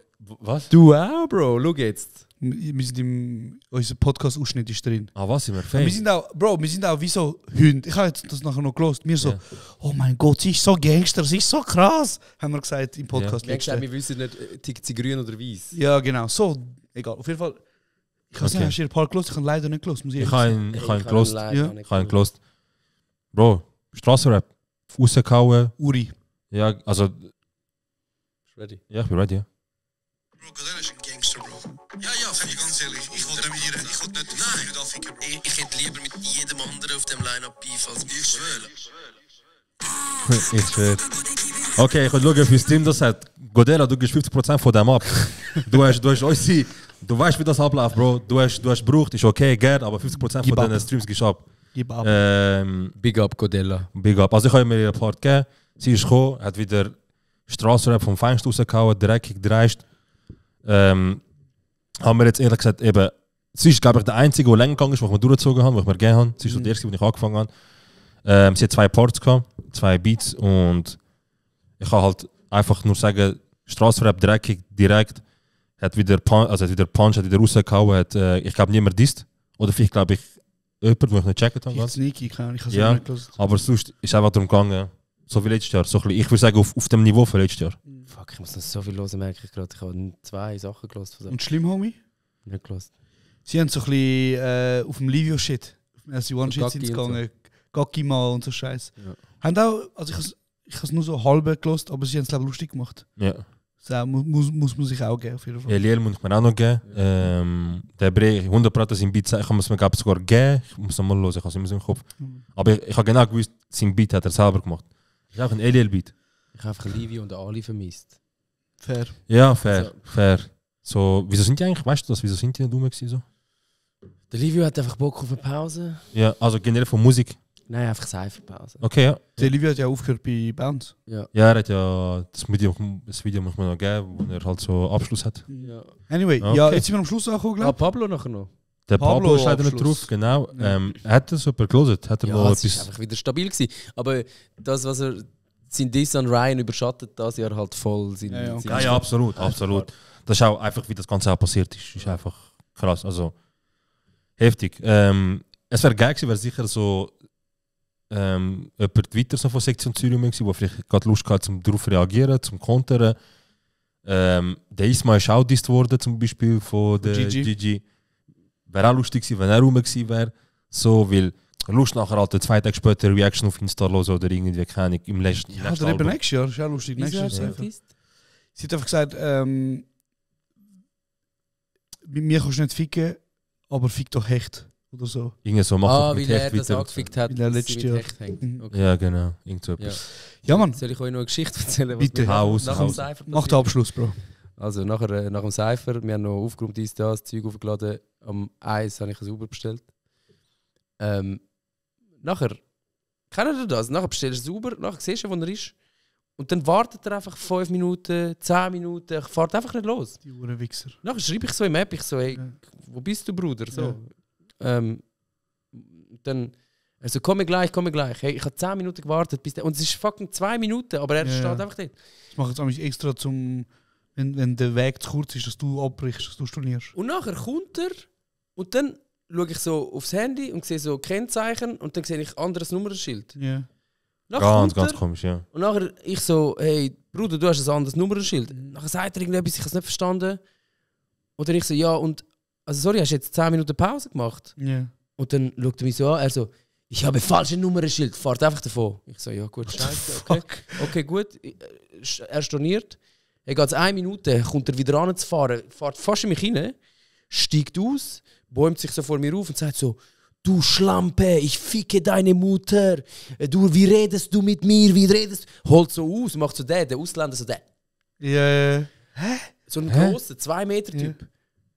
Was? Du auch, Bro, schau jetzt. Wir sind unser Podcast-Ausschnitt ist drin. Ah, was sind wir Fan? Wir sind auch wie so Hunde. Ich habe jetzt das nachher noch gelost. Wir so, oh mein Gott, sie ist so Gangster, sie ist so krass, haben wir gesagt im Podcast. Ja. Wir wissen nicht, tickt sie grün oder weiß. Ja, genau, so, egal. Auf jeden Fall, ich habe hast du ein paar gelost, ich habe leider nicht gelost. Ich habe ihn gelost. Ich habe ihn gelost. Bro, Strassenrap, rausgehauen. Uri. Ja, also... Ready? Ja, ich bin ready, ja. Bro, Godella ist ein Gangster, Bro. Ja, sag ich ganz ehrlich. Ich wollte nicht mit ihr, ich wollte nicht anficken, Bro. Ich hätte lieber mit jedem anderen auf dem Line-Up Beef als mit Godella. Ich schwöre. Okay, ich will schauen, wie Steam das hat. Godella, du gibst 50% von dem ab. Du hast unsere... Du weißt, wie das abläuft, Bro. Du hast gebraucht, ist okay, gern, aber 50% von deinen Streams gibst du ab. Gib ab. Big up, Godella. Big up. Also ich habe mir ihren Part gegeben. Sie ist gekommen, hat wieder Strassenrap vom Feinsten rausgehauen, dreckig, dreist. Haben wir jetzt ehrlich gesagt eben... Sie ist, glaube ich, der Einzige, der länger gegangen ist, den wir durchgezogen haben, den ich mir gegeben habe. Sie ist der Erste, den ich angefangen habe. Sie hat 2 Parts gehabt, 2 Beats und ich kann halt einfach nur sagen, Strassenrap dreckig, direkt, hat wieder Punch, hat wieder rausgehauen, hat, ich glaube niemand disst. Oder vielleicht glaube ich jemand, den ich nicht gecheckt habe. Sneaky, ich habe es ja, nicht gelesen. aber sonst ist einfach darum gegangen, so wie letztes Jahr. So ein bisschen, ich würde sagen, auf dem Niveau von letztes Jahr. Fuck, ich muss noch so viel hören, merke ich gerade. Ich habe 2 Sachen gehört. Und schlimm, Homie? Nicht gehört. Sie haben so ein bisschen auf dem Livio-Shit, auf dem SC1-Shit sind gegangen. Gakima und so Scheiß. Ja. Haben auch, also ich habe es nur so halb gelost, aber sie haben es glaube ich lustig gemacht. Ja. So, muss man sich auch geben, auf jeden Fall. Eliel muss ich mir auch noch geben. Der Bre, 100% sein Beat, ich kann es mir glaube sogar geben. Ich muss noch mal hören, ich habe es immer so im Kopf. Aber ich habe genau gewusst, sein Beat hat er selber gemacht. Das ist auch ein Eliel-Beat. Ich habe einfach Livio und Ali vermisst. Fair. Ja, fair, also, fair. So, wieso sind die eigentlich, weißt du das, wieso sind die nicht dumm gewesen so? Der Livio hat einfach Bock auf eine Pause. Ja, also generell von Musik. Nein, einfach Cypherpause. Okay, ja. Der Livio hat ja aufgehört bei Bands. Ja. Ja, er hat ja das Video muss man noch geben, wo er halt so Abschluss hat. Ja. Anyway, okay. Ja, jetzt sind wir am Schluss angekommen, glaube ich. Pablo nachher noch. Der Pablo ist leider nicht drauf, genau. Ja. Hat er super gelesen? Hat er ja, es war einfach wieder stabil gewesen. Aber das, was er... Sein Diss an Ryan überschattet das Jahr halt voll. Ja, absolut, absolut. Das ist auch einfach, wie das Ganze auch passiert ist. Ist einfach krass, also heftig. Es wäre geil gewesen, wäre sicher so jemand weiter so von Sektion Zürich war, der vielleicht gerade Lust hatte, um darauf zu reagieren, zum Kontern. Der Isma ist auch disst worden, zum Beispiel von der Gigi. Wäre auch lustig gewesen, wenn er rum gewesen wäre. So, weil Lust nachher halt 2 Tage später Reaction auf Insta los oder irgendwie, keine Ahnung, im letzten Ja, oder eben nächstes Jahr, ist auch lustig. Nächstes Jahr. Sie hat einfach gesagt, mit mir kannst du nicht ficken, aber fick doch Hecht. Oder so. Irgendwie so macht weil er das angefickt hat, weil er letztes Jahr. Okay. Ja, genau. Irgend so etwas. Ja, Mann. Soll ich euch noch eine Geschichte erzählen? Bitte. Mach den Abschluss, Bro. Also nach dem Cypher, wir haben noch aufgeräumt, das Zeug aufgeladen. Am 1 habe ich ein Uber bestellt. Nachher, kennt ihr das? Nachher bestellst du ein Uber, nachher siehst du, wo er ist. Und dann wartet er einfach 5 Minuten, 10 Minuten, fährt einfach nicht los. Die Uhrenwichser. Nachher schreibe ich so im App, ich so, hey, wo bist du, Bruder? So. Ja. Dann, also komm gleich. Hey, ich habe 10 Minuten gewartet, bis und es ist fucking 2 Minuten, aber er steht einfach dort. Das mache ich jetzt extra wenn der Weg zu kurz ist, dass du abbrichst, dass du stornierst. Und nachher kommt er und dann schaue ich so aufs Handy und sehe so Kennzeichen und dann sehe ich anderes Nummernschild. Ja. Ganz komisch, ja. Und nachher ich so, hey Bruder, du hast ein anderes Nummernschild. Nachher sagt er irgendetwas, ich habe es nicht verstanden. Und dann ich so, ja und, also sorry, hast du jetzt 10 Minuten Pause gemacht? Ja. Und dann schaut er mich so an, er so, ich habe falsche Nummernschild, fahrt einfach davon. Ich so, ja gut, scheiße, okay. Okay, gut. Er storniert. Er geht 1 Minute, kommt er wieder anzufahren, fährt fast in mich rein, steigt aus, bäumt sich so vor mir auf und sagt so, du Schlampe, ich ficke deine Mutter, wie redest du mit mir, wie redest du? Holt so aus, macht so der Ausländer so der. Ja. Hä? So ein grosser, 2 Meter Typ. Ja.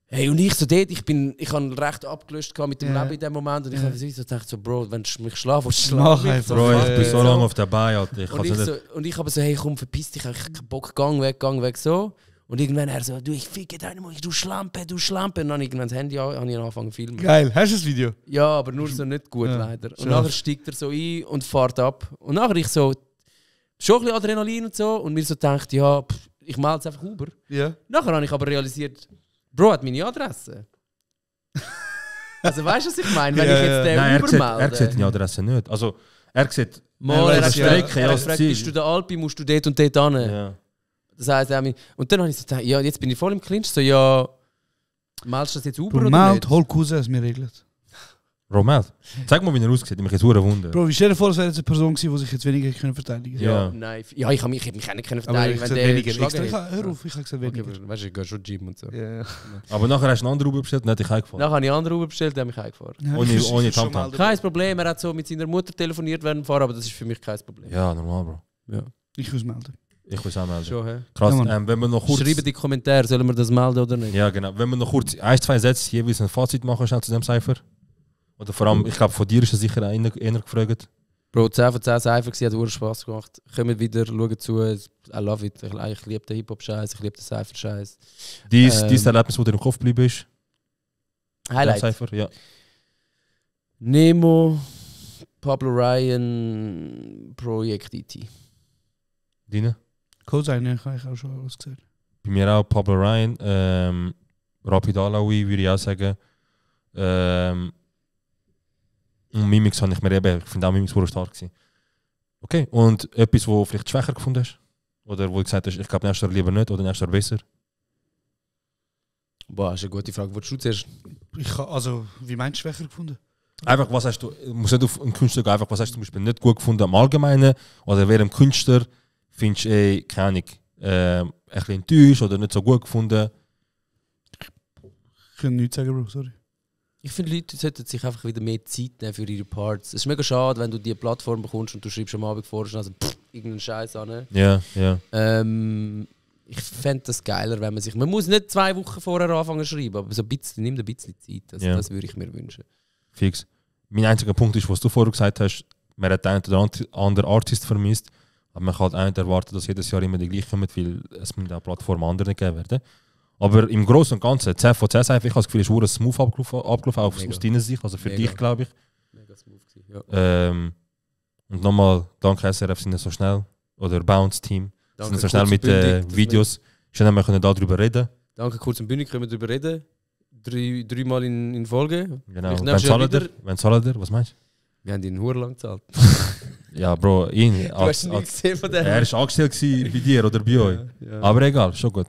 Hey, und ich so dort, ich habe recht abgelöscht mit dem Leben in dem Moment und ich habe so gedacht, so, Bro, wenn du mich schlafen willst, schlaf mich. Bro, ich bin so lange auf der Beine, Alter. Und ich habe so, hey, komm, verpiss dich, ich habe keinen Bock, gang weg, so. Und irgendwann er so, du, ich ficke deine Mutter, du Schlampe. Und dann irgendwann das Handy an, habe ich angefangen zu filmen. Geil, hast du das Video? Ja, aber nur so nicht gut, leider. Und nachher steigt er so ein und fährt ab. Und nachher ich so, schon ein bisschen Adrenalin und so, und mir so gedacht, ja, ich melde jetzt einfach Uber. Ja. Nachher habe ich aber realisiert, Bro hat meine Adresse. Also weißt du, was ich meine? Wenn ich jetzt den Uber melde. Er sieht deine Adresse nicht. Also, er sieht... Er hat gefragt, bist du der Alpi, musst du dort und dort hin. Ja. Das heisst, und dann habe ich so gedacht, ja, jetzt bin ich voll im Clinch. So, ja, meldest du das jetzt Uber oder nicht? Hol Cousins, wir regeln. Romel, zeig mal, wie er aussieht. Ich mich jetzt wunder. Bro, wie stell dir vor, es wäre jetzt eine Person gewesen, die sich jetzt weniger verteidigen können. Ja. Nein, ja, ich hätte mich auch nicht verteidigen können, wenn der geschlagen hör auf, ich habe gesagt weniger. Okay, weißt du, ich gehe schon Gym und so. Yeah. Aber nachher hast du einen anderen Uber bestellt und hat dich heimgefahren. Nachher habe ich einen anderen Uber bestellt, der hat mich heimgefahren. Ja, ohne Tamtam. Kein Problem, er hat so mit seiner Mutter telefoniert während dem Fahren, aber das ist für mich kein Problem. Ja, normal, Bro. Ja. Ich muss melden. Ich muss auch melden. Schon, hä? Krass, wenn wir noch kurz... Schreiben die Kommentare, sollen wir das melden oder nicht? Ja, genau. Wenn wir noch kurz 1-2 Sätze jeweils ein Fazit machen schnell zu dem Cypher. Oder vor allem, ich glaube, von dir ist er sicher einer gefragt. Bro, 10 von 10 Cypher, hat wirklich Spaß gemacht. Kommt wieder, schaut zu. I love it. Ich liebe den Hip-Hop-Scheiß, ich liebe den Cypher-Scheiß. Dieses Erlebnis, das dir im Kopf geblieben ist? Highlight. Cypher, ja. Nemo, Pablo Ryan, Projekt E.T. Deine? Codesign, habe ich auch schon alles gesagt. Bei mir auch Pablo Ryan, Rapid Alawi, würde ich auch sagen. Und Mimix habe ich mir eben, ich finde auch Mimix wurde stark gewesen. Okay, und etwas, wo du vielleicht schwächer gefunden hast? Oder wo du gesagt hast, ich glaube nächstes Jahr lieber nicht oder nächstes Jahr besser? Boah, das ist eine gute Frage. Wolltest du zuerst? Wie meinst du schwächer gefunden? Einfach, was hast du, muss nicht auf einen Künstler gehen, einfach, was hast du zum Beispiel nicht gut gefunden im Allgemeinen? Oder während dem Künstler findest du, keine Ahnung, ein bisschen enttäuscht oder nicht so gut gefunden? Ich kann nichts sagen, Bro, sorry. Ich finde, Leute sollten sich einfach wieder mehr Zeit nehmen für ihre Parts. Es ist mega schade, wenn du die Plattform bekommst und du schreibst am Abend vorher schon irgendeinen Scheiß an. Ja. Ich fände das geiler, wenn man sich... Man muss nicht 2 Wochen vorher anfangen zu schreiben, aber so ein bisschen, nimm ein bisschen Zeit. Das würde ich mir wünschen. Fix. Mein einziger Punkt ist, was du vorher gesagt hast, man hat einen oder anderen Artist vermisst, aber man kann halt auch nicht erwarten, dass jedes Jahr immer die gleichen kommen, weil es mit der Plattform andere geben werden. Aber im Großen und Ganzen, 10 von 10 Cypher, ich habe das Gefühl, es ist smooth abgelaufen, auch aus deiner Sicht, also für dich, glaube ich. Mega smooth gewesen, ja. Und nochmal, danke SRF, sind so schnell, oder Bounce-Team, sind so schnell mit Videos. Schön, wir können darüber reden. Danke, kurz und bündig können wir darüber reden. 3 Mal in Folge. Genau, wenn zahlt er, was meinst du? Wir haben ihn lang gezahlt. Ja, Bro, ihn. Du hast nichts gesehen von dem. Er war angestellt bei dir oder bei euch. Ja. Aber egal, schon gut.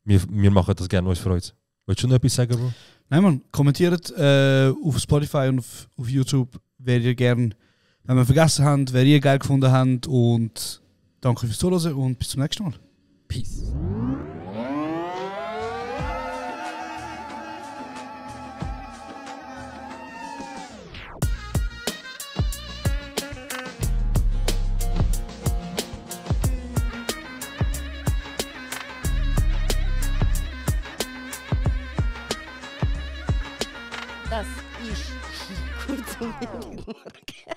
Wir machen das gerne, uns freut. Willst du noch etwas sagen, Bro? Nein, Mann, kommentiert auf Spotify und auf YouTube, wer ihr gern, wenn wir vergessen habt, wer ihr geil gefunden habt. Und danke fürs Zuhören und bis zum nächsten Mal. Peace. Das ist kurz und